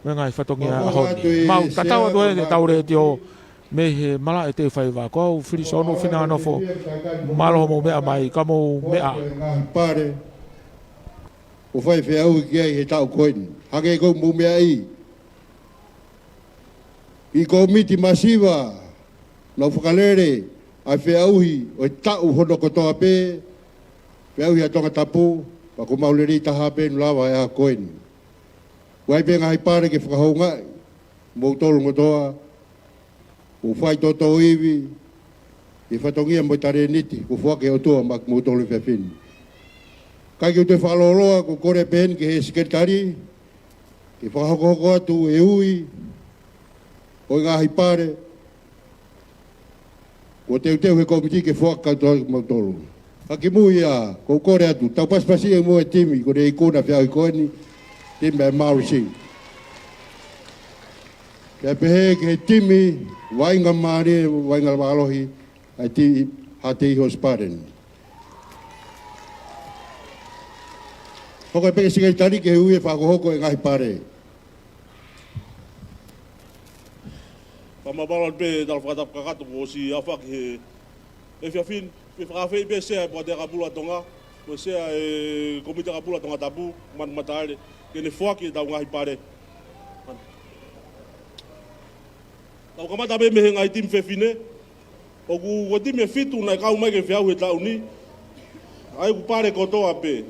mo e ngaahi fatongia ʻaho ni. Mau tatau atu ʻetau letiō mei he malaʻe Teufaiva, ko au Filisonu Finanganofo, mālō hoʻomou meʻa mai, ka mou meʻa. Ngaahi pale ʻoku fai feʻauhi ki ai he taʻu ko eni. Hangē ko hoʻomou meʻa ʻi, ʻi he kōmiti masiva, nau fakalele ʻa e feʻauhi ʻo e taʻu hono kotoa pē, feʻauhi ʻa Tongatapu, pea ko mau lelei taha pē ʻoku lava he ʻaho ko eni. ʻOku ʻi ai pē ngaahi pale ke fakahoungaʻi kimoutolu kotoa, ʻo fai tōtōivi ʻi he fatongia mo e talēniti kuo foaki ʻe he ʻOtua maʻa kimoutolu he efiafi ni. Kae ʻikai ke u toe fakalōloa, ʻoku ou kole pē heni ki he sekelitali ke fakahokohoko atu e ui ʻo e ngaahi pale kuo teuteu he kōmiti ke foaki atu kiate kimoutolu. Ka kimui ia, ʻoku ou kole atu, tau pasipasi ʻe mo e timi kuo ne ikuna feʻauhi ko eni, timi ʻa e Marusi. Pea pehē ki he timi vaʻinga mālie, vaʻinga mālohi, ʻa e timi Haʻateiho Spartan. Hoko pē ki he sekelitali ke ui e fakahokohoko e ngaahi pale. Fakamālō pē, tala fakatapu kakato kuo ʻosi aofaki he efiafi ni, pea fakaafeʻi pē Sea ʻo e Poate ʻAkapulu ʻa Tonga, mo e Sea ʻo e Kōmiti ʻAkapulu ʻa Tongatapu, Manu Mataele, ke ne foaki ʻetau ngaahi pale. Tau kamata pē mei he ngaahi timi fefine, ʻoku, ko e timi ʻe fitu naʻe kau mai ki he feʻauhi he taʻu ni, ʻa ia ʻoku pale kotoa pē.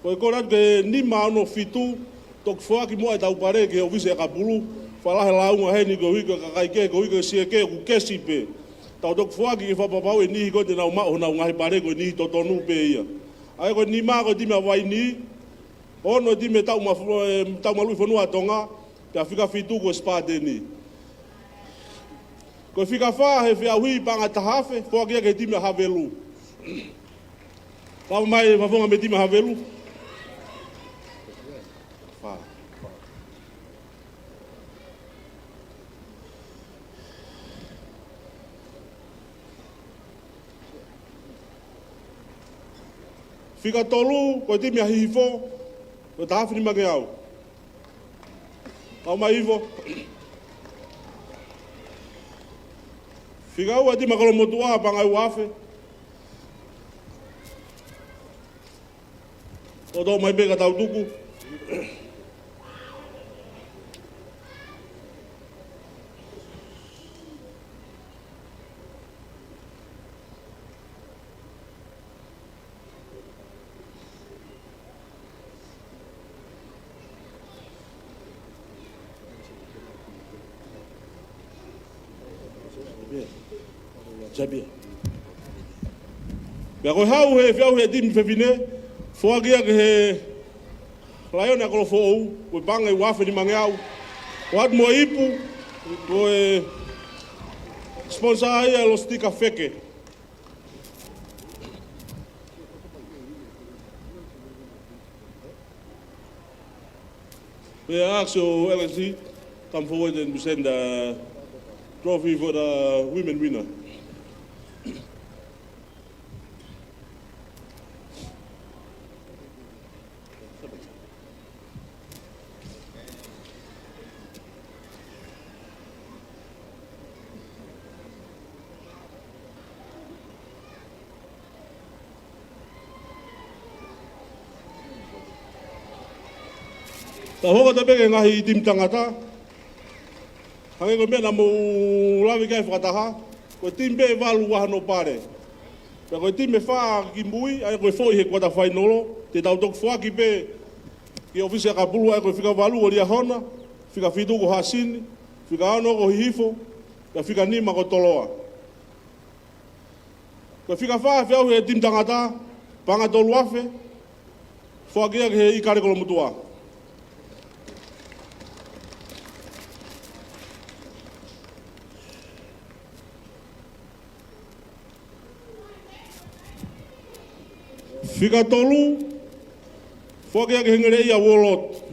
Ko e kole atu ki he nima, ono, fitu, toki foaki muʻa ʻetau pale ki he ʻōfisi ʻakapulu, fakalahi e lāunga heni koeʻuhi ko e kakai kehe, koeʻuhi ko e siʻi kehe ʻoku kesi pē. Tau toki foaki ke fakapapauʻi e niʻihi ko ē te nau maʻu honau ngaahi pale ko e niʻihi totonu pē ia. ʻA ia ko e nima ko e timi ʻa Vaini, ono e timi ʻa e Taʻumafu-, e, Taʻumaluʻifonua ʻa Tonga, pea fika fitu ko e Spartan. Ko e fika fā he feʻauhi paʻanga ʻe taha afe, foaki ia ki he timi ʻa Havelu. Lava mai e fafonga mei he timi ʻa Havelu. Fā. Fika tolu, ko e timi ʻa Hihifo, ko e taha afe nimangeau. Kau mai Hihifo. Fika ua, timi ʻa Kolomotuʻa, paʻanga ʻe ua afe. Toʻo mai pē ka tau tuku. Pea ko e hau he feʻauhi he timi fefine, foaki ia ki he Laione ʻa Kolofoʻou, ko e paʻanga ʻe ua afe nimangeau. ʻOatu mo e ipu, ko e sponsor ia ʻa Lositika Feke. Pea ask your L S C, come forward and present the trophy for the women winner. Tau hoko atu pē ki he ngaahi timi tangata. Hangē ko e meʻa naʻa mou lave ki ai fakataha, ko e timi pē ʻe valu ʻoku ʻi ai hono pale. Pea ko e timi ʻe fā kimui, ʻa ia ko e foʻi he kuata fainolo, te tau toki foaki pē ki he ʻōfisi ʻakapulu, ʻa ia ko e fika valu ko Liahona, fika fitu ko Hasini, fika ono ko Hihifo, pea fika nima ko Toloa. Ko e fika fā feʻauhi he timi tangata, paʻanga ʻe tolu afe, foaki ia ki he ʻIkale Kolomotuʻa. Fika tolu, foaki ia ki he Ngeleʻia Uolot.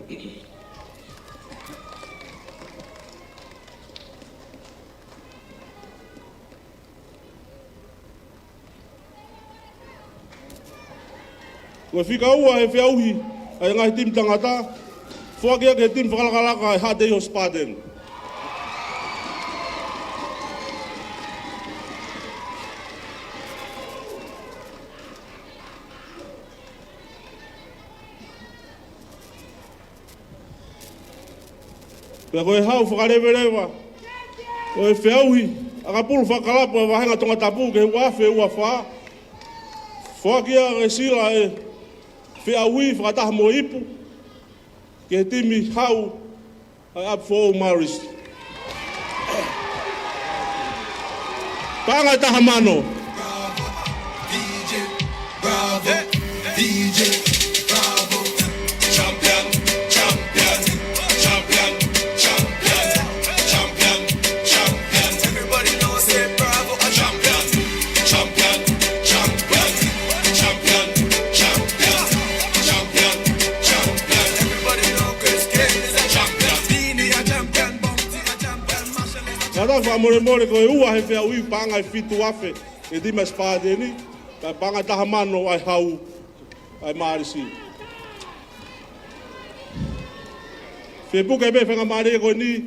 Ko e fika ua he feʻauhi ʻa e ngaahi timi tangata, foaki ia ki he timi fakalakalaka ʻa e Haʻateiho Spartan. Pea ko e hau fakaleveleva ʻo e feʻauhi ʻakapulu fakakalapu ʻa e vāhenga Tongatapu ki he ua afe ua fā, foaki ia ʻe Sila e feʻauhi fakataha mo Ipu ki he timi hau ʻa e ʻApifoʻou Marist. Paʻanga ʻe taha mano. Bravo, D J, bravo, D J, bravo. Champion, champion, champion, champion, champion, champion. Everybody know say bravo, a champion, champion, champion, champion, champion, champion, champion. Everybody know Chris K is a champion. Dini a champion, Bounty a champion, Marshall is a champion. Kātaki fakamolemole, ko e ua he feʻauhi, paʻanga ʻe fitu afe ʻe he timi Spartan, ka paʻanga ʻe taha mano ʻa e hau ʻa e Marist. Fepuke pē faingamālie ko eni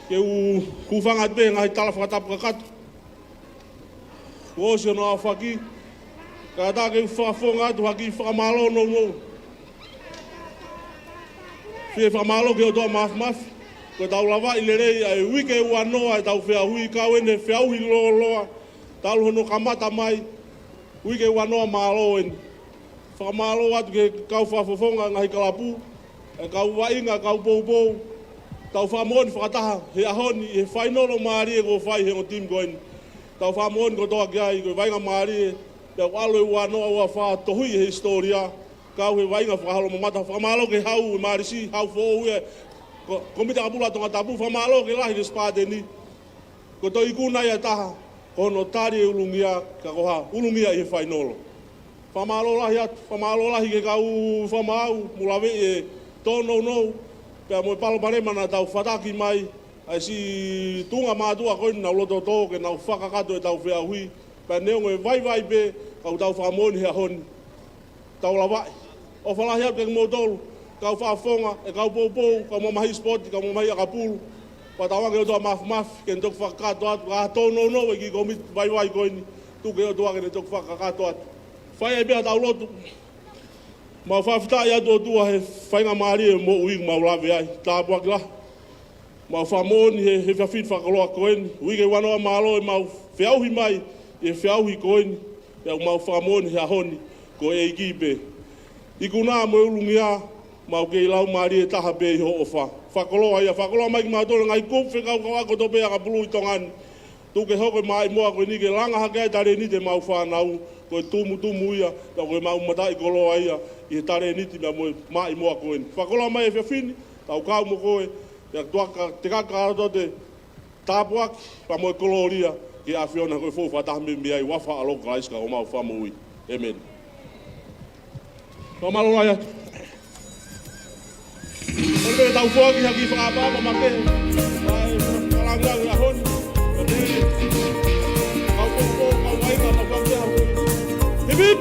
ke u hūfanga atu pē he ngaahi tala fakatapu kakato kuo ʻosi hono aofaki, kae ʻatā ke u fakafofonga atu ha kiʻi fakamālō nounou. Fie fakamālō ki he ʻOtua Māfimafi, kuo tau lavaʻi lelei ʻa e uike ua noa ʻetau feʻauhi, kau eni he feʻauhi lōloa talu hono kamata mai, uike ua noa, mālō eni. Fakamālō atu ki he kau fakafofonga ngaahi kalapu, ʻa e kau vaʻinga, kau poupou. Tau fakamoʻoni fakataha he ʻaho ni ʻi he fainolo mālie kuo fai he ongo timi ko eni. Tau fakamoʻoni kotoa ki ai, ko e vaʻinga mālie, pea ʻoku ʻalu e ua noa ua fā tohi he hisitōlia, kau he vaʻinga fakaholomamata. Fakamālō ki he hau ʻo e Marist, hau foʻou ia, ko, Kōmiti ʻAkapulu ʻa Tongatapu, fakamālō ki he lahi ki he Spartan. Ko e toe ikuna ia ʻe taha, ko hono tali e ulungia, ka ko ha ulungia ʻi he fainolo. Fakamālō lahi atu, fakamālō lahi ki he kau fakamaau, mou laveʻi e tōnounou, pea mo e palopalema naʻa tau fataki mai, ʻa e siʻi tuʻunga mātuʻa ko eni naʻa nau loto tō ke nau fakakakato ʻetau feʻauhi, pea neongo e vaivai pē, ka ʻoku tau fakamoʻoni he ʻaho ni. Tau lavaʻi. ʻOfa lahi atu kiate kimoutolu, kau fakafofonga, e kau poupou, kau mamahi sipoti, kau mamahi ʻakapulu. Pea tauange ʻOtua Māfimafi ke ne toki fakakakato atu, ka tōnounou e kiʻi kōmiti vaivai ko eni, tuku ki he ʻOtua ke ne toki fakakakato atu. Fai ai pē ʻetau lotu. Mau fakafetaʻi atu ʻOtua he faingamālie moʻui mau lave ai. Tāpuaki lahi. Mau fakamoʻoni he, he efiafi fakakoloa ko eni, uike ua noa, mālō ʻemau feʻauhi mai ʻi he feʻauhi ko eni, pea mau fakamoʻoni he ʻaho ni ko e ʻEiki pē. Ikuna mo e ulungia, mau kei laumālie taha pē ʻi hoʻo ʻofa. Fakakoloa ia, fakakoloa mai kimautolu ngaahi kupu fekauʻaki kotoa pē ʻakapulu ʻi Tonga ni. Tuku ke hoko e maʻimoa ko eni ke langa hake ai e talēniti ʻemau fānau, ko e tumutumu ia, pea ko ʻemau mataʻikoloa ia ʻi he talēniti pea mo e maʻimoa ko eni. Fakakoloa mai e efiafi ni, tau kau mo koe, pea tuku ke te kaka atu ʻa e tāpuaki pea mo e kolōlia ki he ʻAfiona, ko e foʻi fakataha mei ai, huafa ʻo e ʻAlo ko Kalaisi ko homau Fakamoʻui. ʻĒmeni. Fakamālō lahi atu. ʻOku tau foaki ha kiʻi fakaʻapaʻapa makehe. Kae fakalangilangi ʻa e ʻaho ni. Kau poupou, kau vaʻinga, kau kau kia. Hip, hip.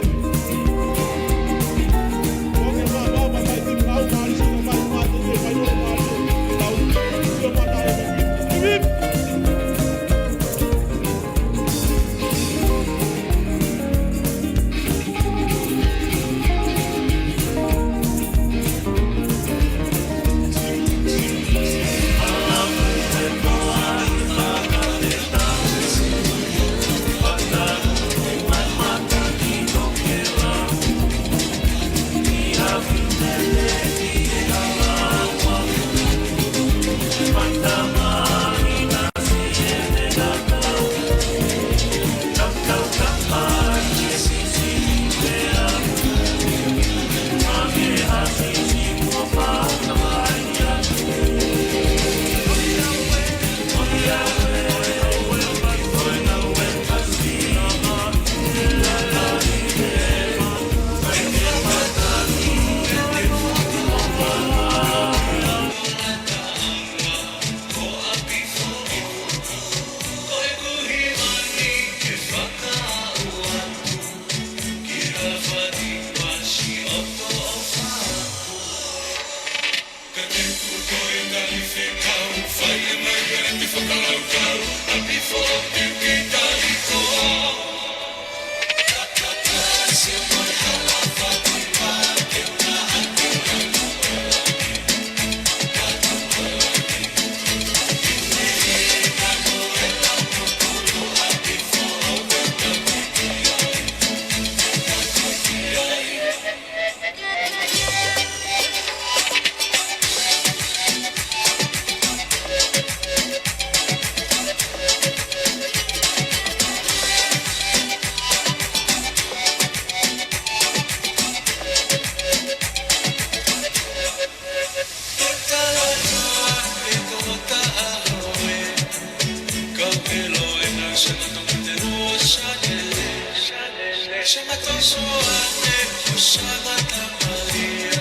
Soane, Hosana, Tamalia,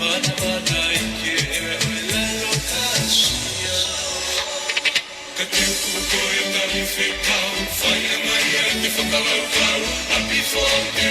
Mana, Mana, ʻi he ʻEiki ʻo e Lalo Kāsia. Ka te u tuku koe ʻo tali fekau, fai ange ia ke fakalaukau, ʻapi foʻou ke